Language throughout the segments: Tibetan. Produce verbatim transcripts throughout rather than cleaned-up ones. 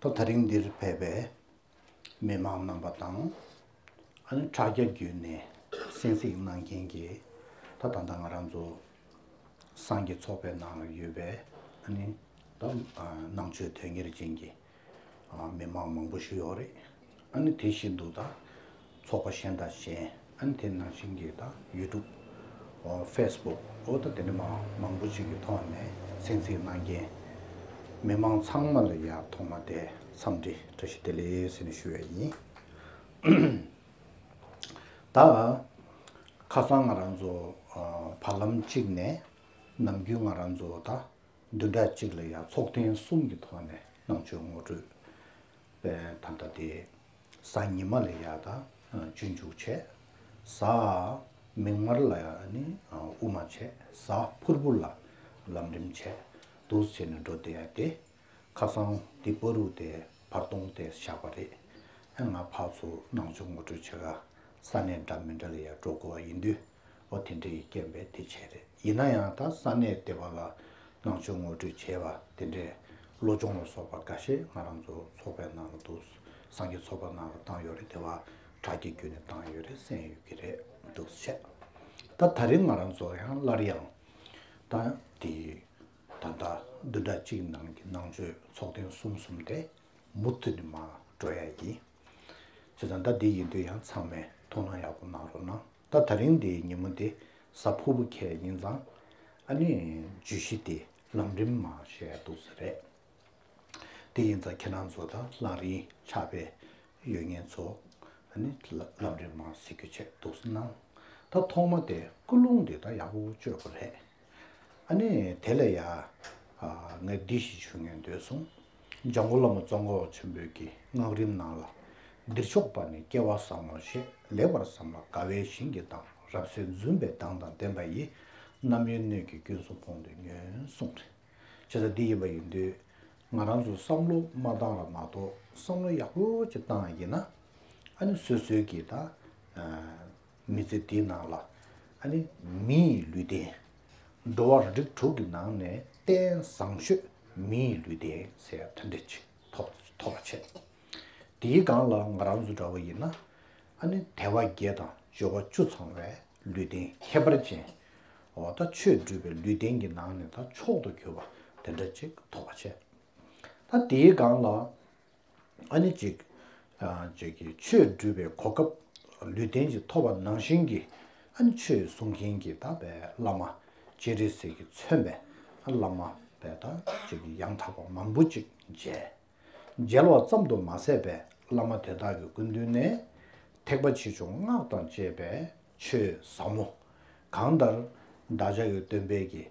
ད་དེ་རིང་འདིར་ཕེབས་པའི་མི་མང་རྣམ་པ་དང་། ཨ་ནི་དྲ་རྒྱ་བརྒྱུད་ནས་གསན་གཟིགས་གནང་མཁན་གྱི་ད་ད་ལྟ་ང་རང་ཚོ་སངས་རྒྱས་ཚོགས་པའི་ནང་ལ་ཡོད་པའི་ཨ་ནི་ད་ནང་ཆོས་དོན་གཉེར་ཅན་གྱི་མི་མང་མང་པོ་ཞིག་ཡོད་རེད། ཨ་ནི་དེ་བཞིན་དུ་ད་ཚོགས་པ་གཞན་དང་གཞན། ཨ་ནི་དེ་ནང་བཞིན་གྱི་ད་ཡུ་ཊུབ། ཨོ་ཕེ་སི་བུག། ཨོ་ད་དེ་འདྲ་མང་མང་པོ་ཅིག་གི་ཐོག་ནས་གསན་གཟིགས་གནང་མཁན་མི་མང་ཚང་མ་ལ་ཡ་ཐོག་མ་དེ་འཚམས་འདྲི་བཀྲ་ཤིས་བདེ་ལེགས་ཟེར་ནས་ཞུ་ཡ་ཡིན། ད་ཁ་སང་ང་རང་ཚོ་ཨ་བར་ལམ་གཅིག་ནས་ནམ་རྒྱུན་ང་རང་ཚོ་ད་བདུན་ཕྲག་གཅིག་ལ་ཡ་ཚོགས་ཐེངས་གསུམ་གྱི་ཐོག་ནས་ནང་ཆོས་ངོ་སྤྲོད་པའི་ད་ལྟ་དེ་གཟའ་ཉི་མ་ལ་ཡ་ད་སྤྱོད་འཇུག་བྱས། གཟའ་མིག་དམར་ལ་ཡ་ནི་དབུ་མ་བྱས། གཟའ་ཕུར་བུ་ལ་ལམ་རིམ་བྱས། འདུག་བྱས་ནས་འགྲོ་བསྡད་ཡ་དེ། ཁ་སང་འདི་བར་དུ་དེ་བར་སྟོང་དེ་བཞག་པ་རེད། ཨ་ང་ཕར་ཚུར་ནང་ཆོས་ངོ་སྤྲོད་བྱེད་ག་ས་གནས་འདྲ་མི་འདྲ་ལ་ཡ་འགྲོ་དགོས་པ་ཡིན་དུས། ཨོ་དེ་འདྲ་ཡི་རྐྱེན་པས་དེ་བྱས་རེད། ཡིན་ན་ཡང་ད་ས་གནས་དེ་བ་ལ་ནང་ཆོས་ངོ་སྤྲོད་བྱས་པ་དེ་འདྲའི་བློ་སྦྱོང་ལ་སོགས་པ་འགའ་ཤས་ང་རང་ཚོ་ཚོགས་པའི་ནང་ལ་འདུག་སངས་རྒྱས་ཚོགས་པ་ནང་ལ་བཏང་ཡོད་རེད། དེ་བ་དྲ་རྒྱ་བརྒྱུད་ནས་བཏང་ཡོད་རེད། གསན་ཡོད་ཀྱི་རེད། འདུག་བྱས། ད་ད་རིང་ང་རང་ཚོ་ཡང་སླར་ཡང་ད་དེ་ད་ལྟ་བདུན་ཕྲག་གཅིག་ནང་གི་ནང་ཆོས་ཚོགས་ཐེངས་གསུམ་གསུམ་དེ་མུ་མཐུད་ནས་མར་འགྲོ་ཡ་ཡིན། བྱས་ཙང་ད་འདི་ཡིན་དུས་ཡང་ཚང་མས་ཐུགས་སྣང་ཡག་པོ་གནང་རོགས་གནང་། ད་ད་རིང་འདིའི་ཉིན་མོ་འདི་གཟའ་ཕུར་བུ་ཁེལ་ཡིན་ཙང་། ཨ་ནི་བརྗོད་གཞི་འདི་ལམ་རིམ་མར་བཤད་འདུག་ས་རེད། དེ་ཡིན་ཙང་ཁྱེད་རང་ཚོ་ད་ལམ་རིམ་ཆགས་པའི་ཡོད་མཁན་ཚོ་ཨ་ནི་ལམ་རིམ་མར་གཟིགས་རྒྱུ་བྱས་འདུག་གནང་། ད་ཐོག་མ་དེ་ཀུན་སློང་འདི་ད་ཡག་པོ་བཅོས་དགོས་རེད། ཨ་ནི་དེ་ལ་ཡ། ཨ་ངས་འདི་ཞིག་ཞུ་སྙིང་འདོད་སོང་། འཇམ་མགོན་བླ་མ་ཙོང་ཁ་པ་ཆེན་པོའི་གི་སྔགས་རིམ་ནང་ལ། འདིར་ཕྱོགས་པ་ནི་སྐལ་བ་བཟང་ངོ་ཞེས། ལེགས་པར་བསམ་ལ་དགའ་བའི་ཞིང་གི་མདངས། རབ་གསལ་འཛུམ་པའི་མདངས་དང་ལྡན་པ་ཡི། རྣམ་གཡེང་སྣོད་ཀྱི་ཀུན་གསུང་ཕུང་དུ་ཉོན་གསུངས་རེད། བྱས་ཙང་འདི་ཡིན་པ་ཡིན་དུས། ང་རང་ཚོ་བསམ་བློ་མ་བཏང་ར་མ་གཏོགས་བསམ་བློ་ཡག་པོ་ཅིག་བཏང་ཡིན་ན། ཨ་ནི་སོ་སོའི་གི་ད། མི་ཚེ་འདིའི་ནང་ལ་ཨ་ནི་མི་ཡི་ལུས་རྟེན། འགྲོ་བ་རིགས་དྲུག་གི་ནང་ནས་རྟེན་བཟང་ཤོས་མི་ཡི་ལུས་རྟེན་ཟེར་ཡ་དེ་འདྲ་ཅིག་ཐོབ་ཐོབ་པ་བྱས། དེའི་སྒང་ལ་ང་རང་ཚོ་འདྲ་བོ་ཡིན་ན་ཨ་ནི་དལ་བ་བརྒྱད་དང་འབྱོར་བ་བཅུ་ཚང་བའི་ལུས་རྟེན་ཁྱད་པར་ཅན། འོ་ད་ཆོས་སྒྲུབ་པའི་ལུས་རྟེན་གྱི་ནང་ནས་ད་མཆོག་ཏུ་གྱུར་པ་དེ་འདྲ་ཅིག་ཐོབ་པ་བྱས། ད་དེའི་སྒང་ལ། ཨ་ནི་ཅིག་ཨ་ཅིག་གི་ཆོས་སྒྲུབ་པའི་གོ་སྐབས་ལུས་རྟེན་ཅིག་ཐོབ་པ་ནང་བཞིན་གྱི། ཨ་ནི་ཆོས་གསུང་མཁན་གྱི་ད་པའི་བླ་མ་སྤྱན་རས་གཟིགས་ཀྱིས་མཚོན་པའི་བླ་མ་པའི་ད་ཅིག་གི་ཡང་དག་པ་མང་པོ་ཅིག་མཇལ། མཇལ་བ་ཙམ་དུ་མ་ཟད་པའི་བླ་མ་དེ་དག་གི་སྐུ་མདུན་ནས་ཐེག་པ་ཆེ་ཆུང་སྔགས་དང་བཅས་པའི་ཆོས་ཟབ་མོ། གང་ལྟར་བདག་ཅག་གི་སྟོན་པའི་གི་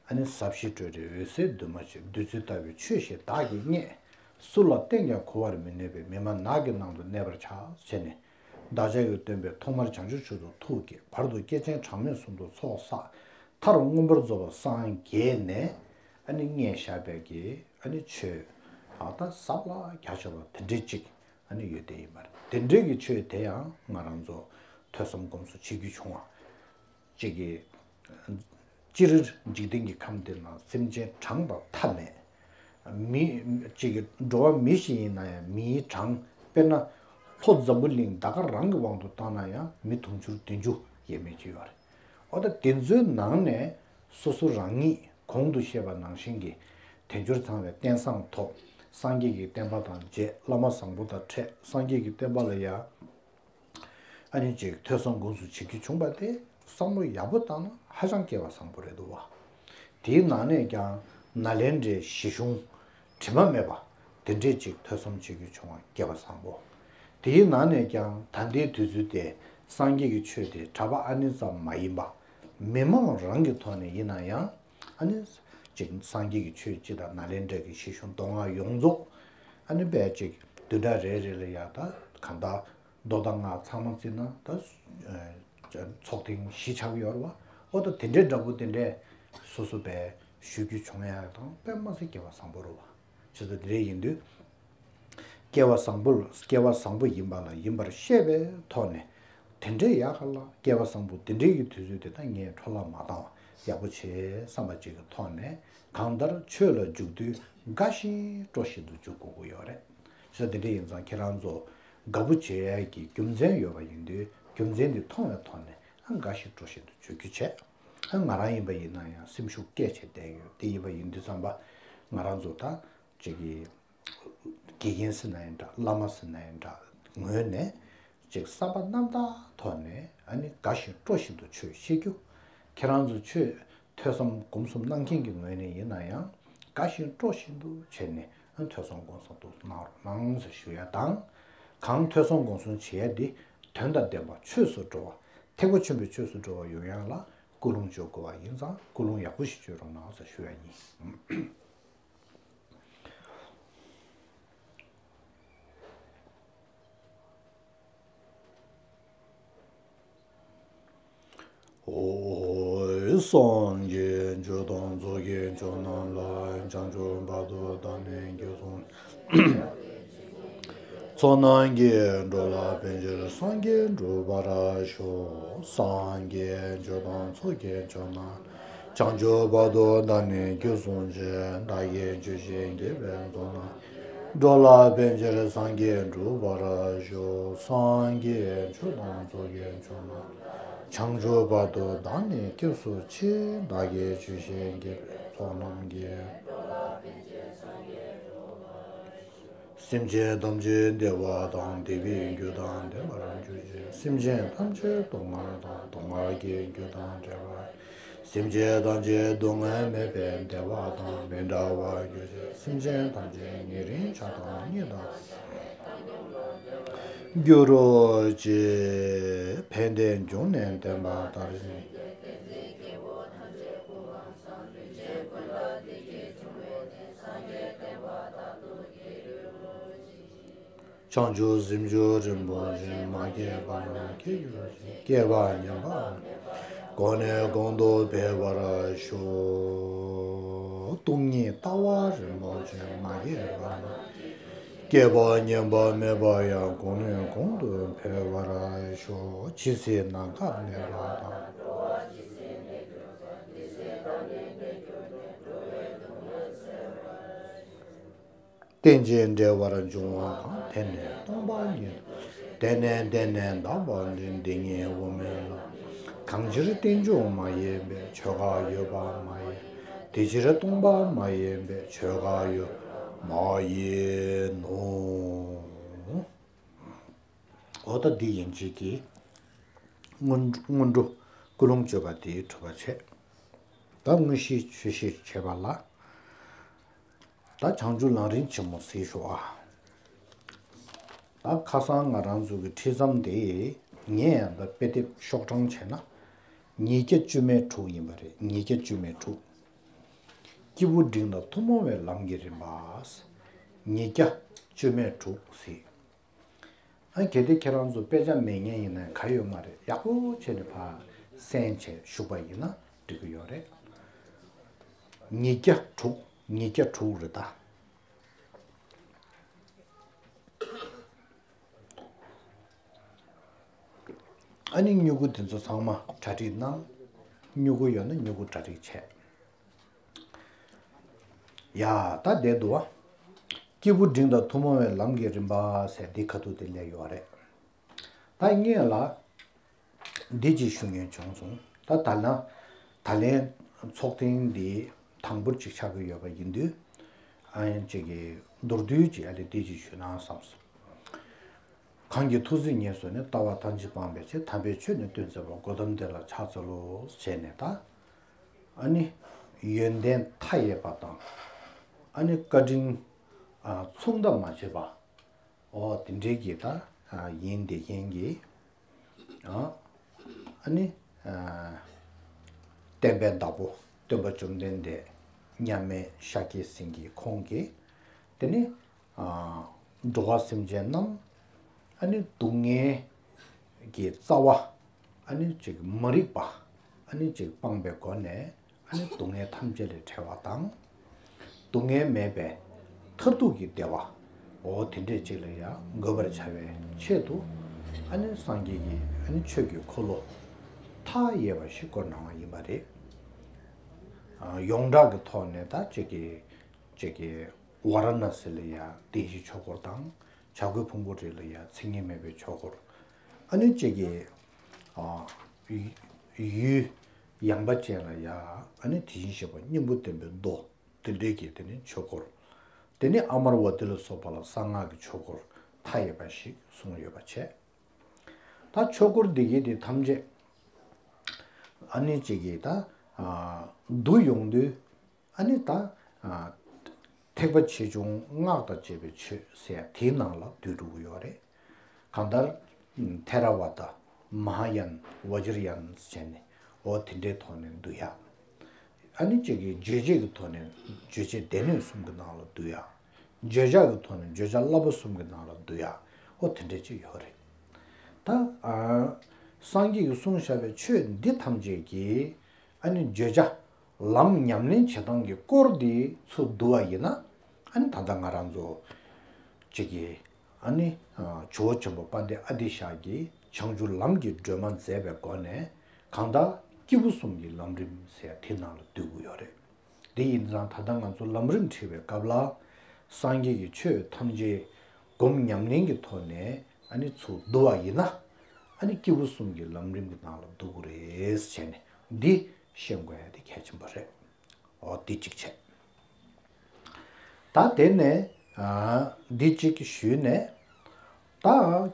ཨ་ནི་ཟབ་ཞི་སྤྲོས་བྲལ་འོད་གསལ་འདུས་མ་བྱས། བདུད་རྩི་ལྟ་བུའི་ཆོས་ཤིག་བདག་གིས་རྙེད། སུ་ལ་བསྟན་ཀྱང་གོ་བར་མི་ནུས་པའི། མི་སྨྲ་ནགས་ཀྱི་ནང་དུ་གནས་པར་བྱ། ཟེར་ནས། བདག་ཅག་གི་སྟོན་པས་ཐོག་མར་བྱང་ཆུབ་མཆོག་ཏུ་ཐུགས་བསྐྱེད། བར་དུ་བསྐྱེད་ཆེན་གྲངས་མེད་གསུམ་དུ་ཚོགས་བསགས། མཐར་མངོན་པར་རྫོགས་པར་སངས་རྒྱས་ནས། ཨ་ནི་རྙེད་བཞག་པའི་གི་ཨ་ནི་ཆོས་ཨ་ད་ཟབ་ལ་རྒྱ་ཆེ་བ་དེ་འདྲའི་ཅིག་ཨ་ནི་ཡོད་དེ་ཡིན་པ་རེད། དེ་འདྲའི་གི་ཆོས་དེ་ཡང་ང་རང་ཚོ་ཐོས་བསམ་སྒོམ་གསུམ་བྱེད་རྒྱུ་བྱུང་བ། ཅིག་གིས། སྤྱིར་འཇིག་རྟེན་གྱི་ཁམས་འདི་ན་སེམས་ཅན་གྲངས་དང་མཐའ་མེད། མི། ཅིག་གིས་འགྲོ་བ་མི་ཞིག་ཡིན་ན་ཡང་མིའི་གྲངས། དཔེར་ན། ལྷོ་འཛམ་བུ་གླིང་ད་ག་རང་གི་དབང་དུ་བཏང་ན་ཡང་མི་དུང་ཕྱུར་བདུན་ཅུ་ཡས་མས་ཅིག་ཡོད་རེད། འོ་ད་དེ་ཚོའི་ནང་ནས་སོ་སོ་རང་ཉིད་གོང་དུ་བཤད་པ་ནང་བཞིན་གྱི་དལ་འབྱོར་ཚང་བའི་རྟེན་བཟང་ཐོབ། སངས་རྒྱས་ཀྱི་བསྟན་པ་དང་མཇལ། བླ་མ་བཟང་པོ་དང་འཕྲད། སངས་རྒྱས་ཀྱི་བསྟན་པ་ལ་ཡང་། ཨ་ནི་ཅིག་ཐོས་བསམ་སྒོམ་གསུམ་བྱེད་རྒྱུ་བྱུང་བ་དེ་བསམ་བློ་ཡག་པོ་བཏང་ན་ཧ་ཅང་སྐལ་བ་བཟང་པོ་རེད་འདུག་བ། དེའི་ནང་ནས་ཀྱང་ནཱ་ལེནྡྲའི་གཞི་གཞུང་དྲི་མ་མེད་པ་དེ་འདྲས་ཅིག་ཐོས་བསམ་བྱེད་རྒྱུ་བྱུང་བ་སྐལ་བ་བཟང་པོ། དེའི་ནང་ནས་ཀྱང་ད་ལྟའི་དུས་ཚོད་དེ་སངས་རྒྱས་ཀྱི་ཆོས་དེ་གྲྭ་པ་ཨ་ནི་ཙམ་མ་ཡིན་པ། མི་མང་རང་གི་ཐོག་ནས་ཡིན་ན་ཡང་ཨ་ནི་ཅིག་སངས་རྒྱས་ཀྱི་ཆོས་སྤྱི་དང་ནཱ་ལེནྡྲ་གི་གཞི་གཞུང་མདོ་སྔགས་ཡོངས་རྫོགས་ཨ་ནི་དཔེ་ཅིག་བདུན་ཕྲག་རེ་རེ་ལ་ཡ་ད་གང་ལྟར། མདོ་དང་སྔགས་ཚང་མ་བརྩིས་ན་ད་ཚོགས་ཐེངས་བཞི་ཆགས་ཡོད་རེད་བ། ཨོ་ད་དེ་འདྲའི་འདྲ་པོ་དེ་འདྲས་སོ་སོ་པས་ཞུ་རྒྱུ་བྱུང་ཡག་དང་དཔེ་མ་སྲིད་སྐལ་བ་བཟང་པོ་རེད་བ། བྱས་ཙང་དེ་འདྲས་ཡིན་དུས། སྐལ་བ་བཟང་པོ་ལ་སྐལ་བ་བཟང་པོ་ཡིན་པ་ལ་ཡིན་པར་ཤེས་པའི་ཐོག་ནས་དེ་འདྲའི་ཡག་ག་ལ་སྐལ་བ་བཟང་པོ་དེ་འདྲའི་གི་དུས་ཚོད་དེ་ད་ངས་འཕྲོ་བརླག་མ་བཏང་བ་ཡག་པོ་བྱས་བསམ་པ་ཅིག་གི་ཐོག་ནས་གང་ལྟར་ཆོས་ལ་འཇུག་དུས་དགའ་བཞིན་སྤྲོ་བཞིན་དུ་འཇུག་དགོས་ཀྱི་ཡོད་རེད། ས་དེ་འདྲ་ཡིན་ཙང་ཁྱེད་རང་ཚོ་དགའ་པོ་བྱེད་ཡ་གི་རྒྱུ་མཚན་ཡོད་པ་ཡིན་དུས་རྒྱུ་མཚན་དེ་མཐོང་བའི་ཐོག་ནས་ཨ་དགའ་བཞིན་སྤྲོ་བཞིན་དུ་བྱེད་རྒྱུ་བྱས། ཨ་ང་རང་ཡིན་པ་ཡིན་ན་ཡང་སེམས་ཤུགས་སྐྱེད་བྱས་བསྡད་ཡོད། དེ་ཡིན་པ་ཡིན་དུས་ཙམ་པ་ང་རང་ཚོ་ད་ཅིག་གི་དགེ་རྒན་ཟེར་ན་ཡང་འདྲ། བླ་མ་ཟེར་ན་ཡང་འདྲ། ངོས་ནས་ཅིག་བསམ་པ་རྣམ་དག་ཐོག་ནས་ཨ་ནི་དགའ་བཞིན་སྤྲོ་བཞིན་དུ་ཆོས་བཤད་རྒྱུ། ཁྱེད་རང་ཚོ་ཆོས་ཐོས་བསམ་སྒོམ་གསུམ་གནང་མཁན་གྱི་ངོས་ནས་ཡིན་ན་ཡང་དགའ་བཞིན་སྤྲོ་བཞིན་དུ་བྱས་ནས་ཨ་ཐོས་བསམ་སྒོམ་གསུམ་དུ་གནང་རོགས་གནང་ཟེར་ཞུ་ཡ་དང་། གང་ཐོས་བསམ་སྒོམ་གསུམ་བྱེད་ཡ་འདི་དོན་དང་ལྡན་པ་ཆོས་སུ་འགྲོ་བ། ཐེག་པ་ཆེན་པོའི་ཆོས་སུ་འགྲོ་བ་ཡོང་ཡ་ལ་ཀུན་སློང་བཅོས་དགོས་པ་ཡིན་ཙང་ཀུན་སློང་ཡག་པོ་ཞིག་བཅོས་རོགས་གནང་ཟེར་ཞུ་ཡ་ཡིན། ཨོ། སངས་རྒྱས་ཆོས་དང་ཚོགས་ཀྱི་མཆོག་རྣམས་ལ། བྱང་ཆུབ་བར་དུ་བདག་ནི་སྐྱབས་སུ། ཚོགས་རྣམས་ཀྱིས་འགྲོ་ལ་ཕན་ཕྱིར་སངས་རྒྱས་འགྲུབ་པར་ཤོག་སངས་རྒྱས་ཆོས་དང་ཚོགས་ཀྱི་མཆོག་རྣམས། བྱང་ཆུབ་བར་དུ་བདག་ནི་སྐྱབས་སུ་མཆི། བདག་གིས་ཆོས་བཞིན་བགྱིས་པའི་ཚོགས་རྣམས། འགྲོ་ལ་ཕན་ཕྱིར་སངས་རྒྱས་འགྲུབ་པར་ཤོག་སངས་རྒྱས་ཆོས་དང་ཚོགས་ཀྱི་མཆོག་རྣམས། བྱང་ཆུབ་བར་དུ་བདག་ནི་སྐྱབས་སུ་མཆི། བདག་གིས་ཆོས་བཞིན་བགྱིས་པའི་ཚོགས་རྣམས་ཀྱིས། སེམས་ཅན་ཐམས་ཅད་བདེ་བ་དང་བདེ་བའི་རྒྱུ་དང་ལྡན་པར་གྱུར་ཅིག་སེམས་ཅན་ཐམས་ཅད་སྡུག་བསྔལ་དང་སྡུག་བསྔལ་གྱི་རྒྱུ་དང་བྲལ་བར། སེམས་ཅན་ཐམས་ཅད་སྡུག་བསྔལ་མེད་པའི་བདེ་བ་དང་མི་འབྲལ་བར་གྱུར་ཅིག་སེམས་ཅན་ཐམས་ཅད་ཉེ་རིང་ཆགས་སྡང་གཉིས་དང་། འགྱུར་རོ་ཅིག་ཕན་བདེ་འབྱུང་གནས་བསྟན་པ་ལྟར་ཞིང་། བྱང་ཆུབ་སེམས་མཆོག་རིན་པོ་ཆེ་མ་སྐྱེས་པ་རྣམས་སྐྱེ་གྱུར་ཅིག་སྐྱེས་པ་ཉམས་པ་གོང་ནས་གོང་དུ་འཕེལ་བར་ཤོག་སྟོང་ཉིད་ལྟ་བ་རིན་པོ་ཆེ་མ་སྐྱེས་པ་རྣམས། སྐྱེས་པ་ཉམས་པ་མེད་པ་ཡང་གོང་ནས་གོང་དུ་འཕེལ་བར་ཤོག་ཇི་སྲིད་ནམ་མཁའ་གནས་པ་དང་། རྟེན་ཅིང་འབྲེལ་བར་འབྱུང་བ་དང་། དེ་ནི་སྟོང་པ་ཉིད། དེ་ནས་དེ་ནས་འདའ་བ་འདི། འདི་ཉིད་དབུ་མའི་ལམ། གང་ཕྱིར་རྟེན་འབྱུང་མ་ཡིན་པའི། ཆོས་འགའ་ཡོད་པ་མ་ཡིན། དེ་ཕྱིར་སྟོང་པ་མ་ཡིན་པའི། ཆོས་འགའ་ཡོད་མ་ཡིན་ནོ། འོ་ད་འདི་ཡན་ཆད་ཀྱི་སྔོན་སྔོན་འགྲོ་ཀུན་སློང་བཅོས་པ་དེ་གྲུབ་པ་བྱས། ད་དངོས་གཞིའི་ཆོས་བཤད་བྱས་པ་ལ། ད་བྱང་ཆུབ་ལམ་རིམ་ཆེན་མོ་གཟིགས་ཤོག་ཨ། ད་ཁ་སང་ང་རང་ཚོ་གི་ཁྲིད་མཚམས་དེ་ངས་ཡང་ད་དཔེ་དེབ་ཤོག་གྲངས་བྱས་ན་ཉིས་བརྒྱ་བཅུ་མེད་དྲུག་ཡིན་པ་རེད། ཉིས་བརྒྱ་བཅུ་མེད་དྲུག་སྐྱེས་བུ་འབྲིང་དང་ཐུན་མོང་བའི་ལམ་གྱི་རིམ་པ། ཉིས་བརྒྱ་བཅུ་མེད་དྲུག་ཟེར། ཨ་གལ་ཏེ་ཁྱེད་རང་ཚོ་དཔེ་ཆ་མེད་མཁན་ཡིན་ན་ག་ཡོད་མ་རེད། ཡག་པོ་བྱས་ནས་ཕར་གསན་བྱས་བཞུགས་པ་ཡིན་ན་འགྲིག་གི་ཡོད་རེད། ཉིས་བརྒྱ་དྲུག་ཉིས་བརྒྱ་དྲུག་རེད་ད། ཨ་ནི་སྨྱུ་གུ་དེ་ཚོ་ཚང་མ་གྲ་སྒྲིག་གནང་། སྨྱུ་གུ་ཡོད་ན་སྨྱུ་གུ་གྲ་སྒྲིག་བྱས། ཡ་ད་བསྡད་འདུག་བ། སྐྱེས་བུ་འབྲིང་དང་ཐུན་མོང་བའི་ལམ་གྱི་རིམ་པ་ཟེར་འདི་ཁ་ཐུག་དེ་སླེབས་ཡོད་རེད། ད་ངས་ལ་འདི་ཅིག་ཞུ་མཁན་བྱུང་སོང་། ད་ད་ལན་ད་ལན་ཚོགས་ཐེངས་འདི་དང་པོར་ཅིག་ཆགས་ཀྱི་ཡོད་པ་ཡིན་དུས། ཨ་ཡང་ཅིག་གི་མདོར་བསྡུས་ཅིག་ཨ་ལས་འདི་ཅིག་ཞུ་ན་བསམས་སོང་། གང་གིས་ཐུགས་བརྩེ་ཉེར་བཟུང་ནས། ལྟ་བ་ཐམས་ཅད་སྤངས་པའི་ཕྱིར། དམ་པའི་ཆོས་ནི་སྟོན་མཛད་པ། གོ་ཏམ་དེ་ལ་ཕྱག་འཚལ་ལོ། ཞེས་ནས་ད། ཨ་ནི། ཡོན་ཏན་མཐའ་ཡས་པ་དང་། ཨ་ནི་བཀའ་དྲིན། ཨ་མཚུངས་ཟླ་མ་བྱས་པ། འོ་དེ་འདྲའི་གི་ད། ཨ་ཡིན་བསྡད་མཁན་གྱི། ཨ་ཨ་ནི། ཨ་བསྟན་པའི་བདག་པོ་སྟོན་པ་བཅོམ་ལྡན་འདས་མཉམ་མེད་ཤཱཀྱའི་སེང་གེ་ཁོང་གིས། དེ་ནི། ཨ་འགྲོ་བ་སེམས་ཅན་རྣམས་ཨ་ནི་སྡུག་བསྔལ་གྱི་རྩ་བ་ཨ་ནི་ཅིག་མ་རིག་པ་ཨ་ནི་ཅིག་སྤངས་པའི་སྒོ་ནས་ཨ་ནི་སྡུག་བསྔལ་ཐམས་ཅད་ལས་བྲལ་བ་དང་། སྡུག་བསྔལ་མེད་པའི་མཐར་ཐུག་གི་བདེ་བ། འོ་དེ་འདྲས་ཅིག་ལ་ཡང་འགོད་པར་བྱ་བའི་ཆེད་དུ་ཨ་ནི་སངས་རྒྱས་ཀྱི་ཨ་ནི་ཆོས་ཀྱི་འཁོར་ལོ་མཐའ་ཡས་པ་ཞིག་བསྐོར་གནང་བ་ཡིན་པ་རེད། ཨ་ཡོངས་གྲགས་ཀྱི་ཐོག་ནས་ད་ཅིག་གི་ཅིག་གི་ ཝཱ་ར་ཎ་སི་ལ་ཡ་བདེན་བཞིའི་ཆོས་འཁོར་དང་། བྱ་རྒོད་ཕུང་པོའི་རི་ལ་ཡ་མཚན་ཉིད་མེད་པའི་ཆོས་འཁོར། ཨ་ནི་གཅིག་གི་ཨ་ཡུལ་ཡངས་པ་ཅན་ལ་ཡ་ཨ་ནི་དེ་བཞིན་གཤེགས་པ་སྙིང་པོ་བརྟན་པའི་མདོ། དེ་འདྲའི་གི་དེ་ནི་ཆོས་འཁོར། དེ་ནི་ཨ་མར་ཝ་ཏི་ལ་སོགས་པ་ལ་གསང་སྔགས་ཀྱི་ཆོས་འཁོར་མཐའ་ཡས་པ་ཞིག་གསུངས་ཡོད་པ་བྱས། ད་ཆོས་འཁོར་འདི་གའི་དེ་ཐམས་ཅད་ཨ་ནི་གཅིག་གི་ད་ཨ་བསྡུ་ཡོང་དུས། ཨ་ནི་ད་ཨ་ཐེག་པ་ཆེ་ཆུང་སྔགས་དང་བཅས་པའི་ཆོས་ཟེར་ཡ་དེའི་ནང་ལ་འདུས་འགྲོ་གི་ཡོད་རེད། གང་ལྟར་ཐེ་ར་ཝ་ད། མ་ཧཱ་ཡན། ཝ་ཇིར་ཡན་བྱས་ནས་འོ་དེ་འདྲའི་ཐོག་ནས་འདུས་ཡ། ཨ་ནི་གཅིག་གིས་རྗོད་བྱེད་ཀྱི་ཐོག་ནས་རྗོད་བྱེད་སྡེ་སྣོད་གསུམ་གྱི་ནང་ལ་འདུས་ཡ། བརྗོད་བྱ་གི་ཐོག་ནས་བརྗོད་བྱ་བསླབ་པ་གསུམ་གྱི་ནང་ལ་འདུས་ཡ། འོ་དེ་འདྲ་ཅིག་ཡོད་རེད། ད་ཨ་སངས་རྒྱས་ཀྱིས་གསུངས་བཞག་པའི་ཆོས་འདི་ཐམས་ཅད་ཀྱི་ཨ་ནི་བརྗོད་བྱ་ལམ་ཉམས་ལེན་བྱེད་སྟངས་ཀྱི་སྐོར་འདི་ཚུར་བསྡུ་བ་ཡིན་ན། ཨ་ནི་ད་ལྟ་ང་རང་ཚོ་གཅིག་གིས་ཨ་ནི་ཇོ་བོ་ཆེན་པོ་དཔལ་ལྡན་ཨ་ཏི་ཤ་གིས་བྱང་ཆུབ་ལམ་གྱི་སྒྲོན་མ་མཛད་པའི་སྒོ་ནས་གང་ལྟར་སྐྱེས་བུ་གསུམ་གྱི་ལམ་རིམ་ཟེར་དེ་ནང་ལ་འདུས་ཀྱི་ཡོད་རེད། དེ་ཡིན་ཙང་ད་ལྟ་ང་ཚོ་ལམ་རིམ་ཁྲིད་པའི་སྐབས་ལ། སངས་རྒྱས་ཀྱི་ཆོས་ཐམས་ཅད་སྒོམ་ཉམས་ལེན་གྱི་ཐོག་ནས་ཨ་ནི་ཚུར་བསྡུ་བ་ཡིན་ན། ཨ་ནི་སྐྱེས་བུ་གསུམ་གྱི་ལམ་རིམ་གྱི་ནང་ལ་འདུ་གི་རེད་ཟེར་ནས་འདི་ཤེས་དགོས་ཡ་དེ་གལ་ཆེན་པོ་རེད། འོ་འདི་གཅིག་བྱས། ད་དེ་ནས་ཨ་འདི་གཅིག་ཞུས་ནས། ད་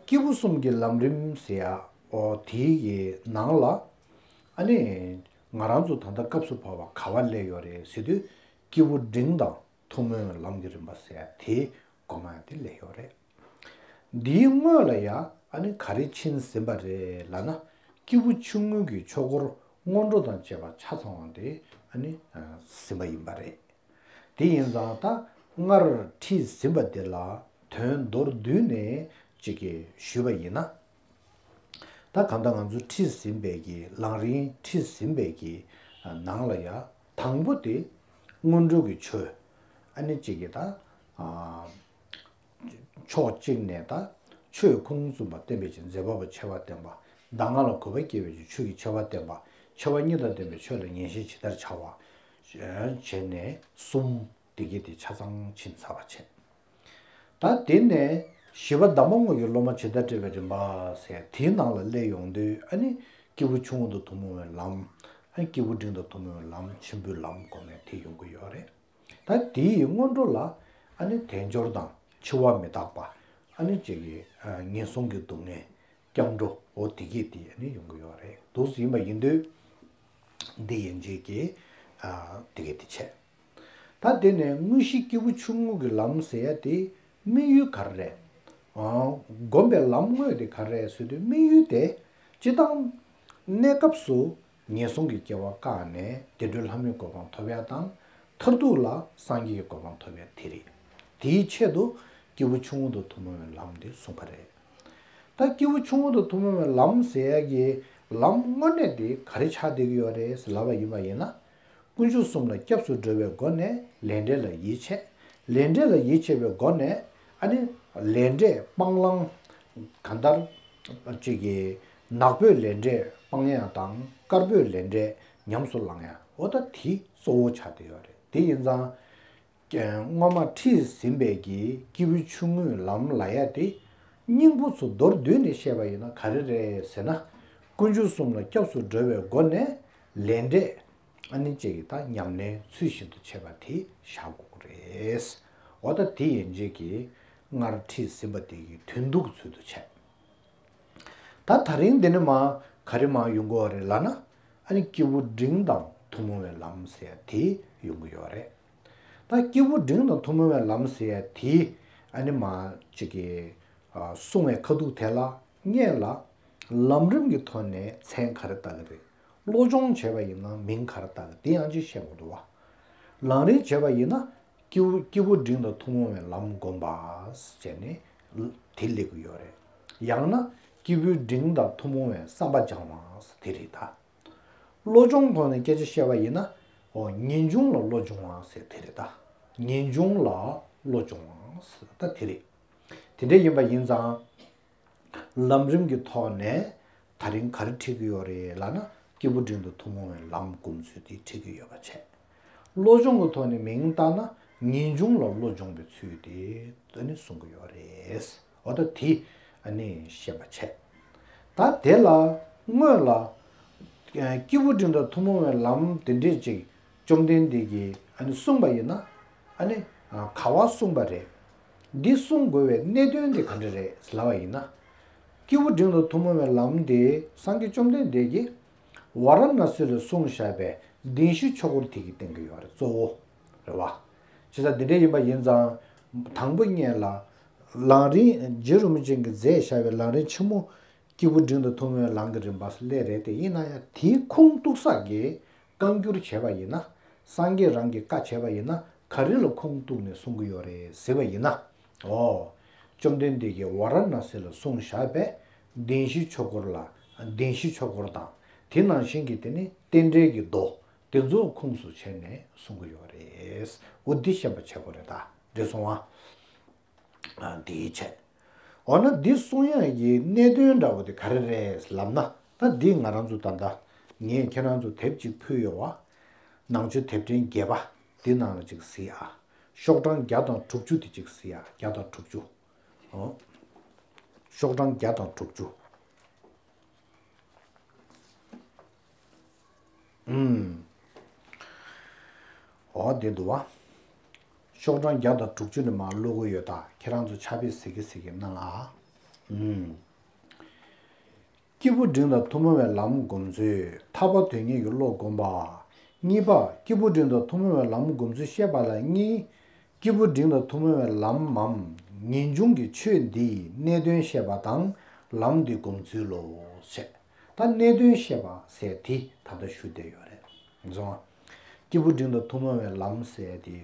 སྐྱེས་བུ་གསུམ་གྱི་ལམ་རིམ་ཟེར་ཡ་འོ་དེའི་གི་ནང་ལ་ཨ་ནི་ང་རང་ཚོ་ད་ལྟ་སྐབས་སུ་བབ་པ་ག་བ་སླེབས་ཡོད་རེད་ཟེར་དུས། སྐྱེས་བུ་འབྲིང་དང་ཐུན་མོང་བའི་ལམ་གྱི་རིམ་པ་ཟེར་ཡ་དེ་གོ་མ་ཡ་དེ་སླེབས་ཡོད་རེད། འདིའི་སྔོན་ལ་ཡ་ཨ་ནི་ག་རེ་ཕྱིན་ཟིན་པ་རེད་ལབ་ན། སྐྱེས་བུ་ཆུང་ངུ་གི་ཆོས་འཁོར་སྔོན་འགྲོ་དང་བཅས་པ་ཆ་ཚང་བ་དེ་ཨ་ནི་ཟིན་པ་ཡིན་པ་རེད། དེ་ཡིན་ཙང་ད་སྔར་ཁྲིད་ཟིན་པ་དེ་ལ་དོན་མདོར་བསྡུས་ནས་ཅིག་གིས་ཞུས་པ་ཡིན་ན། ད་གང་ལྟར་ང་ཚོ་ཁྲིད་ཟིན་པའི་གི་ལམ་རིམ་ཁྲིད་ཟིན་པའི་གི་ནང་ལ་ཡ་དང་པོ་དེ་སྔོན་འགྲོ་གི་ཆོས། ཨ་ནི་གཅིག་གི་ད་ཕྱོགས་གཅིག་ནས་ད་ཆོས་ཁུངས་བཙུན་པ་བསྟན་པའི་ཕྱིར། མཛད་པ་པོ་ཆེ་བ་བསྟན་པ། གདམས་ངག་ལ་གུས་པ་སྐྱེ་བའི་ཕྱིར། ཆོས་ཀྱི་ཆེ་བ་བསྟན་པ། ཆེ་བ་གཉིས་དང་ལྡན་པའི་ཆོས་ལ་ངེས་ཤེས་ཇི་ལྟར་འཆར་བ། བྱས་ནས་གསུམ་དེ་གི་དེ་ཆ་ཚང་ཕྱིན་ཚར་བ་བྱས། ད་དེ་ནས་བཞི་པ་གདམས་པ་དངོས་ཀྱི་སློབ་མ་ཇི་ལྟར་བསྒྲལ་བའི་རིམ་པ་ཟེར་དེའི་ནང་ལ་སླེབས་ཡོང་དུས། ཨ་ནི་སྐྱེས་བུ་ཆུང་ངུ་དང་ཐུན་མོང་བའི་ལམ། ཨ་ནི་སྐྱེས་བུ་འབྲིང་དང་ཐུན་མོང་བའི་ལམ། ཆེན་པོའི་ལམ་སྒོམ་ཡ་དེ་ཡོང་གི་ཡོད་རེད། ད་དེའི་སྔོན་འགྲོ་ལ་ཨ་ནི་དལ་འབྱོར་དང་འཆི་བ་མི་རྟག་པ། ཨ་ནི་གཅིག་གི་ཨ་ངན་སོང་གི་སྡུག་བསྔལ། སྐྱབས་འགྲོ། འོ་དེ་གི་དེ་ཨ་ནི་ཡོང་གི་ཡོད་རེད། འདུག་སེ་ཡིན་པ་ཡིན་དུས། འདི་ཡན་ཆད་ཀྱི་ཨ་དེ་གི་དེ་བྱས། ད་དེ་ནས་དངོས་གཞི་སྐྱེས་བུ་ཆུང་ངུ་གི་ལམ་ཟེར་ཡ་དེ་དམིགས་ཡུལ་ག་རེ་རེད། ཨང་། སྒོམ་པའི་ལམ་དངོས་དེ་ག་རེ་རེད་ཟེར་དུས། དམིགས་ཡུལ་དེ་སྤྱིར་བཏང་གནས་སྐབས་སུ་ངན་སོང་གི་སྐྱེ་བ་བཀག་ནས་བདེ་འགྲོའི་ལྷ་མིའི་གོ་འཕང་ཐོབ་ཡ་དང་། མཐར་ཐུག་ལ་སངས་རྒྱས་ཀྱི་གོ་འཕང་ཐོབ་ཡ་དེ་རེད། དེའི་ཆེད་དུ་སྐྱེས་བུ་ཆུང་ངུ་དང་ཐུན་མོང་བའི་ལམ་དེ་གསུངས་པ་རེད། ད་སྐྱེས་བུ་ཆུང་ངུ་དང་ཐུན་མོང་བའི་ལམ་ཟེར་ཡ་གི་ལམ་དངོས་གནས་དེ་ག་རེ་ཆགས་བསྡད་ཀྱི་ཡོད་རེད་ཟེར་ལབ་པ་ཡིན་པ་ཡིན་ན། དཀོན་མཆོག་གསུམ་ལ་སྐྱབས་སུ་འགྲོ་བའི་སྒོ་ནས་ལས་འབྲས་ལ་ཡིད་ཆེས། ལས་འབྲས་ལ་ཡིད་ཆེས་པའི་སྒོ་ནས་ཨ་ནི་ལས་འབྲས་སྤང་བླང་། གང་ལྟར་གཅིག་གི་ནག་པོའི་ལས་འབྲས་སྤང་ཡ་དང་། དཀར་པོའི་ལས་འབྲས་ཉམས་སུ་བླང་ཡ། འོ་ད་དེ་གཙོ་བོ་ཆགས་བསྡད་ཡོད་རེད། དེ་ཡིན་ཙང་། སྔོན་མ་ཁྲིད་ཟིན་པའི་གི་སྐྱེས་བུ་ཆུང་ངུའི་ལམ་ལབ་ཡ་དེ། སྙིང་པོ་ཚུར་མདོར་བསྡུས་ནས་བཤད་པ་ཡིན་ན་ག་རེ་རེད་ཟེར་ན། དཀོན་མཆོག་གསུམ་ལ་སྐྱབས་སུ་འགྲོ་བའི་སྒོ་ནས་ལས་འབྲས་ཨ་ནི་གཅིག་གི་ད་ཉམས་ལེན་ཚུལ་བཞིན་དུ་བྱེད་པ་དེ་བཞག་དགོས་ཀྱི་རེད། འོ་ད་དེ་ཡན་ཆད་ཀྱི་སྔར་ཁྲིད་ཟིན་པ་དེ་གི་དོན་བསྡུ་གི་ཚུལ་དུ་བྱས། ད་ད་རིང་འདི་ནས་མར་ག་རེ་མར་ཡོང་གི་ཡོད་རེད་ལབ་ན། ཨ་ནི་སྐྱེས་བུ་འབྲིང་དང་ཐུན་མོང་བའི་ལམ་ཟེར་ཡ་དེ་ཡོང་གི་ཡོད་རེད། ད་སྐྱེས་བུ་འབྲིང་དང་ཐུན་མོང་བའི་ལམ་ཟེར་ཡ་དེ་ཨ་ནི་མར་གཅིག་གི་ཨ་གསུང་བའི་ཁ་ཐུག་དེ་ལ་སྔོན་ལ་ལམ་རིམ་གྱི་ཐོག་ནས་མཚན་ག་རེ་བཏགས་ཀྱི་རེད། བློ་སྦྱོང་བྱས་པ་ཡིན་ན་མིང་ག་རེ་བཏགས་ཀྱི་རེད། དེ་ཡང་ཅིག་བཤད་དགོས་འདུག་བ། ལམ་རིམ་བྱས་པ་ཡིན་ན། སྐྱེས་བུ་སྐྱེས་བུ་འབྲིང་དང་ཐུན་མོང་བའི་ལམ་བསྒོམ་པ་ཟེར་ནས་དེ་སླེབས་ཀྱི་ཡོད་རེད། ཡང་ན་སྐྱེས་བུ་འབྲིང་དང་ཐུན་མོང་བའི་བསམ་པ་སྦྱང་བ་ཟེར་དེ་རེད་ད། བློ་སྦྱོང་ཐོག་ནས་སྐད་ཆ་བཤད་པ་ཡིན་ན། འོ་ངེས་འབྱུང་ལ་བློ་སྦྱོང་བ་ཟེར་དེ་རེད་ད། ངེས་འབྱུང་ལ་བློ་སྦྱོང་བ་ཟེར་ད་དེ་རེད། དེ་འདྲ་ཡིན་པ་ཡིན་ཙང་། ལམ་རིམ་གྱི་ཐོག་ནས་ད་རིང་ག་རེ་ཁྲིད་ཀྱི་ཡོད་རེད་ལབ་ན། སྐྱེས་བུ་འབྲིང་དང་ཐུན་མོང་བའི་ལམ་སྒོམ་ཚུལ་དེ་ཁྲིད་ཀྱི་ཡོད་པ་བྱས། བློ་སྦྱོང་གི་ཐོག་ནས་མིང་བཏགས་ན། ངེས་འབྱུང་ལ་བློ་སྦྱོང་བའི་ཚུལ་དེ་ཨ་ནི་གསུང་གི་ཡོད་རེད། འོ་ད་དེ་ཨ་ནི་ཤེས་པ་བྱས། ད་དེ་ལ་སྔོན་ལ་སྐྱེས་བུ་འབྲིང་དང་ཐུན་མོང་བའི་ལམ་དེ་འདྲས་ཅིག་བཅོམ་ལྡན་འདས་ཀྱིས་ཨ་ནི་གསུངས་པ་ཡིན་ན། ཨ་ནི་ག་བ་གསུངས་པ་རེད། འདི་གསུང་དགོས་པའི་གནད་དོན་དེ་ག་འདྲ་རེད་ལབ་པ་ཡིན་ན། སྐྱེས་བུ་འབྲིང་དང་ཐུན་མོང་བའི་ལམ་དེ་སངས་རྒྱས་བཅོམ་ལྡན་འདས་ཀྱིས་ཝཱ་ར་ཎ་སི་ལ་གསུངས་བཞག་པའི་བདེན་བཞི་ཆོས་འཁོར་དེ་གིས་བསྟན་གྱི་ཡོད་རེད། གཙོ་བོ་རེད་བ། བྱས་ཙང་འདི་འདྲ་ཡིན་པ་ཡིན་ཙང་། དང་པོ་ཉིད་ལ་ལམ་རིམ་རྗེ་རིན་པོ་ཆེ་གིས་མཛད་བཞག་པའི་ལམ་རིམ་ཆེན་མོ། སྐྱེས་བུ་འབྲིང་དང་ཐུན་མོང་བའི་ལམ་གྱི་རིམ་པ་སླེབས་རེད་དེ། ཡིན་ན་ཡང་དེའི་ཁུངས་གཏུགས་ས་གི་བཀའ་འགྱུར་བྱས་པ་ཡིན་ན། སངས་རྒྱས་རང་གི་བཀའ་བྱས་པ་ཡིན་ན་ག་རེ་ལ་ཁུངས་གཏུགས་ནས་གསུང་གི་ཡོད་རེད་ཟེར་བ་ཡིན་ན། འོ། བཅོམ་ལྡན་འདས་ཀྱིས་ཝཱ་ར་ཎ་སི་ལ་གསུངས་བཞག་པའི་བདེན་བཞི་ཆོས་འཁོར་ལ། བདེན་བཞི་ཆོས་འཁོར་དང་དེ་ནང་བཞིན་གྱི་དེ་ནི་རྟེན་འབྲེལ་གྱི་མདོ་དེ་ཚོ་ཁུངས་སུ་བྱས་ནས་གསུང་གི་ཡོད་རེད། འོ་འདི་ཤེས་པ་བྱེད་དགོས་རེད། ད་འགྲིག་སོང་ཨ། ཨ། དེའི་ཆེད། འོ་ན་འདི་གསུང་ཡག་གི་གནད་དོན་འདྲ་བོ་དེ་ག་རེ་རེད་ལབ་ན། ད་འདི་ང་རང་ཚོ་ད་ལྟ་ངས་ཁྱེད་རང་ཚོ་དེབ་ཅིག་ཕུལ་ཡོད་བ། ནང་ཆོས་དེབ་ཕྲེང་བརྒྱད་པ་འདི་ནང་ལ་ཅིག་གཟིགས་ཨ། ཤོག་གྲངས་བརྒྱ་དང་དྲུག་ཅུ་དེ་ཅིག་གཟིགས་ཨ། བརྒྱ་དང་དྲུག་ཅུ། འོ། ཤོག་གྲངས་བརྒྱ་དང་དྲུག་ཅུ། ཨུམ། འོ་དེ་འདུག་བ། ཤོག་གྲངས་བརྒྱ་དང་དྲུག་ཅུ་ནས་མར་ཀློག་གི་ཡོད། ད་ཁྱེད་རང་ཚོ་ཕྱག་དཔེ་གཟིགས་ཀྱི་གཟིགས་ཀྱི་གནང་ཨ། ཨུམ། སྐྱེས་བུ་འབྲིང་དང་ཐུན་མོང་བའི་ལམ་སྒོམ་ཚུལ། ཐར་པ་དོན་གཉེར་གྱི་བློ་བསྒོམ་པ། གཉིས་པ། སྐྱེས་བུ་འབྲིང་དང་ཐུན་མོང་བའི་ལམ་སྒོམ་ཚུལ་བཤད་པ་ལ་གཉིས། སྐྱེས་བུ་འབྲིང་དང་ཐུན་མོང་བའི་ལམ་མམ་ངེས་འབྱུང་གི་ཆོས་འདིའི་གནད་དོན་བཤད་པ་དང་། ལམ་འདི་སྒོམ་ཚུལ་ལོ། ཞེས། ད་གནད་དོན་བཤད་པ་ཟེར་དེ་ད་ལྟ་ཞུ་བསྡད་ཡོད་རེད། བཟང་། སྐྱེས་བུ་འབྲིང་དང་ཐུན་མོང་བའི་ལམ་ཟེར་དེ་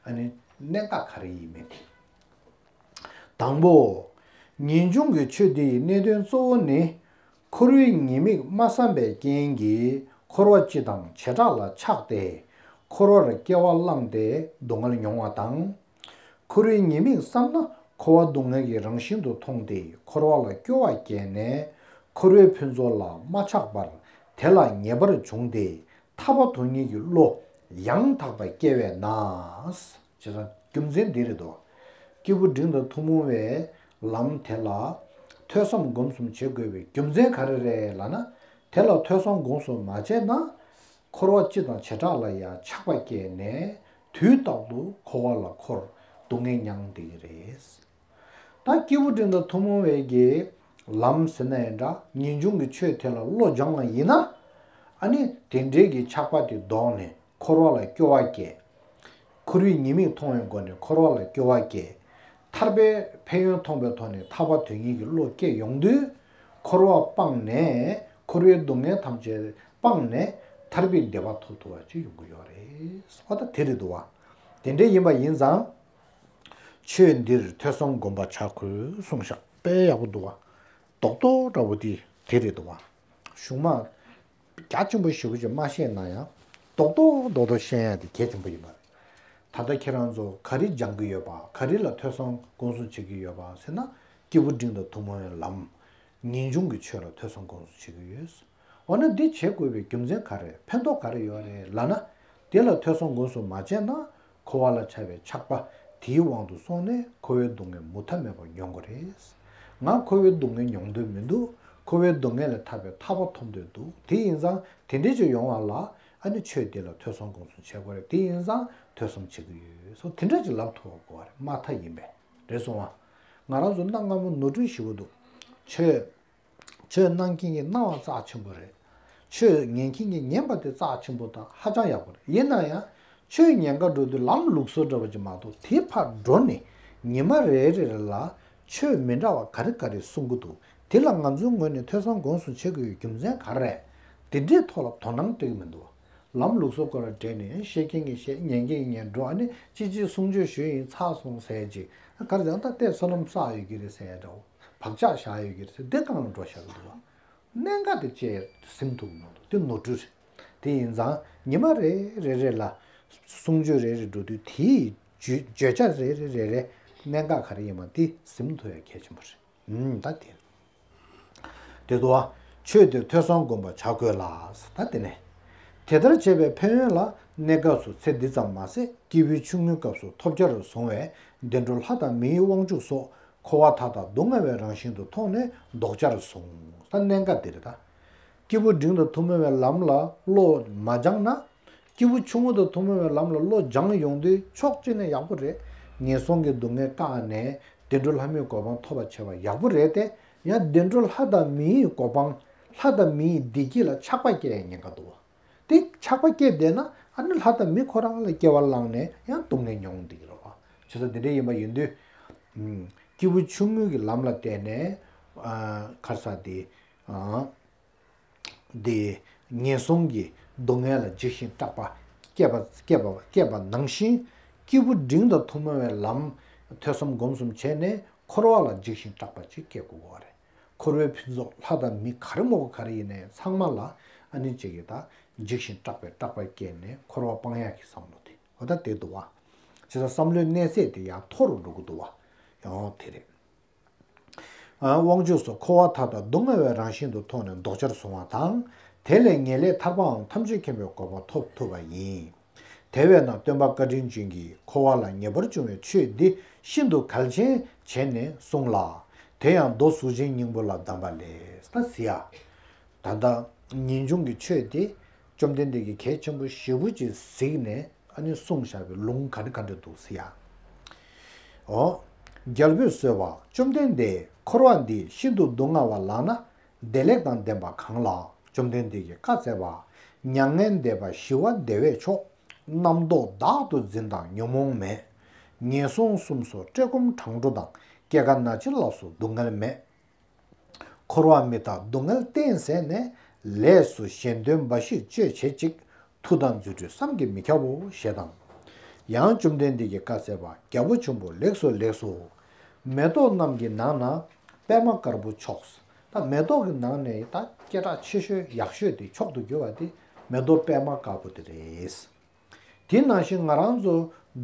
ཨ་ནི་གནད་འགག་ག་རེ་ཡིན་མིན་དེ། དང་པོ། ངེས་འབྱུང་གི་ཆོས་འདི་ཡི་གནད་དོན་གཙོ་བོ་ནི། འཁོར་བའི་ཉེས་དམིགས་མ་བསམ་པའི་རྐྱེན་གྱིས་འཁོར་བ་སྤྱི་དང་བྱེ་བྲག་ལ་ཆགས་ཏེ། འཁོར་བར་སྐྱེ་བ་བླངས་ཏེ་སྡུག་བསྔལ་མྱོང་བ་དང་། འཁོར་བའི་ཉེས་དམིགས་བསམ་ན་འཁོར་བ་སྡུག་བསྔལ་གྱི་རང་བཞིན་དུ་མཐོང་སྟེ། འཁོར་བ་ལ་སྐྱོ་བ་སྐྱེས་ནས། འཁོར་བའི་ཕུན་ཚོགས་ལ་མ་ཆགས་པར་དེ་ལ་ངེས་པར་བྱུང་སྟེ། ཐར་པ་དོན་གཉེར་གྱི་བློ་ཡང་དག་པ་སྐྱེ་བས་ན། ཅེས་དང་རྒྱུ་མཚན་འདི་རེད་དོ། སྐྱེས་བུ་འབྲིང་དང་ཐུན་མོང་བའི་ལམ་དེ་ལ་ཐོས་བསམ་སྒོམ་གསུམ་བྱེད་དགོས་པའི་རྒྱུ་མཚན་ག་རེ་རེད་ལབ་ན། དེ་ལ་ཐོས་བསམ་སྒོམ་གསུམ་མ་བྱས་ན། འཁོར་བ་སྤྱི་དང་བྱེ་བྲག་ལ་ཡང་ཆགས་པ་སྐྱེས་ནས། དུས་རྟག་ཏུ་འཁོར་བ་ལ་འཁོར་སྡུག་བསྔལ་མྱངས་བསྡད་ཀྱི་རེད། ད་སྐྱེས་བུ་འབྲིང་དང་ཐུན་མོང་བའི་གི་ལམ་ཟེར་ན་ཡང་འདྲ། ངེས་འབྱུང་གི་ཆོས་དེ་ལ་བློ་སྦྱངས་པ་ཡིན་ན། ཨ་ནི་དེ་འདྲའི་གི་ཆགས་པ་དེ་ལྡོག་ནས་འཁོར་བ་ལ་སྐྱོ་བ་སྐྱེ། འཁོར་བའི་ཉེས་དམིགས་མཐོང་བའི་སྒོ་ནས་འཁོར་བ་ལ་སྐྱོ་བ་སྐྱེ། ཐར་པའི་ཕན་ཡོན་མཐོང་པའི་ཐོག་ནས་ཐར་པ་དོན་གཉེར་གྱི་བློ་སྐྱེ་ཡོང་དུས། འཁོར་བ་སྤངས་ནས། འཁོར་བའི་སྡུག་བསྔལ་ཐམས་ཅད་སྤངས་ནས་ཐར་པའི་བདེ་བ་ཐོབ་ཐུབ་པ་ཅིག་ཡོང་གི་ཡོད་རེད། འོ་ད་དེ་རེད་འདུག་བ། དེ་འདྲ་ཡིན་པ་ཡིན་ཙང་། ཆོས་འདིར་ཐོས་བསམ་སྒོམ་པ་བྱ་དགོས་གསུངས་ཤག་དཔེ་ཡག་པོ་འདུག་བ། རྡོག་རྡོག་འདྲ་བོ་དེ་དེ་རེད་འདུག་བ། གཞུང་མ་རྒྱ་ཆེན་པོ་ཞེ་པོ་ཅིག་མ་བཤད་ན་ཡང་རྡོག་རྡོག་རྡོག་རྡོག་བཤད་ཡ་དེ་གལ་ཆེན་པོ་ཡིན་པ་རེད། ད་ལྟ་ཁྱེད་རང་ཚོ་ག་རེ་སྦྱང་གི་ཡོད་པ། ག་རེ་ལ་ཐོས་བསམ་སྒོམ་གསུམ་བྱེད་ཀྱི་ཡོད་པ་ཟེར་ན། སྐྱེས་བུ་འབྲིང་དང་ཐུན་མོང་བའི་ལམ། ངེས་འབྱུང་གི་ཆོས་ལ་ཐོས་བསམ་སྒོམ་གསུམ་བྱེད་ཀྱི་ཡོད། འོ་ན་འདི་བྱེད་དགོས་པའི་རྒྱུ་མཚན་ག་རེ། ཕན་ཐོགས་ག་རེ་ཡོད་རེད་ལབ་ན། དེ་ལ་ཐོས་བསམ་སྒོམ་གསུམ་མ་བྱས་ན། འཁོར་བ་ལ་ཆགས་པའི་ཆགས་པ་དེའི་དབང་དུ་སོང་ནས་འཁོར་བའི་སྡུག་བསྔལ་མུ་མཐའ་མེད་པར་མྱོང་གི་རེད། ང་འཁོར་བའི་སྡུག་བསྔལ་མྱོང་འདོད་མི་འདུག་འཁོར་བའི་སྡུག་བསྔལ་ལས་ཐར་པའི་ཐར་པ་ཐོབ་འདོད་འདུག་དེ་ཡིན་ཙང་དེ་འདྲས་ཅིག་ཡོང་བ་ལ། ཨ་ནི་ཆོས་འདི་ལ་ཐོས་བསམ་སྒོམ་གསུམ་བྱེད་དགོས་རེད། དེ་ཡིན་ཙང་ཐོས་བསམ་བྱེད་ཀྱི་ཡོད་སོགས་དེ་འདྲས་ཅིག་ལབ་ཐུབ་པ་དགོས་པ་རེད། མ་མཐའ་ཡིན་པས། རེད་སོང་བ། ང་རང་ཚོ་གནའ་སྔ་མོ་ནོར་འཁྲུལ་ཞེ་པོ་འདུག་ཆོས། ཆོས་གནང་མཁན་གྱི་གནང་བ་རྩ་ཆེན་པོ་རེད། ཆོས་ཉན་མཁན་གྱི་ཉན་པ་དེ་རྩ་ཆེན་པོ་དང་ཧ་ཅང་ཡག་པོ་རེད། ཡིན་ན་ཡང་ཆོས་ཉན་ག་འགྲོ་དུས་ལམ་ལུགས་སྲོལ་འདྲ་བ་ཅིག་མ་གཏོགས། དེ་ཕར་འགྲོ་ནས་ཉི་མ་རེ་རེ་རེ་ལ་ཆོས་མི་འདྲ་བ་ག་རེ་ག་རེ་གསུང་གི་འདུག་དེ་ལ་ང་ཚོའི་ངོས་ནས་ཐོས་བསམ་སྒོམ་གསུམ་བྱེད་དགོས་ཡོད་རྒྱུ་མཚན་ག་རེ་རེད། དེ་འདྲའི་ཐོག་ལ་དོ་སྣང་སྤྲད་ཀྱི་མི་འདུག་ལམ་ལུགས་སྲོལ་སྐོར་ལ་བྲིས་ནས་བཤད་མཁན་གྱིས་བཤད། ཉན་མཁན་གྱིས་ཉན། འགྲོ། ཨ་ནི་ཅི་ཅི་གསུང་ཆོས་ཞུས་ཡིན། ཚར་སོང་ཟེར་ཅིག་ག་རེ་ཟེར། ད་ལྟའི་བསོད་ནམས་བསགས་ཡོད་ཀྱི་རེད་ཟེར་ཡ་འདྲ་བོ། བག་ཆགས་བཞག་ཡོད་ཀྱི་རེད་ཟེར། དེ་སྒང་ལ་འགྲོ་བཞག་གི་འདུག་བ། གནད་འགག་དེ་བཅས་ཟིན་ཐུབ་ཀྱི་མ་འདུག་དེ་ནོར་འཁྲུལ་རེད། དེ་ཡིན་ཙང་ཉི་མ་རེ་རེ་རེ་ལ་གསུང་ཆོས་རེ་རེ་འགྲོ་དུས། དེའི་བརྗོད་བརྗོད་བྱ་རེ་རེ་རེ་རེ་གནད་འགག་ག་རེ་ཡིན་པ་དེ་ཟིན་ཐུབ་ཡ་གལ་ཆེན་པོ་རེད། ཨུམ། ད་དེ། དེ་དུ་བ། ཆོས་འདིར་ཐོས་བསམ་སྒོམ་པ་བྱ་དགོས་ལ། ད་དེ་ནས། དེ་ལྟར་བྱས་པའི་ཕན་ཡོན་ལ་ གནས་སྐབས་སུ་ཚེ་འདི་ཙམ་མ་ཟད་སྐྱེས་བུའི་ཆུང་ངུའི་སྐབས་སུ་ཐོབ་བྱར་བཟུང་བའི་བདེ་འགྲོ་ལྷ་དང་མིའི་དབང་ཕྱུག་སོགས་འཁོར་བ་མཐའ་དག་སྡུག་བསྔལ་བའི་རང་བཞིན་དུ་མཐོང་ནས་ལྡོག་བྱར་གསུངས། ད་གནད་འགག་འདི་རེད་ད། སྐྱེས་བུ་འབྲིང་དང་ཐུན་མོང་བའི་ལམ་ལ་བློ་མ་སྦྱངས་ན། སྐྱེས་བུ་ཆུང་ངུ་དང་ཐུན་མོང་བའི་ལམ་ལ་བློ་སྦྱངས་ཡོང་དུས་ཕྱོགས་གཅིག་ནས་ཡག་པོ་རེད། ངན་སོང་གི་སྡུག་བསྔལ་བཀག་ནས་བདེ་འགྲོ་ལྷ་མིའི་གོ་འཕང་ཐོབ་པར་བྱེད་པ་ཡག་པོ་རེད་དེ། ཡང་བདེ་འགྲོ་ལྷ་དང་མིའི་གོ་འཕང་། ལྷ་དང་མིའི་བདེ་སྐྱིད་ལ་ཆགས་པ་སྐྱེ་ཡ་ཉེན་ཁ་འདུག་བ། དེ་ཆགས་པ་སྐྱེས་བསྡད་ན་ཨ་ནི་ལྷ་དང་མི་ཁོ་རང་ལ་སྐྱེ་བ་བླངས་ནས་ཡང་སྡུག་བསྔལ་མྱོང་བསྡད་ཀྱི་རེད་བ། བྱས་ཙང་དེ་འདྲ་ཡིན་པ་ཡིན་དུས། ཨུམ། སྐྱེས་བུ་ཆུང་ངུ་གི་ལམ་ལ་བརྟེན་ནས། ཨ། ག་རེ་ཟེར་དེ། ཨ། དེ། ངན་སོང་གི་སྡུག་བསྔལ་ལ་འཇིགས་ཤིང་སྐྲག་པ་སྐྱེས་པ་སྐྱེས་པ་སྐྱེས་པ་ནང་བཞིན། སྐྱེས་བུ་འབྲིང་དང་ཐུན་མོང་བའི་ལམ། ཐོས་བསམ་སྒོམ་གསུམ་བྱས་ནས་འཁོར་བ་ལ་འཇིགས་ཤིང་སྐྲག་པ་ཅིག་སྐྱེ་དགོས་པ་རེད། འཁོར་བའི་ཕུན་ཚོགས་ལྷ་དང་མི་ག་རེ་མོ་ག་རེ་ཡིན་ནའི་ཚང་མ་ལ་ཨ་ནི་གཅིག་གིས་ད་འཇིགས་ཤིང་སྐྲག་པའི་སྐྲག་པ་སྐྱེས་ནས་འཁོར་བ་སྤང་ཡག་གི་བསམ་བློ་དེ་འོ་ད་དེ་འདུག་བ། བྱས་ཙང་བསམ་བློའི་གནས་ཚད་དེ་ཡང་མཐོ་རུ་འགྲོ་གི་འདུག་བ། ཡང་དེ་རེད། ཨ། དབང་ཕྱུག་སོགས་འཁོར་བ་མཐའ་དག་སྡུག་བསྔལ་བའི་རང་བཞིན་དུ་མཐོང་ནས་ལྡོག་བྱར་གསུངས་པ་དང་། དེ་ལས་ངེས་ལེགས་ཐར་པའམ་ཐམས་ཅད་མཁྱེན་པའི་གོ་འཕང་ཐོབ་ཐུབ་པ་ཡིན། དེ་བས་ན་སྟོན་པ་བཀའ་དྲིན་ཅན་གྱིས་འཁོར་བ་ལ་ངེས་པར་འབྱུང་བའི་ཆོས་འདི་ཤིན་ཏུ་གལ་ཆེན་བྱས་ནས་གསུངས་ལ། དེ་ཡང་མདོ་གཟུགས་ཅན་སྙིང་པོ་ལ་གདམས་པ་ལས། ད་ཟེར་ཡ། ད་ལྟ་ངེས་འབྱུང་གི་ཆོས་དེ་བཅོམ་ལྡན་འདས་ཀྱིས་གལ་ཆེན་པོ་ཞེ་པོ་ཅིག་གཟིགས་ནས་ཨ་ནི་གསུངས་བཞག་པའི་ལུང་ག་འདྲ་ག་འདྲ་འདུག་ཟེར་ཡ། འོ། རྒྱལ་པོས་གསོལ་བ། བཅོམ་ལྡན་འདས། འཁོར་བ་འདི་ཤིན་ཏུ་སྡུག་བསྔལ་བ་ལགས་ན། བདེ་ལེགས་དང་ལྡན་པ་གང་ལགས། བཅོམ་ལྡན་འདས་ཀྱིས་བཀའ་སྩལ་པ། མྱ་ངན་འདས་པ་ཞི་བ་བདེ་བས་ཆོག་རྣམ་རྟོག་བདག་ཏུ་འཛིན་དང་ཉོན་མོངས་མེད། ངན་སོང་གསུམ་སོགས་བཀྲེས་སྐོམ་གྲང་དྲོ་དང་། སྐྱེ་རྒ་ན་འཆི་ལ་སོགས་སྡུག་བསྔལ་མེད། འཁོར་བ་མི་རྟག་སྡུག་བསྔལ་གཏན་ཟད་ནས། ལས་སུ་གཞན་དོན་འབའ་ཞིག་སྤྱོད་བྱེད་ཅིག་མཐུ་དང་རྫུ་འཕྲུལ་བསམ་གྱིས་མི་ཁྱབ་བོ་ཞེས་དང་། ཡང་བཅོམ་ལྡན་འདས་ཀྱིས་བཀའ་སྩལ་པ། རྒྱལ་པོ་ཆེན་པོ་ལེགས་སོ་ལེགས་སོ། མེ་ཏོག་རྣམས་ཀྱི་ནང་ན་པདྨ་དཀར་པོ་མཆོག་ད་མེ་ཏོག་གི་ནང་ནས་ད་སྐད་གྲགས་ཆེ་ཤོས་ཡག་ཤོས་དེ་མཆོག་ཏུ་གྱུར་པ་དེ་མེ་ཏོག་པདྨ་དཀར་པོ་དེ་རེད། དེ་ནང་བཞིན་ང་རང་ཚོ་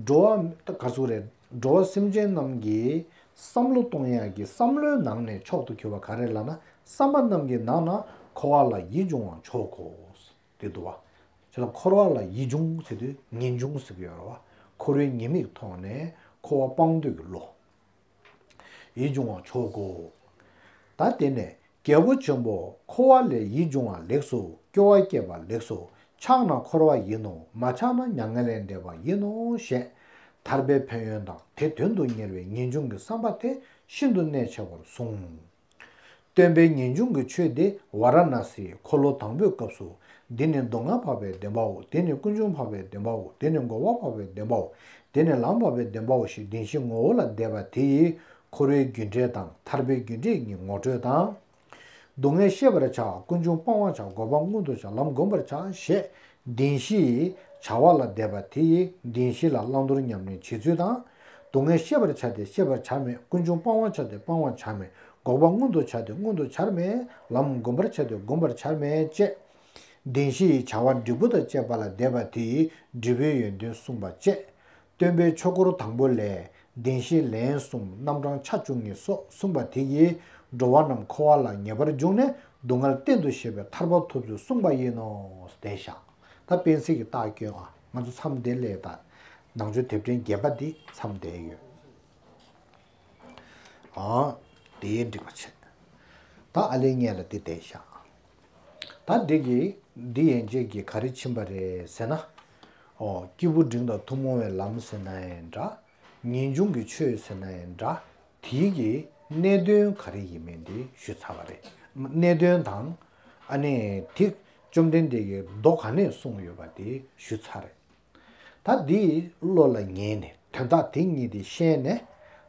འགྲོ་བ་ག་ཚོད་རེད། འགྲོ་བ་སེམས་ཅན་རྣམས་ཀྱི་བསམ་བློ་གཏོང་ཡག་གི་བསམ་བློའི་ནང་ནས་མཆོག་ཏུ་གྱུར་པ་ག་རེ་ལབ་ན། བསམ་པ་རྣམས་ཀྱི་ནང་ན་འཁོར་བ་ལ་ཡིད་འབྱུང་བ་མཆོག་གོ། དེ་འདུག་བ། བྱས་ཙང་འཁོར་བ་ལ་ཡིད་འབྱུང་ཟེར་དུས་ངེས་འབྱུང་ཟེར་གྱི་ཡོད་རེད་བ། འཁོར་བའི་ཉེས་དམིགས་མཐོང་ནས་འཁོར་བ་སྤང་འདོད་ཀྱི་བློ། ཡིད་འབྱུང་བ་མཆོག་གོ། ད་དེ་ནས་རྒྱལ་པོ་ཆེན་པོ། འཁོར་བ་ལས་ཡིད་འབྱུང་བ་ལེགས་སོ། སྐྱོ་བ་སྐྱེས་པ་ལེགས་སོ། ཆགས་ན་འཁོར་བ་ཡིན་ནོ། མ་ཆགས་ན་མྱ་ངན་ལས་འདས་པ་ཡིན་ནོ་ཞེས་ཐར་པའི་ཕན་ཡོན་དང་དེ་དོན་དུ་གཉེར་བའི་ངེས་འབྱུང་གི་བསམ་པ་དེ་ཤིན་ཏུ་གནད་ཆེ་བར་གསུངས། སྟོན་པའི་ངེས་འབྱུང་གི་ཆོས་དེ་ཝཱ་ར་ཎཱ་སིའི་འཁོར་ལོ་དང་པོའི་སྐབས་སུ། འདི་ནི་སྡུག་བསྔལ་འཕགས་པའི་བདེན་པའོ། འདི་ནི་ཀུན་འབྱུང་འཕགས་པའི་བདེན་པའོ། འདི་ནི་རྒོལ་བ་འཕགས་པའི་བདེན་པའོ། འདི་ནི་ལམ་འཕགས་པའི་བདེན་པའོ་ཞེས་བདེན་བཞིའི་ངོ་བོ་ལ་བཟླས་པ་དེ་ཡིས་འཁོར་བའི་རྒྱུ་འབྲས་དང་ཐར་པའི་རྒྱུ་འབྲས་ཀྱི་ངོ་སྤྲོད་དང་། སྡུག་བསྔལ་ཤེས་པར་བྱ། ཀུན་འབྱུང་སྤང་བར་བྱ། རྒོལ་བ་མངོན་དུ་བྱ། ལམ་བསྒོམ་པར་བྱ་ཞེས་བདེན་བཞིའི་བྱ་བ་ལ་བཟླས་པ་དེ་ཡིས་བདེན་བཞི་ལ་བླང་དོར་ཉམས་ལེན་བྱེད་ཚུལ་དང་། སྡུག་བསྔལ་ཤེས་པར་བྱ་སྟེ་ཤེས་པར་བྱར་མེད། ཀུན་འབྱུང་སྤང་བར་བྱ་སྟེ་སྤང་བར་བྱར་མེད། རྒོལ་བ་མངོན་དུ་བྱ་སྟེ་མངོན་དུ་བྱར་མེད། ལམ་བསྒོམ་པར་བྱ་སྟེ་བསྒོམ་པར་བྱར་མེད་ཅེས། བདེན་བཞི་ཡི་བྱ་བ་འབྲས་བུ་དང་བཅས་པ་ལ་བཟླས་པ་དེ་ཡིས་འབྲས་བུའི་ཡོན་ཏན་གསུངས་པ་བཅས། སྟོན་པའི་ཆོས་འཁོར་དང་པོ་ལས་བདེན་བཞི་ལན་གསུམ་རྣམ་གྲངས་ཆ་བཅུ་གཉིས་སོགས་གསུངས་པ་དེ་ཡིས་འགྲོ་བ་རྣམས་འཁོར་བ་ལ་ངེས་པར་འབྱུང་ནས་སྡུག་བསྔལ་གཏན་དུ་ཞི་བའི་ཐར་པ་ཐོབ་ཚུལ་གསུངས་པ་ཡིན་ནོ། བསྡད་བཞག་ད་སྤེན་ཚེ་གི་རྟགས་སྐྱོན་ཨ། ང་ཚོ་མཚམས་འདིར་ལས་ད། ནང་ཆོས་དེབ་ཕྲེང་བརྒྱད་པ་འདི་མཚམས་བསྡད་ཡོད། ཨ། དེ་འགྲིག་པ་བྱས། ད་ཨ་ལེ་ངས་ལ་འདི་བསྡད་བཞག་ད་འདི་གི་འདི་ཡན་ཆད་ཀྱི་ག་རེ་ཕྱིན་པ་རེད་ཟེར་ན། ཨོ། སྐྱེས་བུ་འབྲིང་དང་ཐུན་མོང་བའི་ལམ་ཟེར་ན་ཡང་འདྲ། ངེས་འབྱུང་གི་ཆོས་ཟེར་ན་ཡང་འདྲ། དེའི་གི་གནད་དོན་ག་རེ་ཡིན་མིན་དེ་ཞུས་ཚར་བ་རེད། གནད་དོན་དང་། ཨ་ནི་དེ་བཅོམ་ལྡན་འདས་ཀྱིས་མདོ་ག་ནས་གསུངས་ཡོད་པ་དེ་ཞུས་ཚར་རེད། ད་འདི་བློ་ལ་ངེས་ནས་དོན་དག་དེ་གཉིས་དེ་ཤེས་ནས།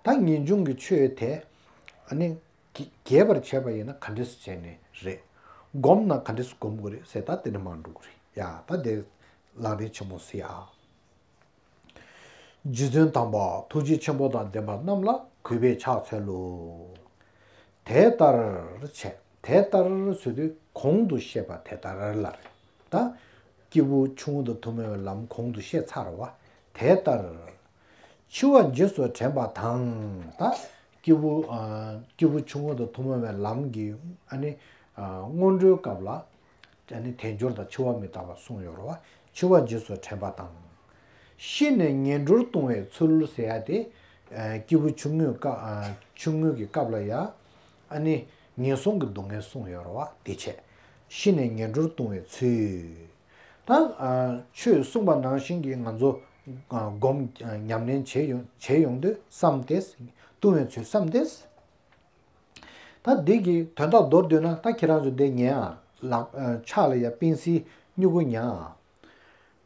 ད་ངེས་འབྱུང་གི་ཆོས་དེ་ཨ་ནི་རྒྱས་པར་བྱས་པ་ཡིན་ན་ག་འདྲས་སེ་བྱས་ནས་རེད། སྒོམ་ན་ག་འདྲས་སེ་སྒོམ་དགོས་རེད་ཟེར། ད་དེ་ནས་མར་འགྲོ་གི་རེད་ཡ། ད་དེ་ལམ་རིམ་ཆེན་མོ་ཟེར་ཡ། རྗེ་བཙུན་དམ་པ་ཐུགས་རྗེ་ཆེན་པོ་དང་ལྡན་པ་རྣམས་ལ་གུས་པས་ཕྱག་འཚལ་ལོ། དེ་ལྟར་བྱས། དེ་ལྟར་ཟེར་དུས་གོང་དུ་བཤད་པ་དེ་ལྟར་ལ་རེད། ད་སྐྱེས་བུ་ཆུང་ངུ་དང་ཐུན་མོང་བའི་ལམ་གོང་དུ་བཤད་ཚར་བ། དེ་ལྟར། འཆི་བ་རྗེས་སུ་དྲན་པ་དང་། ད་སྐྱེས་བུ། ཨ། སྐྱེས་བུ་ཆུང་ངུ་དང་ཐུན་མོང་བའི་ལམ་གྱི་ཨ་ནི། ཨ། སྔོན་འགྲོའི་སྐབས་ལ། ཨ་ནི་དལ་འབྱོར་དང་འཆི་བ་མི་རྟག་པ་གསུངས་ཡོད་རེད་བ། འཆི་བ་རྗེས་སུ་དྲན་པ་དང་། ཤི་ནས་ངན་འགྲོར་ལྟུང་བའི་ཚུལ་ཟེར་ཡ་དེ། ཨ། སྐྱེས་བུ་ཆུང་ངུའི་སྐབས། ཨ། ཆུང་ངུ་གི་སྐབས་ལ་ཡ། ཨ་ནི་ངན་སོང་གི་སྡུག་བསྔལ་གསུངས་ཡོད་རེད་བ། དེ་བྱས། ཤི་ནས་ངན་འགྲོར་ལྟུང་བའི་ཚུལ། ད། ཨ། ཆོས་གསུངས་པ་ནང་བཞིན་གྱི་ང་ཚོ། ཨ། སྒོམ། ཨ། ཉམས་ལེན་བྱེད་ཡོང་བྱེད་ཡོང་དུས་བསམ་སྟེ། ལྟུང་བའི་ཚུལ་བསམ་སྟེ། ད་འདི་གི་དོན་དག་མདོར་བསྡུས་ན། ད་ཁྱེད་རང་ཚོ་འདི་ཉན་ཨ། ལག་ཨ། ཕྱག་ལ་ཡ་པེན་སིལ་སྨྱུ་གུ་ཉར་ཨ།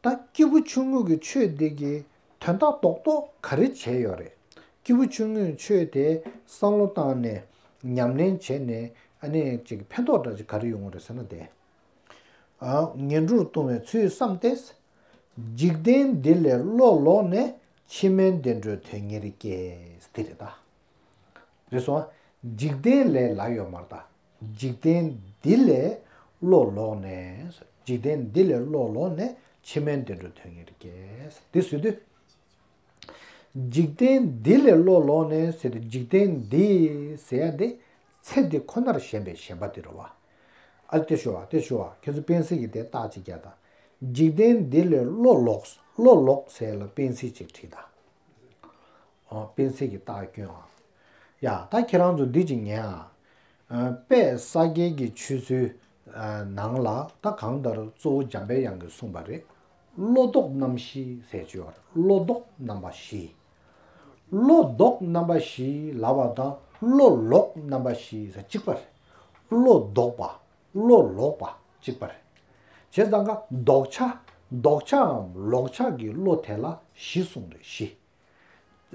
ད་སྐྱེས་བུ་ཆུང་ངུ་གི་ཆོས་འདི་གི་དོན་དག་རྡོག་རྡོག་ག་རེ་བྱས་ཡོད་རེད། སྐྱེས་བུ་ཆུང་ངུའི་ཆོས་དེ་བསམ་བློ་བཏང་ནས་ཉམས་ལེན་བྱས་ནས། ཨ་ནི་ཅིག་ཕན་ཐོགས་འདྲ་ཅིག་ག་རེ་ཡོང་གི་རེད་ཟེར་ན། དེ། ཨ། ངན་འགྲོར་ལྟུང་བའི་ཚུལ་བསམ་སྟེ། འཇིག་རྟེན་འདི་ལས་བློ་ལོག་ནས། ཕྱི་མའི་བདེ་འགྲོའི་དོན་གཉེར་བསྐྱེད། དེ་རེད་ད། རེད་སོང་། འཇིག་རྟེན་ལས་ལབ་ཡོད་མ་རེད་ད། འཇིག་རྟེན་འདི་ལས་བློ་ལོག་ནས། འཇིག་རྟེན་འདི་ལས་བློ་ལོག་ནས། ཕྱི་མའི་བདེ་འགྲོའི་དོན་གཉེར་བསྐྱེད། འདི་ཟེར་དུས། འཇིག་རྟེན་འདི་ལས་བློ་ལོག་ནས་ཟེར་དུས། འཇིག་རྟེན་འདི་ཟེར་ཡ་དེ་ཚེ་འདི་ཁོ་ནར་ཞེན་པའི་ཞེན་པ་དེ་རེད་བ། ཨ། དེ་ཞུ་བ། དེ་ཞུ་བ། ཁྱེད་ཚོ་པེན་སིལ་གྱི་དེ་རྟགས་ཅིག་རྒྱག་དང་། འཇིག་རྟེན་འདི་ལས་བློ་ལོག། བློ་ལོག་ཟེར་ལ་པེན་སིལ་ཅིག་བྲིས་དང་། ཨོ། པེན་སིལ་གྱི་རྟགས་སྐྱོན་ཨ། ཡ། ད་ཁྱེད་རང་ཚོ་འདི་ཅིག་ཉན་ཨ། ཨ། དཔལ་ས་སྐྱའི་གི་ཆོས་ཚུལ། ཨ། ནང་ལ་ད་གང་ལྟར་གཙོ་བོ་འཇམ་པའི་དབྱངས་ཀྱིས་གསུངས་པ་རེད། བློ་ལྡོག་རྣམ་བཞི་ཟེར་གྱི་ཡོད་རེད། བློ་ལྡོག་རྣམ་པ་བཞི། བློ་ལྡོག་རྣམ་པ་བཞི་ལབ་པ་དང་བློ་ལོག་རྣམ་པ་བཞི་ཟེར་གཅིག་པ་རེད། བློ་ལྡོག་པ། བློ་ལོག་པ་གཅིག་པ་རེད། བྱས་ཙང་ཀ་ལྡོག་བྱ། ལྡོག་བྱའམ་ལོག་བྱ་གི་བློ་དེ་ལ་བཞི་གསུངས་རེད། བཞི།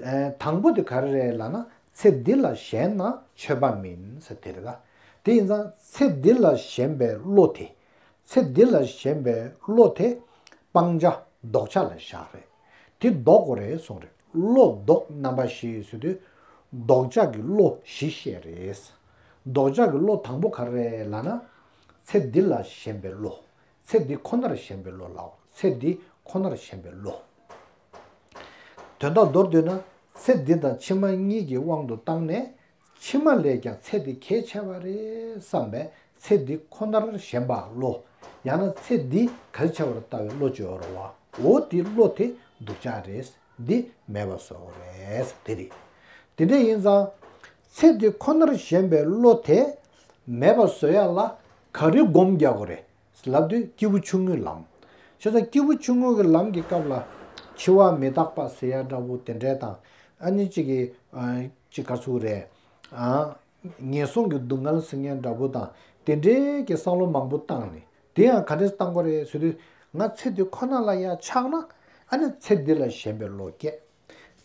ཨེ། དང་པོ་དེ་ག་རེ་རེད་ལབ་ན། ཚེ་འདི་ལ་ཞེན་ན་ཆོས་པ་མིན་ཟེར་དེ་རེད་ད། དེ་ཡིན་ཙང་ཚེ་འདི་ལ་ཞེན་པའི་བློ་དེ། ཚེ་འདི་ལ་ཞེན་པའི་བློ་དེ་སྤང་བྱ་ལྡོག་བྱ་ལ་བཞག་རེད། དེ་ལྡོག་དགོས་རེད་གསུངས་རེད། བློ་ལྡོག་རྣམ་པ་བཞི་ཟེར་དུས་ལྡོག་བྱ་གི་བློ་བཞི་བཤད་རེད། ལྡོག་བྱ་གི་བློ་དང་པོ་ག་རེ་རེད་ལབ་ན། ཚེ་འདི་ལ་ཞེན་པའི་བློ། ཚེ་འདི་ཁོ་ནར་ཞེན་པའི་བློ་ལའོ། ཚེ་འདི་ཁོ་ནར་ཞེན་པའི་བློ། དོན་དག་མདོར་བསྡུས་ན། ཚེ་འདི་དང་ཕྱི་མ་གཉིས་ཀྱི་དབང་དུ་བཏང་ནས། ཕྱི་མ་ལས་ཀྱང་ཚེ་འདི་གལ་ཆེ་བ་རེད་བསམ་པའི་ཚེ་འདི་ཁོ་ནར་ཞེན་པ་བློ། ཡང་ན་ཚེ་འདི་གལ་ཆེ་བར་ལྟ་བའི་བློ་ཅིག་ཡོད་རེད་བ། འོ་དེ་བློ་དེ་སྡུག་ཅག་རེད། འདི་མེད་པ་བཟོ་དགོས་རེད། དེ་རེད། དེ་འདྲ་ཡིན་ཙང་། ཚེ་འདི་ཁོ་ནར་ཞེན་པའི་བློ་དེ་མེད་པ་བཟོ་ཡ་ལ་ག་རེ་སྒོམ་རྒྱག་དགོས་རེད་ལབ་དུས། སྐྱེས་བུ་ཆུང་ངུའི་ལམ། བྱས་ཙང་སྐྱེས་བུ་ཆུང་ངུ་གི་ལམ་གྱི་སྐབས་ལ་འཆི་བ་མི་རྟག་པ་ཟེར་ཡ་འདྲ་བོ་དེ་འདྲ་དང་། ཨ་ནི་གཅིག་གི། ཨ། གཅིག་ག་ཚོད་རེད། ཨ། ངན་སོང་གི་སྡུག་བསྔལ་ཟེར་མཁན་འདྲ་བོ་དང་དེ་འདྲའི་གི་བསམ་བློ་མང་པོ་བཏང་ནས། དེ་ཡང་ག་འདྲས་བཏང་དགོས་རེད་ཟེར་དུས། ང་ཚེ་འདི་ཁོ་ན་ལ་ཡ་ཆགས་ན། ཨ་ནི་ཚེ་འདི་ལ་ཞེན་པའི་བློ་སྐྱེ།